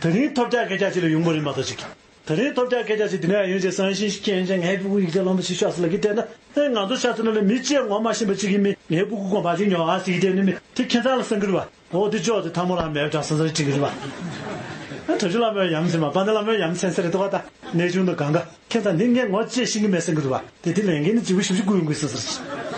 དེ་རིང་ཐོབ་རྒྱག་སྐད་ཆ་ཅིག་ལ་ཡོང་གི་རེད་མ་གཏོགས་ཅིག་དེ་རིང་ཐོབ་རྒྱག་སྐད་ཆ་ཞིག་དེ་ནས་ཡོང་རྗེས་བསམ་ཤེས་ཤིག་མཁྱེན་ཅིང་ངའི་ཕྲུ་གུ་ཡིག་ཚད་ལོངས་པ་ཞིག་ཤོག་ཟེར་ལབ་ཀྱི་བསྡད་ན། ཨེ་ང་ཚོ་ཤ་ཚ་ན་ལས་མི་གཅིག་ངོ་མ་ཤེས་པ་གཅིག་གིས་མི་ངའི་ཕྲུ་གུ་དགོངས་པ་ཅིག་ཉོ་ཨ་ཟེར་གྱི་བསྡད་ནི་མི་དེ་ཁྱད་མཚར་ལ་བསམ་གྱི་རེད་བ། འོ་དེ་ཅོག་དེ་ཐལ་མོ་རང་མེད་པ་འདྲ་བསམ་ཚུལ་དྲན་གྱི་རེད་བ། ཨེ་གྲྭ་བཞི་བླ་མའི་ཡ་མཚན་ཟེར་མ་དཔལ་ལྡན་བླ་མའི་ཡ་མཚན་ཟེར་རེད་འདུག་ག་ད་གནས་ཆུང་དང་གང་ག་ཁྱད་མཚར་ནི་ངས་ངོ་བཅད་ཤེས་ཀྱི་མེད་བསམ་གྱི་རེད་བ། དེ་དེ་ལས་འགན་ནི་ལྗིད་པོ་ཞེ་པོ་ཅིག་བསྐུར་ཡོང་གི་ཟེར་ཟེར།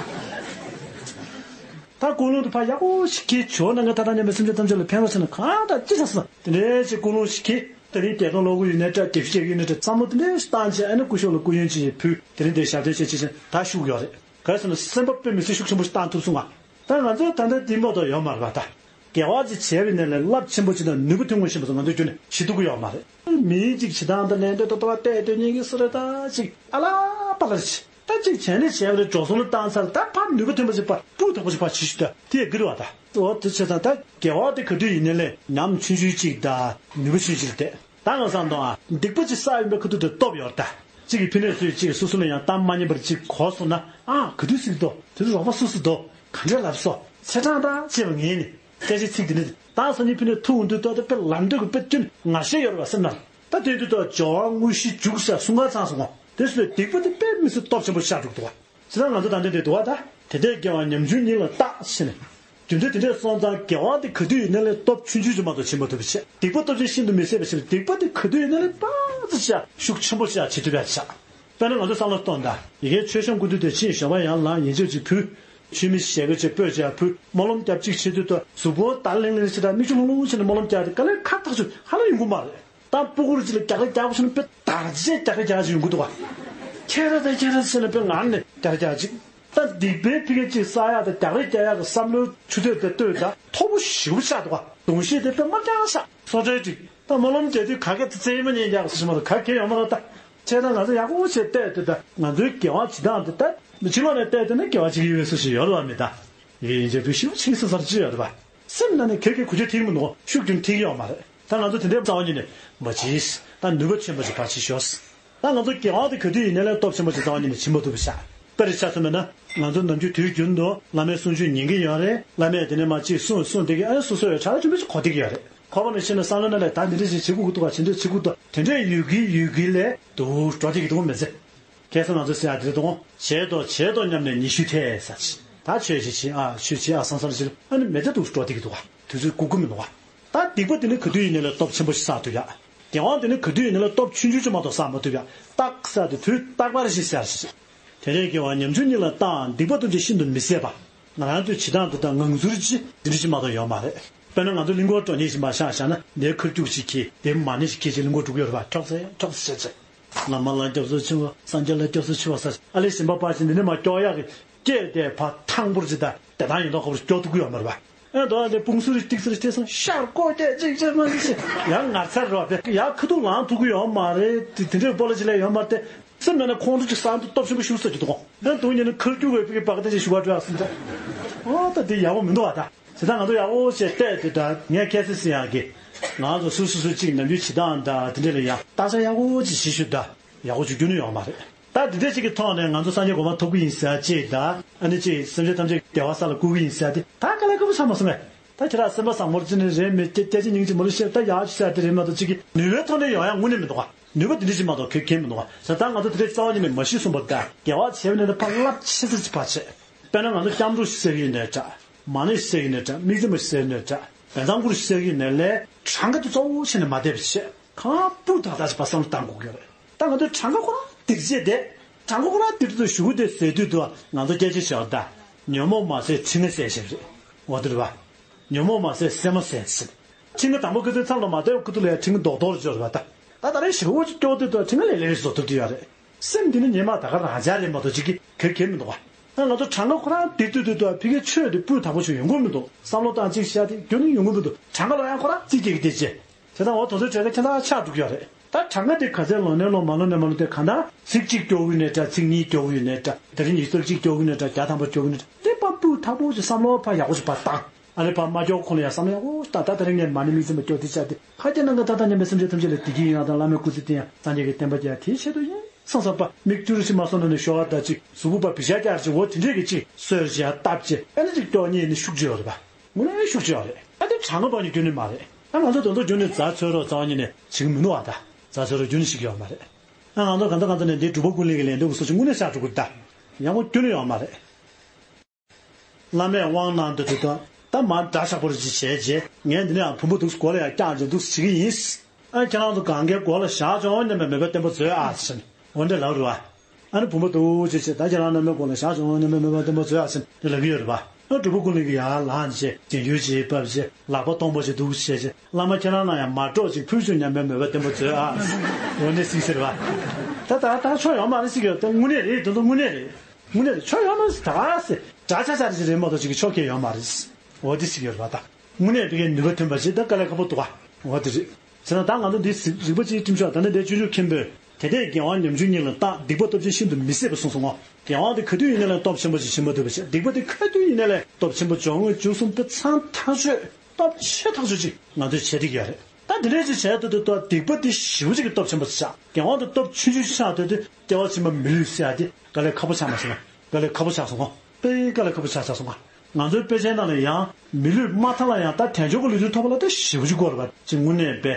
ད་ཀུན་སློང་དེ་ཕར་ཡག་པོ་ཞིག་གིས་ཇོ་བོ་ནམ་མཁའི་མཐའ་དང་མཉམ་པའི་སེམས་ཅན་ཐམས་ཅད་ལ་ཕན་རོགས་བྱས་ན་གང་ལྟར་ཅི་བྱ་སྲིད་དེ་འདྲའི་ཅིག་ཀུན་སློང་ཞིག་གིས། དེ་རིང་བདེ་སྟོང་སློབ་གི་ཡོད་ནའི་འདྲ། དགེ་བཤེས་ཀྱི་ཡོད་ནའི་འདྲ། བསམ་བློ་དེ་འདྲའི་བཏང་བྱས་ཨ་ནི་སྐུ་ཞབས་ལ་སྐུ་ཡོན་ཅིག་ཕུལ། དེ་རིང་འདིར་ཞབས་བརྟན་བྱས་ཅི་བྱས་ད་ཞུ་གི་ཡོད་རེད། ག་རེ་ཟེར་ན་སེམས་པ་དཔེ་མི་སྲིད་ཤུགས་ཆེན་པོ་ཞིག་བཏང་ཐུབ་སོང་ང་། ད་ང་ཚོ་ད་ལྟ་འདི་མོ་ད་ཡོད་མ་རེད་པ་ད། དགེ་བ་ཅིག་བྱས་པའི་ནང་ལས་རླབས་ཆེན་པོ་ཅིག་དང་ནུས་པ་ཐོན་ངོ་ཤེས་པ་ཚོ་ང་ཚོ་རྒྱུན་ནས་ཞེ་སྡུག་གི་ཡོད་མ་རེད། མིའི་ཅིག་བྱེད་སྟངས་དང་ལན་འདེབས་ཏོག་ཏོག་བལྟས་དུས་ཉན་གི་སུ་རེད་ད་ཅིག་ཨ་ལ་པ་ལ་ཅིག་ད་ཅིག་བྱས་ནས་བྱས་པ་ལས་འགྲོ་སོང་ལ་བཏང་ཚར་ད་ཕར་ནུས་པ་ཐོན་པ་ཞིག་ཕར་སྤུས་དག་པོ་ཞིག་ཕར་བྱེད་ཤིག་ད་དེ་ཡང་འགི་རེད་བ་ད། འོ་དེ་བྱས་ཙང་ད་དགེ་བ་དེ་ག་དུས་ཡིན་ནའི་ལས་ཉམས་ཆུང་ཆུང་ཅིག་དང་ནུས་པ་ཆུང་ཆུང་ཅིག་ལ་བལྟས། ད་ང་བསམ་དང་ཨ་སྡིག་པ་ཅིག་བསགས་ཡིན་པའི་ཁ་ཐུག་དེ་སྟོབས་ཡོད་རེད་ད། གཅིག་གིས་ཕི་ནས་སུས་གཅིག་གིས་སོ་སོ་ལ་ཡང་གཏམ་མ་སྙན་པར་ཅིག་གོ་སོང་ན་ཨ་ག་དུས་སྲིད་དོ་དེ་ཚོ་རོགས་པ་སུ་སུ་དོ་ག་འདྲས་ལབ་སོ་ཚེ་གྲངས་དང་བཅས་པ་ངེས་ནས་སྐད་ཆའི་ཚིག་འདི་ནི་ད་སང་ཉིན་ཕི་ནས་ཐུག་འོང་དུས་ཏོ་དེ་དཔེ་ལམ་འགྲོ་གི་དཔེ་སྐྱོན་ངར་ཤེས་ཡོད་རེད་བ་སེམས་ནང་ད་དེ་དུས་ཏོ་སྦྱོར་བ་དངོས་གཞི་འཇུག་ས་གསུང་ག་ཚང་སོང་ངོ་། དེ་སུས་སྡིག་པ་དེ་དཔེ་མི་སྲིད་སྟོབས་ཆེན་པོ་ཤར་འགྲོ་གི་འདུག་བ། ཇི་ལྟར་ང་ཚོ་ད་ལྟ་འདི་འདུག་བ་ད། དེ་འདྲའི་དགེ་བ་ཉམ་ཆུང་ཉིད་ལ་བརྟག་ཟེར་ནས། རྒྱུ་མཚན་དེ་འདྲས་སོང་ཙང་དགེ་བ་དེ་ག་དུས་ཡིན་ན་ལས་སྟོབས་ཆུང་ཆུང་ཅིག་མ་གཏོགས་བྱེད་མ་ཐུབ་པ་བྱས། སྡིག་པ་སྟོབས་ཆེན་ཤིན་ཏུ་མི་བཟད་པ་ཞིག་ལ་སྡིག་པ་དེ་ག་དུས་ཡིན་ན་ལས་ཕར་ཙམ་ཞིག་ཤུགས་ཆེན་པོ་ཞིག་བྱེད་ཐུབ་ཡ་བྱ། དཔེར་ན་ང་ཚོ་བསམ་བློ་གཏོང་དང་ཡི་གེ་མཆོད་བཤམས་སྐུ་མདུན་དེ་ཕྱིན་ཞོགས་པ་ཡང་ལངས་ཡིན་ཆོག་ཅིག་ཕུལ། མཆོད་མེ་ཞལ་ག་ཅིག་སྤོས་ཅིག་ཕུལ། སྨོན་ལམ་རྒྱབ་ཅིག་བྱེད་དུས་ད་གཟུགས་པོ་དར་ལིང་ལིང་ཞིག་དང་མིག་ཆུ་ལྷུང་ལྷུང་བྱས་ནས་སྨོན་ལམ་རྒྱག་དེ་དཀའ་ལས་ཁག་ཐག་ཆོད་ཧ་ལམ་ཡོང་གི་མ་རེད། ད་སྤུ་གུ་རུ་ཅིག་ལ་རྒྱག་རེས་རྒྱག་པ་བྱུང་ན་དཔེ་དར་རྗེས་རྒྱག་རེས་རྒྱག་ཅིག་ཡོང་གི་འདུག་ག་ཁྱེད་རང་དང་ཁྱེད་རང་ཟེར་ན་དཔེ་ངར་ནས་རྒྱག་རེས་རྒྱག་ཅིག་ད་སྡིག་པའི་ཕི་གེ་ཅིག་བསགས་ཡག་དང་རྒྱག་རེས་རྒྱག་ཡག་གི་བསམ་བློའི་ཆུ་ཚད་དེ་ལྟོས་ད་མཐོ་པོ་ཞེ་པོ་ཆགས་འདུག་ག་གདོང་ཤེས་དེ་དཔེ་དམའ་རྐྱང་ཆགས་སོ་ཏྲའི་ཅིག་ད་སྨོན་ལམ་རྒྱག་དུས་ག་གེ་དེ་རྩེད་མ་ཉན་རྒྱག་སོ་ཞིག་མ་གཏོགས་ག་གེ་ཡོང་མ་རེད་ད། ཁྱེད་རང་ང་ཚོ་ཡག་པོ་བྱས་བལྟས་དེ་ད་ང་ཚོའི་དགེ་བ་བྱེད་སྟངས་དེ་ད་ཕྱི་ལོགས་ནས་བལྟས་དེ་ནི་དགེ་བ་བྱེད་ཀྱི་ཡོད་པའི་བཟོ་ཞིག་ཡོད་རེད་བ་མི་ད། ཡིན་གྱི་དུས་ཞིབ་ཆེན་སོ་སར་ཅི་ཡོད་རེད་པ། སེམས་ནང་ནས་གལ་གལ་གུ་ཆོད་ཐིག་མི་འདུག་ཤུགས་རྒྱུན་ཐིག་ཡོད་མ་རེད། ད་ང་ཚོ་དེ་འདྲའི་རྩ་བ་ཉིད་ནས་མ་བྱེད། ད་ནུས་པ་ཆེན་པོ་ཞིག་ཕར་བྱེད་ཤོག་ད་ང་ཚོ་དགེ་བ་དེ་ག་དུས་ཡིན་ནའི་ལས་སྟོབས་ཆེན་པོ་ཞིག་རྩ་བ་ཉིད་ནས་བྱེད་མ་ཐུབ་པ་ཆགས། དཔེར་ཆ་མཚོན་པ་ན་ང་ཚོ་ནམ་རྒྱུན་དུས་རྒྱུན་དུ་བླ་མའི་གསུང་ཆོས་ཉན་གྱི་ཡོད་རེད། བླ་མས་དེ་ནས་མ་ཅིག་གསུངས་གསུངས་བསྡད་ཀྱི་ཨ་ནི་སོ་སོ་ཡང་གྲྭ་ལ་ཆུང་ཆུང་ཞིག་གོ་བསྡད་ཀྱི་ཡོད་རེད། ཁོ་པ་ནས་ཤེས་ན་བསམ་བློ་ནང་ལས་ད་འདི་འདྲ་ཞིག་བྱེད་དགོས་ཀྱི་འདུག་ག་བྱེད་འདོད་བྱེད་དགོས་འདུག་དེ་འདྲས་ཡོད་ཀྱི་ཡོད་ཀྱི་ལས་དུ་འགྲོ་བསྡད་ཀྱི་འདུག་མི་ཚེ། ཁ་སང་ང་ཚོ་ཟེར་ཡ་དེ་རེད་དོ། བྱས་དོ་བྱས་དོ་སྙམ་ནས་ཉི་ཤུ་ཐལ་ཟེར་ཅིག་ད་ཆོས་ཅིག་བྱེད་ཨ་ཆོས་བྱེད་ཨ་སང་སང་ཅིག་ཨ་ནི་མི་ཚེ་འདུག་འགྲོ་བསྡད་ཀྱི་འདུག་ག་དུས་ཚོད་འགོར་གྱི་མི་འདུག་ག་ད་སྡིག་པ་དེ་ནི་ག་དུས་ཡིན་ནའི་ལས་སྟོབས་ཆེན་པོ་ཞིག་བསགས་ཐུབ་ཡ། དགེ་བ་དེ་ནི་ག་དུས་ཡིན་ན་ལ་སྟོབས་ཆུང་ཆུང་ཅིག་མ་གཏོགས་བསགས་མ་ཐུབ་ཡ། རྟགས་བསགས་ཏེ་དུས་རྟག་པར་ཞིག་ཟེར་ཞིག་དེ་འདྲའི་དགེ་བ་ཉམ་ཆུང་གཉིས་ལ་བཏང་། སྡིག་པ་སྟོབས་ཀྱིས་ཤིན་ཏུ་མི་ཟད་པ། ང་རང་ཚོའི་བྱེད་སྟངས་དེ་དག་ངང་ཚུལ་ཅིག་འདི་འདྲ་ཅིག་མ་གཏོགས་ཡོད་མ་རེད། དཔེར་ན་ང་ཚོ་གླིང་སྐོར་འགྲོ་མཁན་ཞིག་མར་བཞག་བཞག་ན། འདིར་ཁ་སྐྱུག་ཅིག་འཁྱེར། འདིར་མ་ཎི་ཞིག་འཁྱེར་བྱས་གླིང་སྐོར་འགྲོ་གི་ཡོད་རེད་པ། འཁྱོག་སེ་འཁྱོག་སེ་བྱས་བྱས། བླ་མ་ལ་སྐྱབས་སུ་མཆིའོ། སངས་རྒྱས་ལ་སྐྱབས་སུ་མཆིའོ་ཟེར། ཨ་ལས་གཞན་པ་ཕར་ཕྱིན་འདི་ནས་མར་སྐྱོག་ཡག་གི་སྐད་དེ་ཕར་ཐང་པོར་ཅིག་དང་བདེ་ཐང་ཡིན་མདོག་ཁ་པོར་སྐྱོག་ཐུབ་ཀྱི་ཡོད་མ་རེད་པ། ཨ་དོ་ཨ་དེ་དཔུང་སུ་རི་ཏིག་སུ་རི་ཏེ་སང་ཤར་ཀོ་ཏེ་ཅིག་ཅིག་མ་ཅིག་ཡང་ངར་ཚར་རོ་དེ་ཡང་ཁ་ཐུག་ལངས་ཐུབ་ཀྱི་ཡོད་མ་རེད། དེ་དེ་འདྲའི་སྤོ་ལོ་ཅིག་ལས་ཡོད་མ་རེད་དེ། སེམས་ནང་ནས་ཁོང་ཁྲོ་ཅིག་ཟ་འདུག་སྟོབས་ཆེན་པོ་ཞིག་ཟ་གི་འདུག་གོ། ཨ་དུང་ཉིན་ནི་ཁ་སྐྱུག་པའི་ཕ་གི་ཕ་གི་ཏེ་ཅིག་ཞུ་བ་འགྲོ་ཨ་སེམས་ད། ཨོ་ད་དེ་ཡག་པོ་མི་འདུག་ཨ་ད། ཇི་ལྟར་ང་ཚོ་ཡག་པོ་བྱས་བལྟས་དེ་འདྲ་ངས་ཁ་སང་ཟེར་ཡག་གི། ང་ཚོ་སུ་སུ་སུ་གཅིག་ནམ་རྒྱུན་བྱེད་སྟངས་འདྲ་དེ་འདྲ་ལ་ཡང་བརྟག་དཔྱད་ཡག་པོ་ཅིག་བྱེད་ཤོག་ད། ཡག་པོ་ཅིག་རྒྱུ་ནི་ཡོད་མ་རེད། ད་དེ་འདྲ་ཅིག་གི་ཐོག་ནས་ང་ཚོ་སངས་རྒྱས་གོ་འཕང་ཐོབ་ཀྱི་ཡིན་ཟེར་ཡ་གཅིག་དང་། ཨ་ནི་གཅིག་སེམས་ཅན་ཐམས་ཅད་བདེ་བ་ས་ལ་བཀོད་ཀྱི་ཡིན་ཟེར་ཡ་དེ་ད་དཀའ་ལས་ཁག་པོ་ཆགས་མ་སོང་ངས། ད་ཁྱེད་རང་སེམས་པ་བཟང་མོར་བརྩི་ནི་རེད་མེད་སྐད་ཆ་སྙིང་རྗེ་མོ་ལ་བཤད། ད་ཡག་ཅིག་ཟེར་ཡ་དེ་རེད་མ་གཏོགས་གཅིག་གི་ནུས་པའི་ཐོག་ནས་ཡོང་ཡ་དངོས་གནས་མི་འདུག་ག་ནུས་པ་དེ་འདྲ་ཅིག་མ་གཏོགས་ག་གེ་མི་འདུག་ག་ཟེར། ད་ང་ཚོ་དེ་འདྲ་རྩ་བ་ཉིད་ནས་མ་ཤེས་གསུངས་པ་ད། དགེ་བ་བྱས་པ་ནས་ད་ཕར་རླབས་ཆེ་ས་ཅིག་ཕར་བྱས། དཔེར་ན་ང་ཚོ་སྐྱབས་འགྲོ་ཞིག་བསགས་ཀྱི་ཡོད་ནའི་འདྲ། མ་ཎི་ཞིག་བསགས་ཀྱི་ཡོད་ནའི་འདྲ། དམིགས་བརྩེ་མ་ཞིག་བསགས་ཀྱི་ཡོད་ནའི་འདྲ། བཛྲ་གུ་རུ་ཞིག་བསགས་ཀྱི་ཡོད་ནའི་ལས་གྲངས་ཀ་དེ་གཙོ་བོ་བྱས་ནས་མ་བསྡད་པ་བྱས། གང་སྤུས་དག་དག་ཅིག་ཕར་བསམ་བློ་བཏང་དགོས་ཀྱི་རེད། ད་ང་ཚོས་གྲངས་ཀ་ཁོ་རང་སྡེར་བྱས་ཏེ། གྲངས་ཀ་ཁོ་རང་སྡེར་དུ་ཞུ་གུ་དེ་ཟེར་དུས་དུ་ང་ཚོ་སྐད་ཆ་བཤད་པ་ད། ཉོན་མོངས་མ་ཟད་ཕྲེང་བ་ཟད་ཞེས་རེད། འོ་དེ་རེད་པ། ཉོན་མོངས་མ་ཟད་སེམས་མ་ཟད་ཟེར། ཕྲེང་བ་དང་པོ་ཁ་ཐུག་མཚམས་ལ་མ་བསྡད་ཁ་ཐུག་ལ་ཡ་ཕྲེང་བ་རྡོག་རྡོག་རེ་འབྱོར་བ་ད། ད་ད་རེས་ཞེ་པོ་ཅིག་སྐྱོ་དུས་དུ་ཕྲེང་བ་ལེ་ལེ་རེ་བཟོ་ཐུབ་ཀྱི་ཡོད་རེད། སེམས་འདི་ནི་ཉེས་མ་ད་ག་རང་འཇགས་རེད་མ་གཏོགས་ཅིག་གི་གེ་གེ་མི་འདུག་ག་ང་ཚོ་གྲངས་ཀ་ཁོ་རང་སྡེར་དུས་དུས་དུ་ཕ་གིའི་ཆོས་དེ་སྤུས་དག་པོ་ཞིག་ཡོང་གི་མི་འདུག་བསམ་བློ་བཏང་ཅིག་བཤད་དེ་རྒྱུ་ནི་ཡོང་གི་མི་འདུག་གྲངས་ཀ་ལ་ཡང་ཁོ་རང་རྩིས་སྐྱེ་གི་དེ་བྱས། དེ་དང་འོ་དོ་ཚོའི་གྲས་ཀ་ཁྱད་མཚར་ཆགས་འགྲོ་གི་ཡོད་རེད། ད་གྲངས་ཀ་དེ་ག་ཚད་ལོན་ནའི་ལོན་མ་ལོན་ནའི་མ་ལོན་དེ་གང་ལྟར་ཚིག་གཅིག་སྐྱོ་གི་ཡོད་ནའི་འདྲ། ཚིག་གཉིས་སྐྱོ་གི་ཡོད་ནའི་འདྲ། དེ་རིང་ཉི་ཤུ་རྩ་གཅིག་སྐྱོ་གི་ཡོད་ནའི་འདྲ། བརྒྱ་ཐམ་པ་སྐྱོ་གི་ཡོད་ནའི་འདྲ། དེ་ཕར་སྤུས་དག་པོ་ཞིག་བསམ་བློ་ཕར་ཡག་པོ་ཞིག་ཕར་བཏང་། ཨ་ནི་ཕར་མ་སྐྱོ་ཁོང་ལ་ཡང་བསམ་བློ་ཡག་པོ་བཏང་། ད་ད་རིང་ངས་མ་ཎི་དམིགས་བརྩེ་མ་སྐྱོ་དེ་བྱས་ཏེ་ཁ་སྐྱེ་ནང་གི་ད་ལྟ་མཉམ་པའི་སེམས་ཅན་ཐམས་ཅད་ལ་བདེ་སྐྱིད་ཡོང་ཡག་དང་བླ་མའི་སྐུ་ཚེ་བརྟན་ཡག་སངས་རྒྱས་ཀྱི་བསྟན་པ་རྒྱས་ཡག་དེའི་ཆེད་དུ་ཡིན་བསམ་བསམ་པ། མིག་ཏུ་རུ་ཞིག་མ་སོང་ན་ནི་ཞོགས་པ་ད་ཅིག་གཟུགས་པོ་ཕར་བི་ཤ་རྒྱག་ཅིག་འོ་དེ་འདྲས་ཀྱི་ཅིག་གསོལ་ཞིག་ཡར་བཏབ་ཅིག་ཨ་ནི་ཅིག་སྐྱོ་ཉེས་ནི་ཤུགས་ཅིག་ཡོད་རེད་པ། དངོས་གནས་ཤུགས་ཅིག་ཡོད་རེད། ཨ་དེ་གྲངས་ཀ་བ་ནི་རྒྱུ་ནི་མ་རེད། ཨ་ང་ཚོ་དོན་དུ་རྒྱུ་ནི་རྫ་འཚོལ་རོགས་རྩ་བ་ཉིད་ནས་བྱེད་ཀྱི་མི་འདུག་བ་ད། རྫ་འཚོལ་རོགས་རྒྱུ་ནི་ཞིག་ཡོད་མ་རེད། ཨ་ང་ཚོ་གང་ལྟར་གང་ལྟར་ནས་འདི་འབྲུག་པ་ཀུན་གླིང་གི་ལན་འདེབས་ཀྱི་སྲོལ་ཞིག་དངོས་གནས་ཤར་འགྲོ་གི་རེད་ད། ཡག་པོ་རྒྱུ་ནི་ཡོད་མ་རེད། བླ་མས་དབང་གནང་འདུག་དུས་ད་ད་མར་འདྲ་ཆགས་པོ་རེ་ཅིག་བྱས་རྗེས་ངས་འདི་ནས་ཡང་བུ་མོ་འདུག་སྒོ་ལ་ཡང་བཀྱག་རྗེས་འདུག་བྱེད་ཀྱི་ཡིན། ཨ་ཁྱེད་རང་ཚོ་གང་གའི་སྒོ་ལ་བཞག་བྱུང་སྙམ་པའི་མོས་པ་བརྟན་པོ་མཛོད་ཨ་ཟེར་ནས་འོ་འདྲ་ལབ་རེད་བ། ཨ་ནི་བུ་མོ་འདུག་ཅེས་བྱས་ད་ཁྱེད་རང་བླ་མའི་སྒོ་ལ་བཞག་བྱུང་སྙམ་པའི་མོས་པ་བརྟན་པོ་མཛོད་ཨ་ཟེར་ནས་ལབ་ཀྱི་ཡོད་རེད་བ། ཨ་འབྲུག་པ་ཀུན་གླིང་གི་ཡར་ལངས་རྗེས་རྒྱན་གོས་ཅིག་ཕབ་རྗེས་ལག་པ་སྟོང་པ་ཅིག་འདུག་བྱས་རྗེས་བླ་མ་ཁྱེད་རང་ལ་ཡང་མ་འགྲོགས་ཅིག་ཕུལ་བྱུང་སྙམ་པའི་མོས་པ་བརྟན་པོ་མཛོད་ཨ་ཟེར་འོ་འདྲ་ཟིག་ཟེར་བ། ད་ད་ད་ཆོ་ཡོང་མ་རེད་ཟེར་གྱི་ཡོད། ད་དངོས་གནས་རེད། དེ་ཚོ་དངོས་གནས་རེད། དངོས་གནས་རེད། ཆོ་ཡོད་མ་རེད་ཟེར། ད་ག་རེ་ཟེར། འདྲ་ཆགས་ཆགས་རེ་ཞིག་རེད་མ་གཏོགས་ཅིག་གི་ཆོ་གས་ཡོད་མ་རེད། འོ་དེ་ཟེར་གྱི་ཡོད་རེད་བ་ད། དངོས་གནས་དེ་གའི་ནུས་པ་ཐོན་པ་ཞིག་ད་དཀའ་ལས་ཁག་པོ་འདུག་ག་འོ་དེ་རེད། བྱས་ན་ད་ང་ཚོ་འདི་གཟིགས་རིག་པ་ཅིག་ཁྲིམས་ཤོག་ད་ནི་འདི་སྤྱོད་འཇུག་མཁན་པོས་དེ་ལྟས་དགེ་བ་ཉམ་ཆུང་གཉིས་ལ་བརྟག་སྡིག་པ་སྟོབས་ཆེན་ཤིན་ཏུ་མི་བཟད་པ་གསུངས་སོང་ངོ་། དགེ་བ་དེ་ག་དུས་ཡིན་ན་ལས་སྟོབས་ཆེན་པོ་ཞིག་ཆེན་པོ་འདུག་པ་ཞིག་སྡིག་པ་དེ་ག་དུས་ཡིན་ན་ལས་སྟོབས་ཆེན་པོ་སྦྱོར་དངོས་བཅུ་གསུམ་དེ་ཚང་ཐག་ཆོད་སྟོབས་ཆེ་ཐག་ཆོད་ཅིག་ང་ཚོས་བྱེད་བསྡད་ཀྱི་ཡོད་རེད། ད་འདི་འདྲས་ཅིག་བྱས་དུས་དུ་ད་སྡིག་པ་དེ་ཞེ་པོ་ཅིག་གི་སྟོབས་ཆེན་པོ་ཆགས། དགེ་བ་དེ་སྟོབས་ཆུང་ཆུང་ཆགས་དུས་དུ་སྐྱེ་བ་ཕྱི་མ་མི་ལུས་ཟེར་ཡ་དེ་དཀའ་ལས་ཁག་པོ་ཆགས་མ་སོང་ན། དཀའ་ལས་ཁག་པོ་ཆགས་སོང་ངོ་། དཔེ་དཀའ་ལས་ཁག་པོ་ཆགས་ཆགས་སོང་ང་། ང་ཚོའི་དཔེ་ཆའི་ནང་ལ་ཡང་མི་ལུས་མ་ཐར་ལ་ཡང་ད་དལ་འབྱོར་གྱི་ལུས་རྩལ་ཐོབ་པ་ལ་ད་ཞེ་པོ་ཅིག་དགོས་རེད་པ། ཅིག་དངོས་གནས་དཔེ།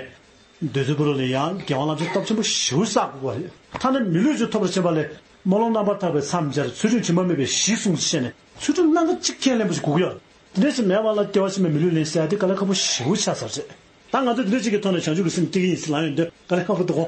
འདོད་རྩོལ་པོ་ལ་ཡང་དགེ་བ་ལམ་སེལ་སྟོབས་ཆེན་པོ་ཞེ་པོ་བསགས་དགོས་རེད། ཐ་ན་མི་ལུས་ཅིག་ཐོབ་པར་བྱེད་པ་ལས་སྨོན་ལམ་རྣམ་པར་དག་པས་མཚམས་སྦྱར། ཚུལ་ཁྲིམས་དྲི་མ་མེད་པས་གཞི་བསྲུང་ཞེས་ནས་ཚུལ་ཁྲིམས་སྣ་ཁ་གཅིག་ཁས་ལེན་པ་ཞིག་དགོས་ཀྱི་ཡོད། དེ་འདྲ་ཞིག་མེད་པ་ལ་སྐྱེ་བ་ཕྱི་མའི་མི་ལུས་ལེན་ཟེར་ཡ་དེ་དཀའ་ལས་ཁག་པོ་ཞེ་པོ་ཆགས་ཚར་རེད། ད་ང་ཚོ་འདི་འདྲ་ཅིག་གི་ཐོག་ནས་བྱང་ཆུབ་ཀྱི་སེམས་སྐྱེ་གི་ཡིན་ཟེར་ལབ་ཡོང་དུས་དཀའ་ལས་ཁག་པོ་འདུག་གོ།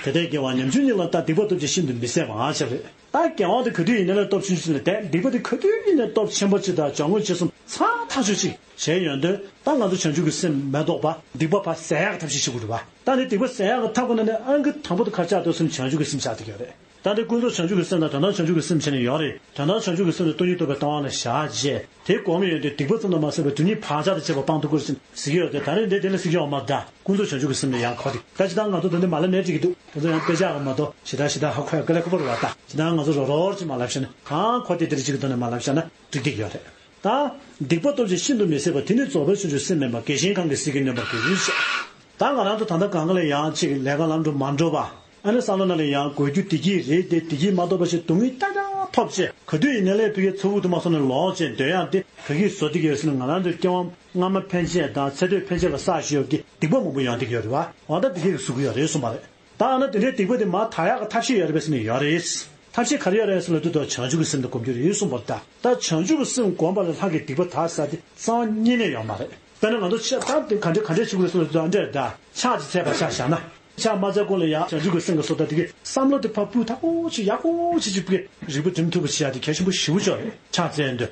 དེ་ལྟས་དགེ་བ་ཉམ་ཆུང་གཉིས་ལ་བརྟག་སྡིག་པ་སྟོབས་ཆེན་ཤིན་ཏུ་མི་བཟད་པའང་ཞེས་རེད། ད་དགེ་བ་དེ་ག་དུས་ཡིན་ན་ལས་སྟོབས་ཆུང་ཆུང་ལ་བསྡད། སྡིག་པ་དེ་ག་དུས་ཡིན་ན་སྟོབས་ཆེན་པོ་ཅིག་དང་སྦྱོར་དངོས་བཅུ་གསུམ་ཚང་ཐག་ཆོད་ཅིག་བྱས་ཡོང་དུས་ད་ང་ཚོ་བྱང་ཆུབ་ཀྱི་སེམས་མ་གཏོགས་པ་སྡིག་པ་ཕར་ཟད་ཡག་གི་ཐབས་ཤེས་བྱེད་དགོས་རེད་པ། ད་ནི་སྡིག་པ་ཟད་ཡག་གི་ཐབས་ཁོ་ན་ནི་ཨང་ཀི་དང་པོ་དེ་ག་རེ་ཆགས་འདུག་ཟེར་ན་བྱང་ཆུབ་ཀྱི་སེམས་ཆགས་བསྡད་ཀྱི་ཡོད་རེད། ད་འདི་ཀུན་རྫོབ་བྱང་ཆུབ་ཀྱི་སེམས་དང་དོན་དམ་བྱང་ཆུབ་ཀྱི་སེམས་བྱས་ནས་ཡོད་རེད། དོན་དམ་བྱང་ཆུབ་ཀྱི་སེམས་དེ་སྟོང་ཉིད་རྟོགས་པའི་ལྟ་བ་ལ་བཞག་རྗེས་དེ་སྒོམ་ཡོང་དུས་སྡིག་པ་ཙམ་དུ་མ་ཟད་པའི་སྡུག་བསྔལ་བག་ཆགས་དང་བཅས་པ་སྤང་ཐུབ་ཀྱི་རེད་ཟེར་ཟེར་གྱི་ཡོད་དེ། ད་རེས་འདི་དེ་ལ་ཟེར་གྱི་ཡོད་མ་རེད་ད། ཀུན་རྫོབ་བྱང་ཆུབ་ཀྱི་སེམས་ལ་ཡང་གོ་སྟེ། ད་ཇི་ལྟར་ང་ཚོ་ད་འདི་མ་ལབ་ནས་འགྲིག་གི་འདུག་དེ་ཚོ་ཡང་དཔེ་ཆ་ག་མ་གཏོགས་ཞེ་དྲག་ཞེ་དྲག་ཧ་གོ་ཡ་དཀའ་ལས་ཁག་པོ་རེད་བ་ད། ཇི་ལྟར་ང་ཚོ་རོ་རོར་ཅིག་མ་ལབ་བཞག་ན། གང་གོ་དེ་དེ་རེ་ཅིག་གི་ཐོག་ནས་མ་ལབ་བཞག་ན་འགྲིག་བསྡད་ཀྱི་ཡོད་རེད། ད། སྡིག་པ་སྟོབས་ཆེན་ཤིན་ཏུ་མི་བཟད་པ། དེ་ནི་རྫོགས་པའི་བྱང་ཆུབ་སེམས་མིན་པ། དགེ་གཞན་གང་གིས་ཟིལ་གྱིས་གནོན་པར་འགྱུར་ཞེས། ད་ང་རང་ཚོ་ད་ལྟ་གང་ག་ལ་ཡང་ཅིག་ལས་ཀ་ལམ་འགྲོ་མ་འགྲོ་བ། ཨ་ནི་བསམ་བློ་ནང་ལ་ཡང་དགོས་རྒྱུ་བདེ་སྐྱིད་རེད་དེ། བདེ་སྐྱིད་མ་ཐོབ་པ་ཞིག་སྡུག་བསྔལ་རྐྱང་རྐྱང་ཐོབ་ཅེས། ག་དུས་ཡིན་ན་ལས་ཕ་གིའི་ཚ་བོ་དུ་མ་སོང་ནས་ལོག་ཅེས་འདོད་ཡག་དེ་ག་གིས་བཟོ་བསྡད་ཀྱི་ཡོད་ཟེར་ན། ང་རང་ཚོའི་སྐྱེ་བ་སྔ་མ་ཕན་ཆད་དང་ཚེ་སྟོད་ཕན་ཆད་ལ་བསགས་བཞིན་ཡོད་ཀྱི་སྡིག་པ་མང་པོ་ཡོང་བསྡད་ཀྱི་ཡོད་རེད་བ། འོ་ད་དེ་གས་ཀྱིས་བཟོ་གི་ཡོད་རེད་གསུངས་པ་རེད། ད་ཨ་ན་དེ་འདྲའི་སྡིག་པ་དེ་མར་དག་ཡག་གི་ཐབས་ཤེས་ཡོད་རེད་པས་ཟེར་ནས་ཡོད་རེད། ཐབས་ཤེས་ག་རེ་ཡོད་རེད་ཟེར་ལབ་དུས་ད་བྱང་ཆུབ་ཀྱི་སེམས་དེ་སྒོམ་རྒྱུ་རེད་གསུངས་པ་རེད་ད། ད་བྱང་ཆུབ་ཀྱི་སེམས་བསྒོམས་པ་ལས་ལྷག་གི་སྡིག་པ་དག་ས་དེ་རྩ་བ་ཉིད་ནས་ཡོད་མ་རེད། དཔེར་ན་ང་ཚོ་ཕྱག་ད་དེ་ག་འདྲས་ག་འདྲས་བྱེད་དགོས་རེད་ཟེར་ལབ་དུས་ད་འདྲས་ད་ཕྱག་ཅིག་འཚལ་བ་ཆ་བཞག་ན། ཕྱག་མ་བཙལ་གོང་ལ་ཡང་བྱང་ཆུབ་ཀྱི་སེམས་ཀྱི་བཟོ་ལྟ་དེ་གའི་བསམ་བློ་དེ་ཕར་སྤོས་ཐག་པོ་ཅིག་ཡག་པོ་ཅིག་ཅིག་སྤོས། རིག་པ་འགྲིམ་ཐུབ་པ་བྱེད་ཡག་དེ་གལ་ཆེན་པོ་ཞེ་པོ་ཅིག་རེད། ཕྱག་བཙལ་དུས་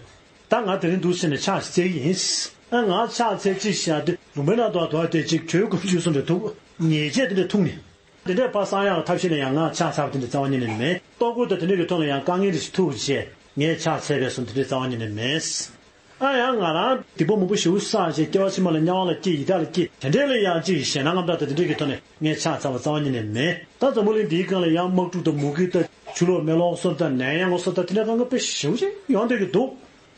ད་ང་དེ་རིང་འདུག་ཟེར་ནས་ཕྱག་བཙལ་གྱི་ཡིན། ཨ་ང་ཕྱག་འཚལ་ཅིག་བྱ་དེ་ལུང་པའི་ནང་དུ་དོར་ཏེ་ཅིག་གྲོས་ཀུན་སྤྱོད་གསུམ་རེ་ཐུག་ཉེས་ཆད་དེ་འདྲ་ཐུག་ནས། དེ་འདྲའི་ཕར་གསང་ཡག་ཐབས་ཤེས་ལ་ཡང་ང་ཕྱག་འཚལ་བ་དེ་འདྲ་རྩ་བ་ཉིད་ནས་མེད། ལྟོ་གོས་དང་དེ་འདྲ་གི་ཐོག་ལ་ཡང་དཀའ་ངལ་རེ་ཞིག་ཐུག་བྱས་ངས་ཕྱག་འཚལ་བས་སོ་དེ་འདྲ་རྩ་བ་ཉིད་ནས་མེད། ཨ་ཡང་ང་རང་སྡིག་པ་མང་པོ་ཞེ་པོ་བསགས་བྱས་སྐྱེ་བ་ཕྱི་མ་ལ་དམྱལ་བ་ལ་སྐྱེས་ཡི་དྭགས་ལ་སྐྱེས་དེ་འདྲ་ལ་ཡང་ཅིག་ཞེད་སྣང་དངངས་སྐྲག་དང་དེ་འདྲ་གི་ཐོག་ནས་ངས་ཕྱག་འཚལ་བ་རྩ་བ་ཉིད་ནས་མེད། ད་འཛམ་བུ་གླིང་འདིའི་སྒང་ལ་ཡང་དམག་འཁྲུག་དང་མུ་གེ་དང་ཆུ་ལོག་མེ་ལོང་སོགས་དང་ནད་ཡམས་སོགས་དང་དེ་འདྲ་གང་ག་དཔེ་ཞེ་པོ་ཅིག་ཡོང་བསྡད་ཀྱི་འདུག་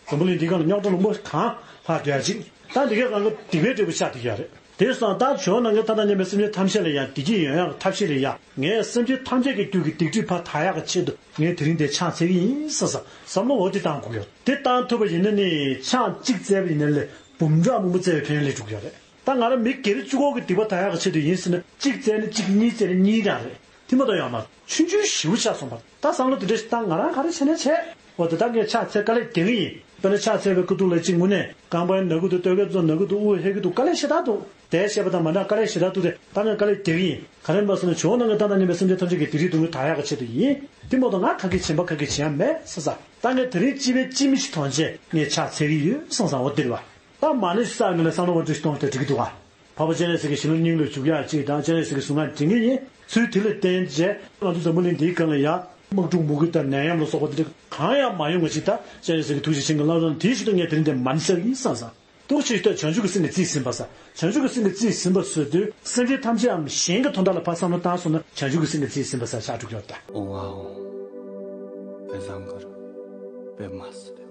འཛམ་བུ་གླིང་འདིའི་སྒང་ལ་རྙོག་དྲ་ལུང་པ་གང་ལྷག་འདུག་ཡ་ཅིག་ད་འདི་གའི་སྒང་ག་སྡིག་པའི་འབྲས་བུ་ཤར་བསྡད་ཀྱི་ཡོད་རེད། དེ་སོང་ཙང་ད་ཇོ་བོ་ནམ་མཁའི་མཐའ་དང་མཉམ་པའི་སེམས་ཅན་ཐམས་ཅད་ལ་ཡང་བདེ་སྐྱིད་ཡོང་ཡག་གི་ཐབས་ཤེས་ལ་ཡང་ངས་སེམས་ཅན་ཐམས་ཅད་ཀྱི་རྒྱུད་ཀྱི་སྡིག་སྒྲིབ་ཕར་དག་ཡག་གི་ཆེད་དུ་ངས་དེ་རིང་འདིར་ཕྱག་འཚལ་གྱི་ཡིན་བསམ་བསམ་བསམ་བློ་འོ་དེ་བཏང་དགོས་ཡོད། དེ་བཏང་ཐུབ་པ་ཡིན་ན་ནི་ཕྱག་གཅིག་བཙལ་བ་ཡིན་ན་ལས་འབུམ་ཕྲག་མང་པོ་བཙལ་བའི་ཕན་ཡོན་སླེབས་འགྲོ་གི་ཡོད་རེད། ད་ང་རང་མི་སྒེར་གཅིག་པོ་གི་སྡིག་པ་དག་ཡག་གི་ཆེད་དུ་ཡིན་ཟེར་ན་གཅིག་བཙལ་ན་གཅིག་གཉིས་བཙལ་ན་གཉིས་རང་རེད། དེ་མ་གཏོགས་ཡོད་མ་རེད། ཆུང་ཆུང་ཞེ་པོ་ཆགས་སོང་བ། ད་བསམ་བློ་དེ་འདྲ་ཞིག་བཏང་ང་རང་ག་རེ་བྱས་ན་བྱས། འོ་དེ་ད་ངས་ཕྱག་འཚལ་དཀའ་ལས་རྒྱག་གི་ཡིན། དཔེར་ན་ཕྱག་འཚལ་བའི་སྐབས་དུས་ལ་གཅིག་དངོས་གནས་རྐང་པའི་ན་གི་འདུག་ལྟོ་གོས་བཙོང་ན་གི་འདུག་དབུགས་ཧལ་གི་འདུག་དཀའ་ལས་ཞེ་དྲག་འདུག་དེ་བཤད་པ་དང་མ་འདྲ་དཀའ་ལས་ཞེ་དྲག་འདུག་དེ་ད་ངས་དཀའ་ལས་རྒྱག་གི་ཡིན། ག་རེ་ཡིན་པ་ཟེར་ན་ཇོ་བོ་ནམ་མཁའི་མཐའ་དང་མཉམ་པའི་སེམས་ཅན་ཐམས་ཅད་ཀྱི་སྡིག་སྒྲིབ་སྡུག་བསྔལ་དག་ཡག་གི་ཆེད་དུ་ཡིན། དེ་མ་གཏོགས་ང་ག་གེ་བྱེད་པ་ག་གེ་བྱེད་ཡ་མེད་བསམ་ས། ད་ངས་དེ་རིང་སྤྱི་པའི་སྤྱི་མི་ཞིག་མཐོང་རྗེས་ངས་ཕྱག་འཚལ་གི་ཡོད་བསམ་ས། འོ་དེ་རེད་བ། ད་མ་ཎི་ཞིག་བསགས་ཡོང་ལ་བསམ་བློ་བ་འདྲ་ཞིག་གཏོང་སྟེ་འགྲིག་གི་འདུག་ག་འཕགས་པ་སྤྱན་རས་གཟིགས་ཀྱི་ཞལ་ལུང་སྙིང་ལ་འཇུག་ཡག་གཅིག་དང་སྤྱན་རས་གཟིགས་ཀྱི་གཟུངས་སྔགས་འབྲི་གི་ཡིན། ཚུལ་དེ་ལ་བརྟེན་བྱས་ང་ཚོ་འཛམ་བུ་གླིང་འདིའི་སྒང་ལ་ཡང་དམག་འཁྲུག་མུ་གེ་དང་ནད་ཡམས་ལ་སོགས་པ་དེ་འདྲ་གང་ཡང་མ་ཡོང་བ་ཞིག་དང་སྤྱན་རས་གཟིགས་ཀྱི་ཐུགས་རྗེ་ཆེན་པོའི་བླ་བྲང་དེའི་ཕྱིར་དུ་ངས་དེ་རིང་འདིར་མ་ཎི་བསགས་ཀྱི་ཡིན་བསམ་ས། ཏོག་ཙམ་ཞིག་ལྟོས། བྱང་ཆུབ་ཀྱི་སེམས་ཀྱིས་རྩིས་ཟིན་པ་ས། བྱང་ཆུབ་ཀྱི་སེམས་ཀྱིས་རྩིས་ཟིན་པ་ཟེར་དུས་སེམས་ཅན་ཐམས་ཅད་ཡང་གཞན་གྱི་དོན་དག་ལ་ཕར་བསམ་བློ་བཏང་སོང་ན་བྱང་ཆུབ་ཀྱི་སེམས་ཀྱིས་རྩིས་ཟིན་པ་ས་ཆགས་འགྲོ་གི་ཡོད་ད། ཨོ་ཝའོ། དཔེ་བཟང་གི་རེད། དཔེ་མ་སྲིད།